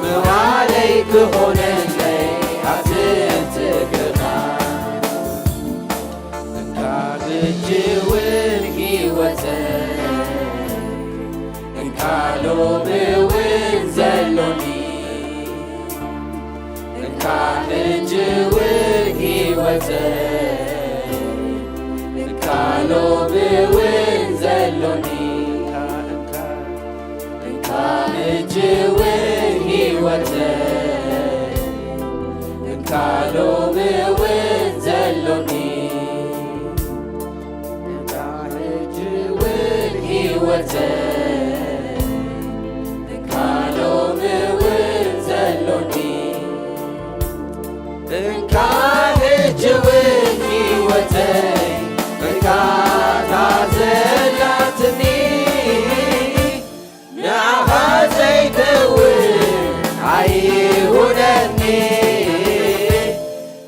ምውዓለይ ክኾነለይ ኣብ ትሕቲ እግርኻ። እንካ ሕጂ እውን ህይወተይ፣ እንካ ሎሚ እውን ዘሎኒ፣ እንካ ሕጂ እውን ህይወተይ፣ እንካ ሎሚ እውን ዘሎኒ፣ እንካ ሕጂ እውን ህይወተይ፣ እንካ ሎሚ እውን ዘሎኒ፣ እንካ ሕጂ እውን ህይወተይ፣ እንካ ሎሚ እውን ዘሎኒ፣ እንካ ሕጂ እውን ህይወተይ፣ እንካ እታ ዘላትኒ፣ ንዓኻ ዘይከውን ኣይሁነኒ።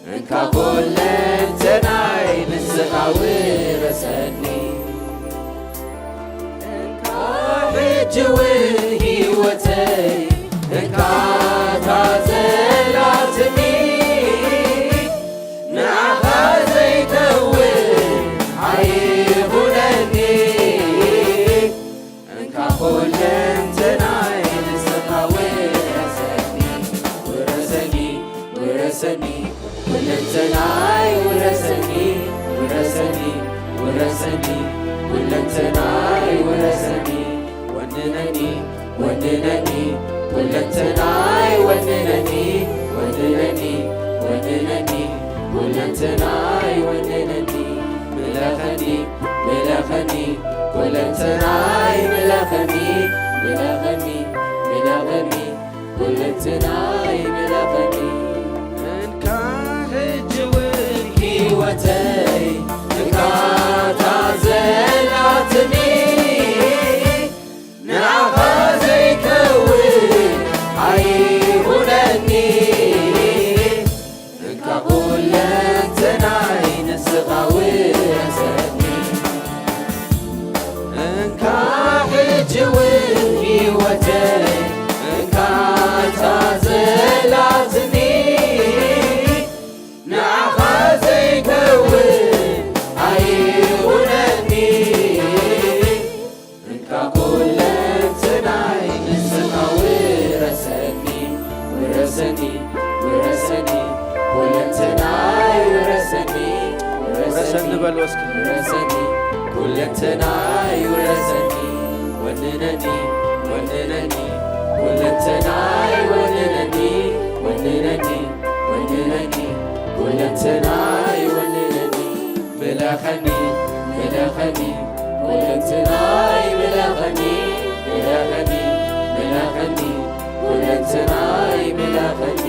እንካ ኩለንተናይ ንስኻ ውረሰኒ። እንካ ሕጂ እውን ህይወተይ፣ እንካ እታ ዘላትኒ፣ ንዓኻ ዘይከውን ኣይሁነኒ። እንካ ኩለንተናይ ንስኻ ውረሰኒ፣ ውረሰኒ፣ ውረሰኒ፣ ኩለንተናይ ውረሰኒ፣ ውረሰኒ፣ ውረሰኒ፣ ኩለንተናይ ውረሰኒ፣ ወንነኒ፣ ወንነኒ፣ ኩለንተናይ ወንነኒ፣ ወንነኒ፣ ወንነኒ፣ ኩለንተናይ ወንነኒ፣ ምለኸኒ፣ ምለኸኒ፣ ኩለንተናይ ምለኸኒ፣ ምለኸኒ፣ ምለኸኒ፣ ኩለንተናይ ምለኸኒ። እንካ ሕጂ እውን ህይወተይ፣ እንካ እታ ዘላትኒ፣ ንዓኻ ዘይከውን ኣይሁነኒ። እንካ ኩለንተናይ ንስኻ ውረሰኒ። እንካ ሕጂ እውን ህይወተይ፣ እንካ እታ ዘላትኒ፣ ንዓኻ ዘይከውን ኣይሁነኒ። እንካ ኩለንተናይ ንስኻ ውረሰኒ፣ ውረሰኒ፣ ውረሰኒ፣ ኩለንተናይ ውረሰኒ፣ ውረሰኒ በሉ እስኪ። ውረሰኒ፣ ኩለንተናይ ውረሰኒ፣ ወንነኒ፣ ወንነኒ፣ ኩለንተናይ ወንነኒ፣ ወንነኒ፣ ወንነኒ፣ ኩለንተናይ ወንነኒ። ምለኸኒ፣ ምለኸኒ፣ ኩለንተናይ ምለኸኒ፣ ምለኸኒ፣ ምለኸኒ፣ ኩለንተናይ ምለኸኒ።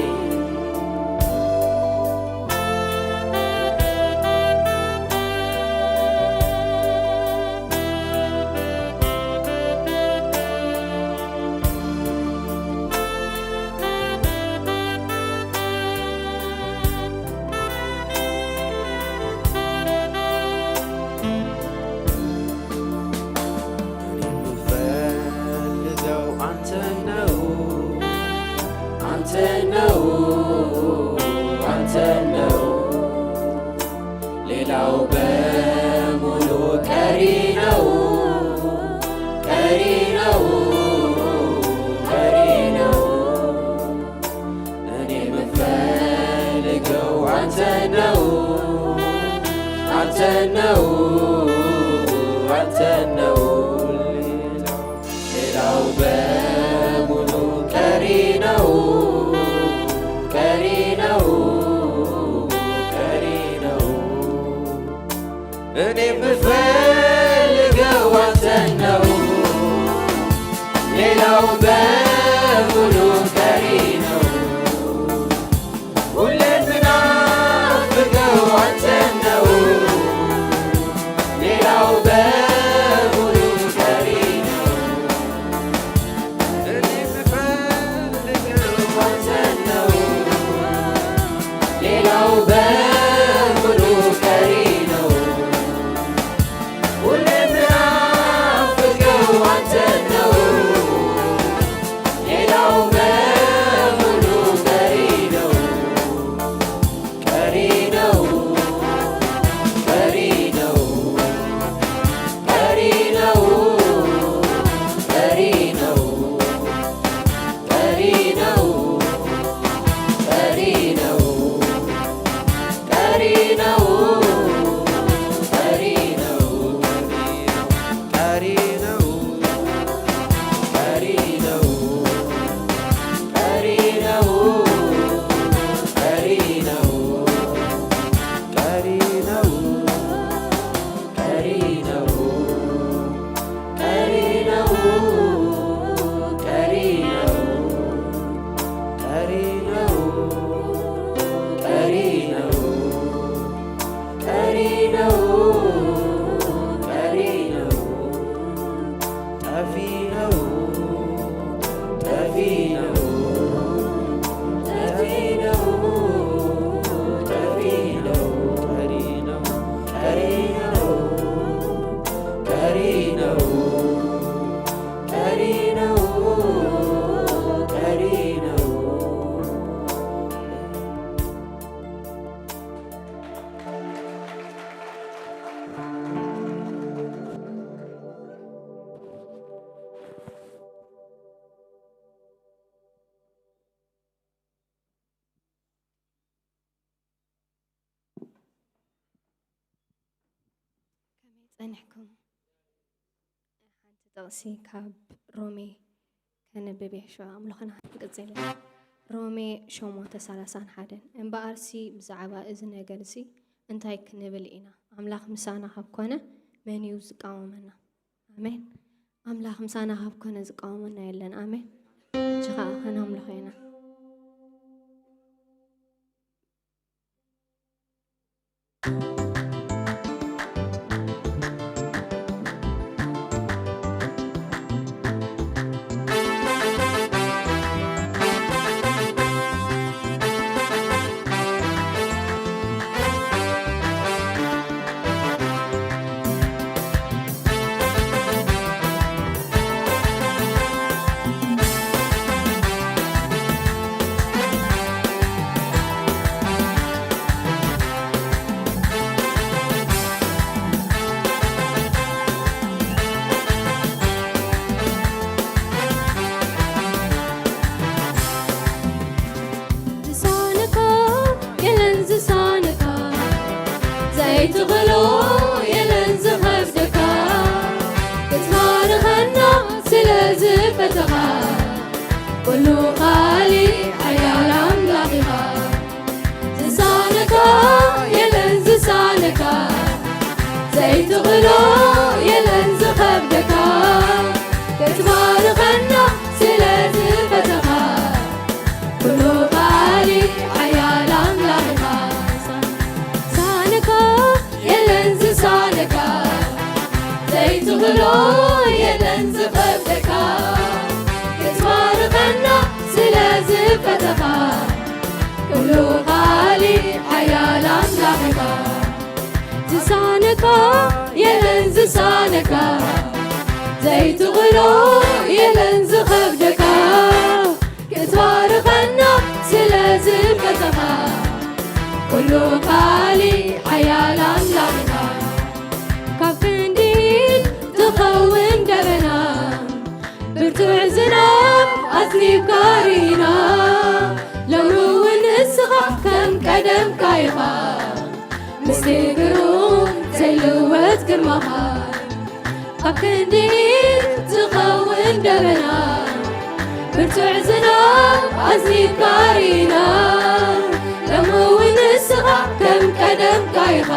ጸኒሕኩም። ሓንቲ ጥቕሲ ካብ ሮሜ ከነብብ እየ፣ ሽዑ ኣምልኾና ክንቅጽል ኢና። ሮሜ ሸሞንተ ሰላሳን ሓደን። እምበኣርሲ ብዛዕባ እዚ ነገርሲ እንታይ ክንብል ኢና? ኣምላኽ ምሳና ካብ ኮነ መን እዩ ዝቃወመና? ኣሜን። ኣምላኽ ምሳና ካብ ኮነ ዝቃወመና የለን። ኣሜን። ሕጂ ኸኣ ከነምልኾ ኢና። ዝሳነካ የለን ዝሳነካ፣ ዘይትኽእሎ የለን ዝኸብደካ፣ ክትባርኸና ስለ ዝፈተኻ፣ ኩሉ ኻሊ ሓያል ኣምላኽ ኢኻ። ዝሳነካ የለን ዝሳነካ፣ ዘይትኽእሎ የለን ዝኸብደካ፣ ክትባርኸና ስለ ዝፈተኻ፣ ኩሉ ኻሊ ሓያል ኣምላኽ ኢኻ። ዝሳነካ የለን ዝሳነካ፣ ዘይትኽእሎ የለን ዝኸብደካ፣ ክትባርኸና ስለ ዝፈተኻ፣ ኩሉ ኻሊ ሓያል ኣምላኽ ኢኻ። ዝሳነካ የለን ዝሳነካ፣ ዘይትኽእሎ የለን ዝኸብደካ፣ ክትባርኸና ስለ ዝፈተኻ፣ ኩሉ ኻሊ ሓያል ኣምላኽ ኢኻ። ካብ ክንዲ ኢድ ትኸውን ደበና፣ ብርቱዕ ዝናብ ኣዝኒብካ ርኢና፣ ሎሚ እውን ንስኻ ከም ቀደምካ ኢኻ። ምስቲ ግሩም ዘይልወጥ ግርማኻ፣ ካብ ክንዲ ኢድ ትኸውን ደበና፣ ብርቱዕ ዝናብ ኣዝኒብካ ርኢና፣ ሎሚ እውን ንስኻ ከም ቀደምካ ኢኻ።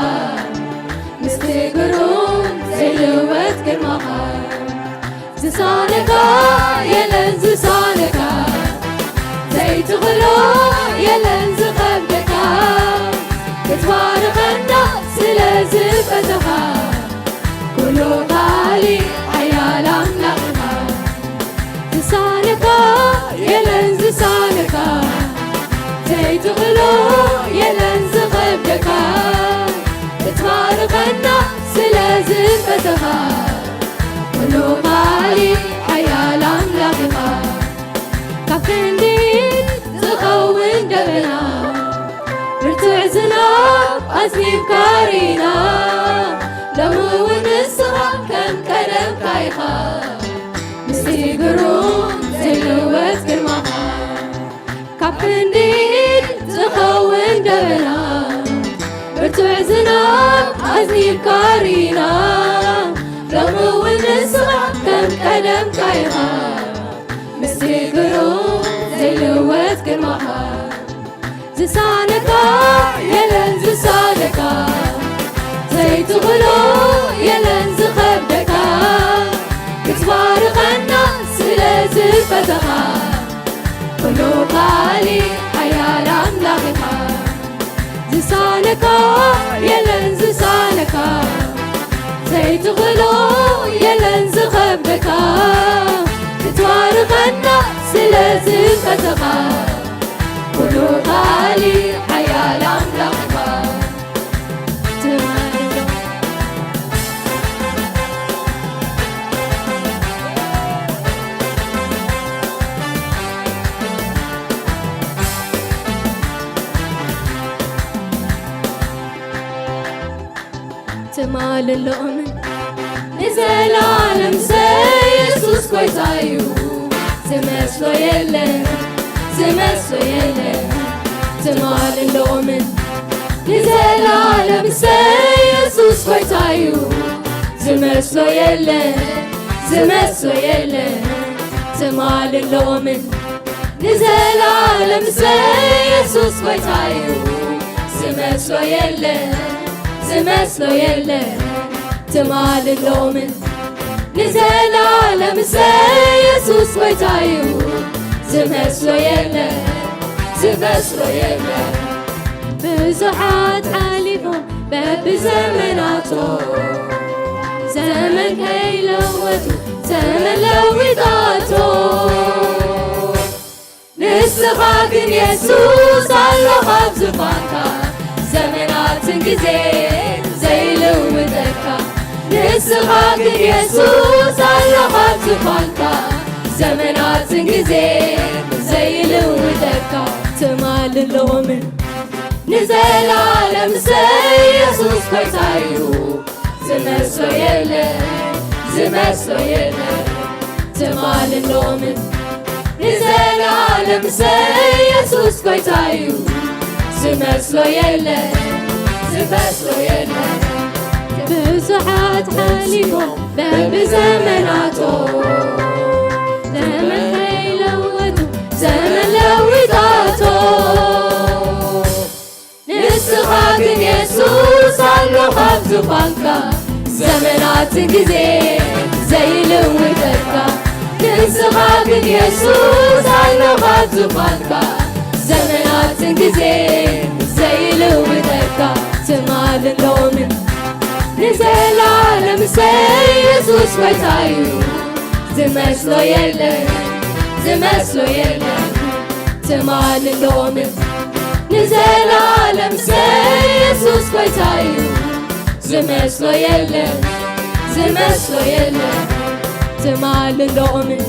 ምስቲ ግሩም ዘይልወጥ ግርማኻ፣ ዝሳነካ የለን ዝሳነካ፣ ዘይትኽእሎ የለን ዝኸብደካ፣ ክትባርኸና ስለ ዝፈተኻ፣ ኩሉ ኻሊ ሓያል ኣምላኽ ኢኻ። ዝሳነካ የለን ዝሳነካ፣ ዘይትኽእሎ የለን ዝኸብደካ፣ ክትባርኸና ስለ ዝፈተኻ፣ ኩሉ ኻሊ ሓያል ኣምላኽ ኢኻ። ካብ ክንዲ ዝኸውን ደበና፣ ብርቱዕ ዝናብ ኣዝኒብካ ርኢና፣ ሎሚ እውን ንስኻ ከም ቀደምካ ኢኻ። ምስቲ ግሩም ዘይልወጥ ግርማኻ፣ ካብ ክንዲ ዝኸውን ደበና፣ ብርቱዕ ዝናብ ኣዝኒብካ ርኢና፣ ሎሚ እውን ንስኻ ከም ቀደምካ ኢኻ። ምስቲ ግሩም ዘይልወጥ ግርማኻ፣ ዝሳነካ የለን ዝሳነካ፣ ዘይትኽእሎ የለን ዝኸብደካ፣ ክትባርኸና ስለ ዝፈተኻ፣ ኩሉ ኻሊ ሓያል ኣምላኽ ኢኻ። ዝሳነካ የለን ዝሳነካ፣ ዘይትኽእሎ የለን ዝኸብደካ፣ ክትባርኸና ስለ ዝፈተኻ፣ ኩሉ ኻሊ ሓያል ኣምላኽ ኢኻ። ትማሊ ትማልን ሎምን ንዘለኣለም ሰ የሱስ ጎይታ እዩ። ዝመስሎ የለን፣ ዝመስሎ የለን። ትማልን ሎምን ንዘለኣለም ሰ የሱስ ጎይታ እዩ። ዝመስሎ የለ፣ ዝመስሎ የለ፣ ትማልን ሎምን ንዘላለም ሰ የሱስ ጎይታ እዩ። ዝመስሎ የለ፣ ዝመስሎ የለ፣ ትማልን ሎምን ንዘላለም ሰ የሱስ ጎይታ እዩ። ዝመስሎ የለ፣ ዝመስሎ የለ። ብዙሓት ሓሊፎም በብዘመናቶም፣ ዘመን ከይለወጡ ዘመን ለዊጣቶም። ንስኻ ግን የሱስ ኣሎ ኣብ ዝፋንካ፣ ዘመናትን ግዜ ዘይልውጠካ። ንስኻ ግን የሱስ ኣሎ ኣብ ዝፋንካ፣ ዘመናትን ግዜ ዘይልውጠካ። ትማልን ሎምን ንዘላለም ሰ የሱስ ጎይታ እዩ። ዝመስሎ የለ፣ ዝመስሎ የለ፣ ትማልን ሎምን ንዘላለም ሰ የሱስ ጎይታ እዩ። ዝመስሎ የለ፣ ዝመስሎ የለ። ብዙሓት ሓሊፎም በብዘመናቶም፣ ዘመን ከይለወጡ ዘመን ለዊጣቶም። ንስኻ ግን የሱስ ኣሎ ኣብ ዝፋንካ፣ ዘመናትን ግዜ ዘይልውጠካ። ንስኻ ግን የሱስ ኣሎ ኣብ ዝፋንካ፣ ዘመናትን ግዜ ዘይልውጠካ። ትማልን ሎምን ንዘላለም ሰ የሱስ ጎይታ እዩ። ዝመስሎ የለ፣ ዝመስሎ የለ፣ ትማልን ሎምን ንዘላለም ሰ የሱስ ጎይታ እዩ። ዝመስሎ የለ፣ ዝመስሎ የለ፣ ትማልን ሎምን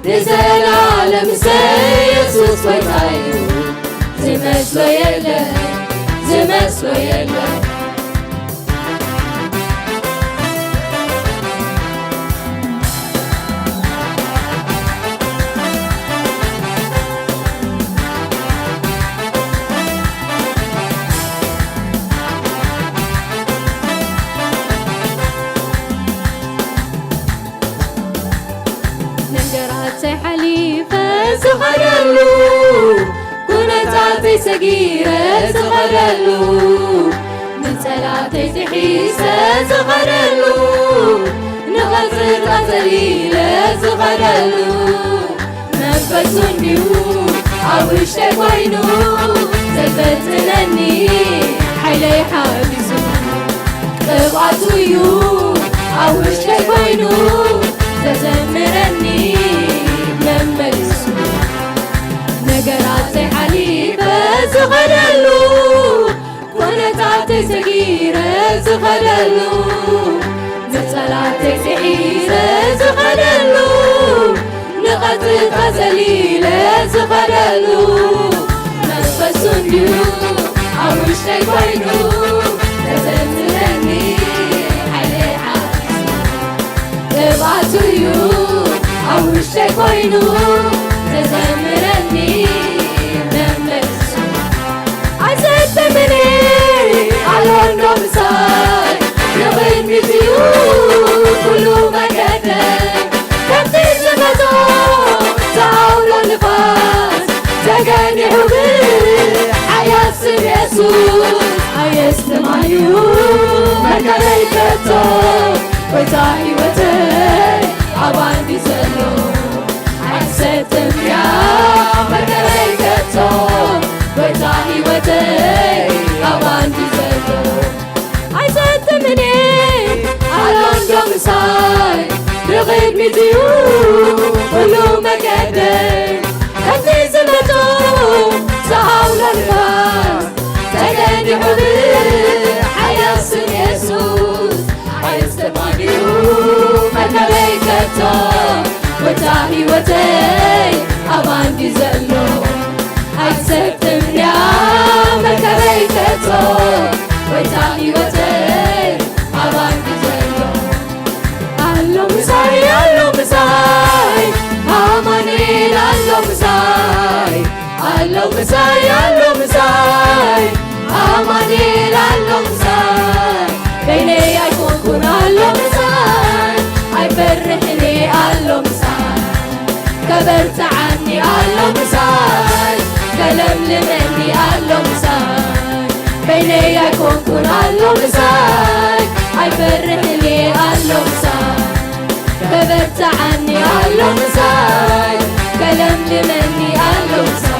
ንዘላለም ሰ የሱስ ጎይታ እዩ። ዝመስሎ የለ፣ ዝመስሎ የለ። ነገራተይ ሓሊፈ ዝኸደሉ፣ ኩነታተይ ሰጊረ ዝኸደሉ፣ ንጸላተይ ጥሒሰ ዝኸደሉ፣ ንቐጽርታት ዘሊለ ዝኸደሉ፣ መንፈሱ እንድዩ ኣብ ውሽጠይ ኮይኑ፣ ዘይፈትነኒ ሓይለይ ሓጊዙ። ቅብኣቱ እዩ ኣብ ውሽጠይ ኮይኑ፣ ዘዘምረኒ መመሊሱ። ነገራተይ ሓሊፈ ዝኸደሉ፣ ኩነታተይ ሰጊረ ዝኸደሉ፣ ንጸላተይ ስዒረ ዝኸደሉ፣ ንቐጥታ ዘሊለ ዝኸደሉ፣ መንፈሱ እንድዩ ኣብ ውሽጠይ ኮይኑ፣ ዘዘንትነኒ ሓይለይ ሓዊሱ። ቅብኣቱ እዩ ኣብ ውሽጠይ ኮይኑ፣ ዘዘምረኒ መመሊሱ። ኣይሰጥምን ኣሎ እንዶ ምሳይ፣ ንቕድሚት እዩ ኩሉ መገደይ። ከምቲ ዝመጾ ዝኣውሎ ንፋስ፣ ተገኒሑ ብሓያል ስም የሱስ። ኣየስተማዩ መርከበይ ከቶ፣ ጎይታ ህይወተይ ኣባይ እንድዩ ዘሎ። ኣይትሰጥም እያ መርከበይ ከቶ፣ ጎይታ ህይወተይ ኣባይ እንድዩ ዘሎ። ኣይሰጥምን እየ ኣሎ እንዶ ምሳይ፣ ንቕድሚት እዩ ኩሉ መገደይ። ከምቲ ዝመጾ ዝኣውሎ ንፋስ፣ ተገኒሑ ብሓያል ስም የሱስ። ኣይስተማልዩ መርከበይ ከቶ፣ ጎይታ ህይወተይ ኣባይ እንድዩ ዘሎ። ኣይትሰጥም እያ መርከበይ ከቶ፣ ጎይታ ህይወተይ ኣባይ እንድዩ ዘሎ። ኣሎ ምሳይ፣ ኣሎ ምሳይ፣ ኣማኑኤል ኣሎ ምሳይ፣ ኣሎ ምሳይ፣ ኣሎ ምሳይ፣ ኣማኑኤል ኣሎ ምሳይ። በይነይ ኣይኮንኩን ኣሎ ምሳይ። በርትዓኒ ኣሎ ምሳይ፣ ከለምልመኒ ኣሎ ምሳይ፣ በይነይ ኣይኮንኩን ኣሎ ምሳይ፣ ኣይፈርሕን እየ ኣሎ ምሳይ፣ ከበርትዓኒ ኣሎ ምሳይ፣ ከለምልመኒ ኣሎ ምሳይ።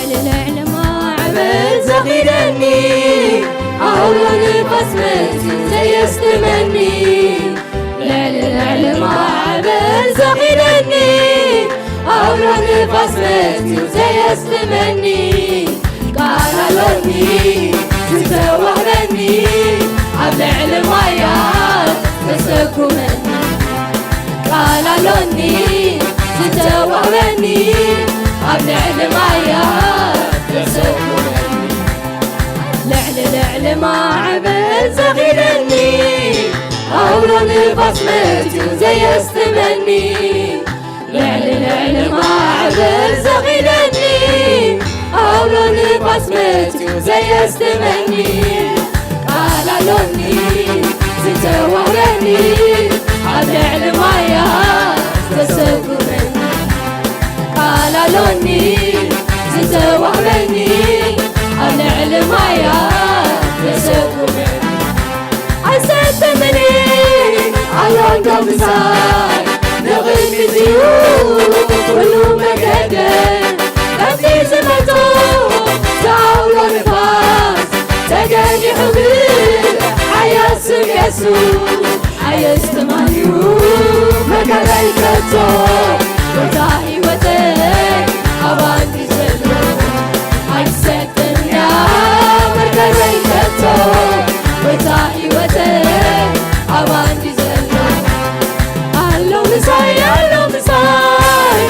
ልዕሊ ልዕሊ ማዕበል ዘኺደኒ፣ ኣውሎ ንፋስ መጺኡ ዘየስጥመኒ። ልዕሊ ልዕሊ ማዕበል ዘኺደኒ፣ ኣውሎ ንፋስ መጺኡ ዘየስጥመኒ። ቃል ኣሎኒ ዝተዋህበኒ፣ ኣብ ልዕሊ ማያት ዘሰጉመኒ። ቃል ኣሎኒ ዝተዋህበኒ፣ ኣብ ልዕሊ ማያት ዘሰጉመኒ። ልዕሊ ልዕሊ ማዕበል ዘኺደኒ፣ ኣውሎ ንፋስ መጺኡ ዘየስጥመኒ። ልዕሊ ልዕሊ ማዕበል ዘኺደኒ፣ ኣውሎ ንፋስ መጺኡ ዘየስጥመኒ። ቃል ኣሎኒ ዝተዋህበኒ፣ ኣብ ልዕሊ ማያት ዘሰጉመኒ። ቃል ኣሎኒ ዝተዋህበኒ፣ ኣብ ልዕሊ ማያት ዘሰጉመኒ። ኣይሰጥምን ኣሎ እንዶ ምሳይ፣ ንቕድሚት እዩ ኩሉ መገደይ። ከምቲ ዝመጾ ዝኣውሎ ንፋስ ተገዲሑ፣ ብሓያል ስም የሱስ ኣየስትማን እዩ መከራይ ከቶ። ጎይታ ህይወተይ ኣብ ኣንዲ ዘሎ፣ ኣይትሰጥንያ መከራይ ከቶ። ጎይታ ህይወተይ ኣብ ኣንዲ ዘሎ፣ ኣሎ ምሳይ፣ ኣሎ ምሳይ፣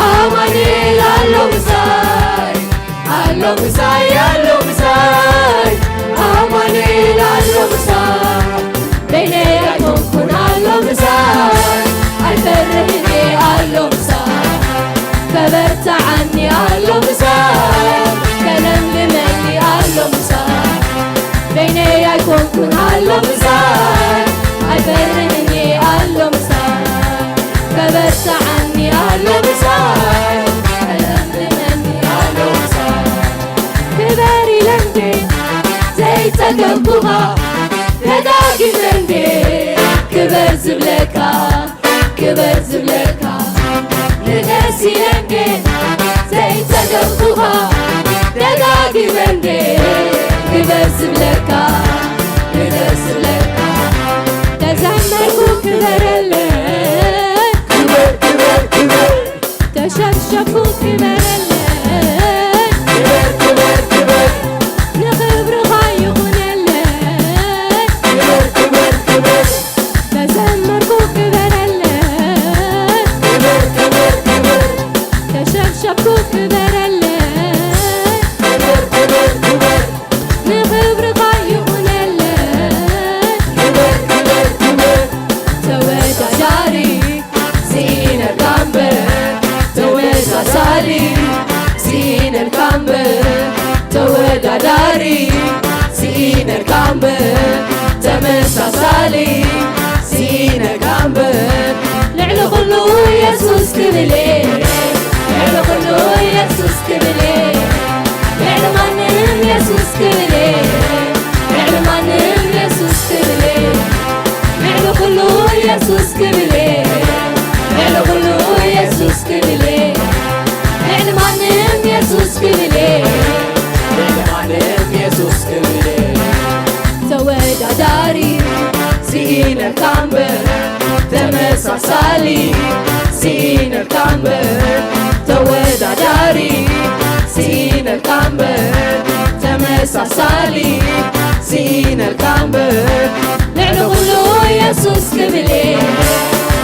ኣማኑኤል ኣሎ ምሳይ። ኣሎ ምሳይ፣ ኣሎ ምሳይ፣ ኣማኑኤል ኣሎ ምሳይ። በይነይ ኣይኮንኩን ኣሎ ምሳይ፣ ኣይፈርህን እየ ኣሎ ምሳይ። ከበርትዓኒ ኣሎ ምሳይ፣ ከለምልመኒ ኣሎ ምሳይ። በይነይ ኣይኮንኩን ኣሎ ምሳይ፣ ኣይፈርህን እየ ኣሎ ምሳይ። ከበርትዓኒ ኣሎ ምሳይ፣ ከለምልመኒ ኣሎ ምሳይ። ክበር ኢለ እንዴ ዘይጸገብኩኻ፣ ደጋጊመ እንዴ ክበር ዝብለካ፣ ክበር ዝብለካ። ንገስ ኢለ እንዴ ዘይጸገብኩኻ፣ ደጋጊመ እንዴ ክበር ዝብለካ፣ ክበር ዝብለካ። ተዘመርኩ ክበረለይ፣ ክበር፣ ክበር፣ ክበር። ተሸብሸብኩ ክበረለይ፣ ክበር፣ ክበር፣ ክበር። ንኽብርኻ ይኹነለይ፣ ክበር፣ ክበር፣ ክበር። ተዘመርኩ ክበረለይ፣ ክበር፣ ክበር፣ ክበር። ተሸብሸብኩ ክበረለይ፣ ክበር፣ ክበር፣ ክበር። ንኽብርኻ ይኹነለይ፣ ክበር፣ ክበር፣ ክበር። ተወዳዳሪ ስኢነልካ እምበር፣ ተወሳሳሊ ስኢነልካ እምበር፣ ተወዳዳሪ ስኢነልካ እምበር፣ ተመሳሳሊ ስኢነልካ እምበር። ልዕሊ ኩሉ የሱስ ክብል እየ፣ ልዕሊ ኩሉ የሱስ ክብል እየ፣ ልዕሊ ማንም የሱስ ክብል እየ፣ ልዕሊ ማንም የሱስ ክብል እየ፣ ልዕሊ ኩሉ የሱስ ክብል እየ፣ ልዕሊ ኩሉ የሱስ ክብል እየ፣ ልዕሊ ማንም የሱስ ክብል እየ፣ ልዕሊ ማንም የሱስ ክብል እየ። ተወዳዳሪ ስኢነልካ እምበር፣ ተመሳሳሊ ስኢነልካ እምበር፣ ተወዳዳሪ ስኢነልካ እምበር፣ ተመሳሳሊ ስኢነልካ እምበር። ልዕሊ ኩሉ የሱስ ክብል እየ፣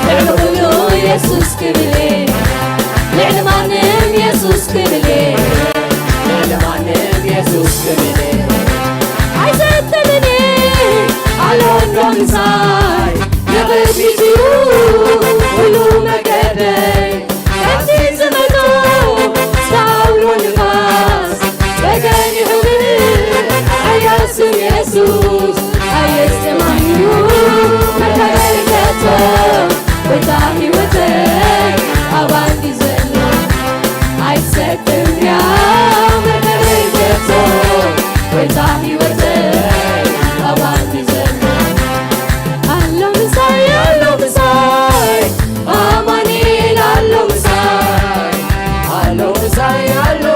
ልዕሊ ኩሉ የሱስ ክብል እየ፣ ልዕሊ ማንም የሱስ ክብል እየ፣ ልዕሊ ማንም የሱስ ክብል እየ። ኣይሰጥምን እየ ኣሎ እንዶ ምሳይ፣ ተሚቱ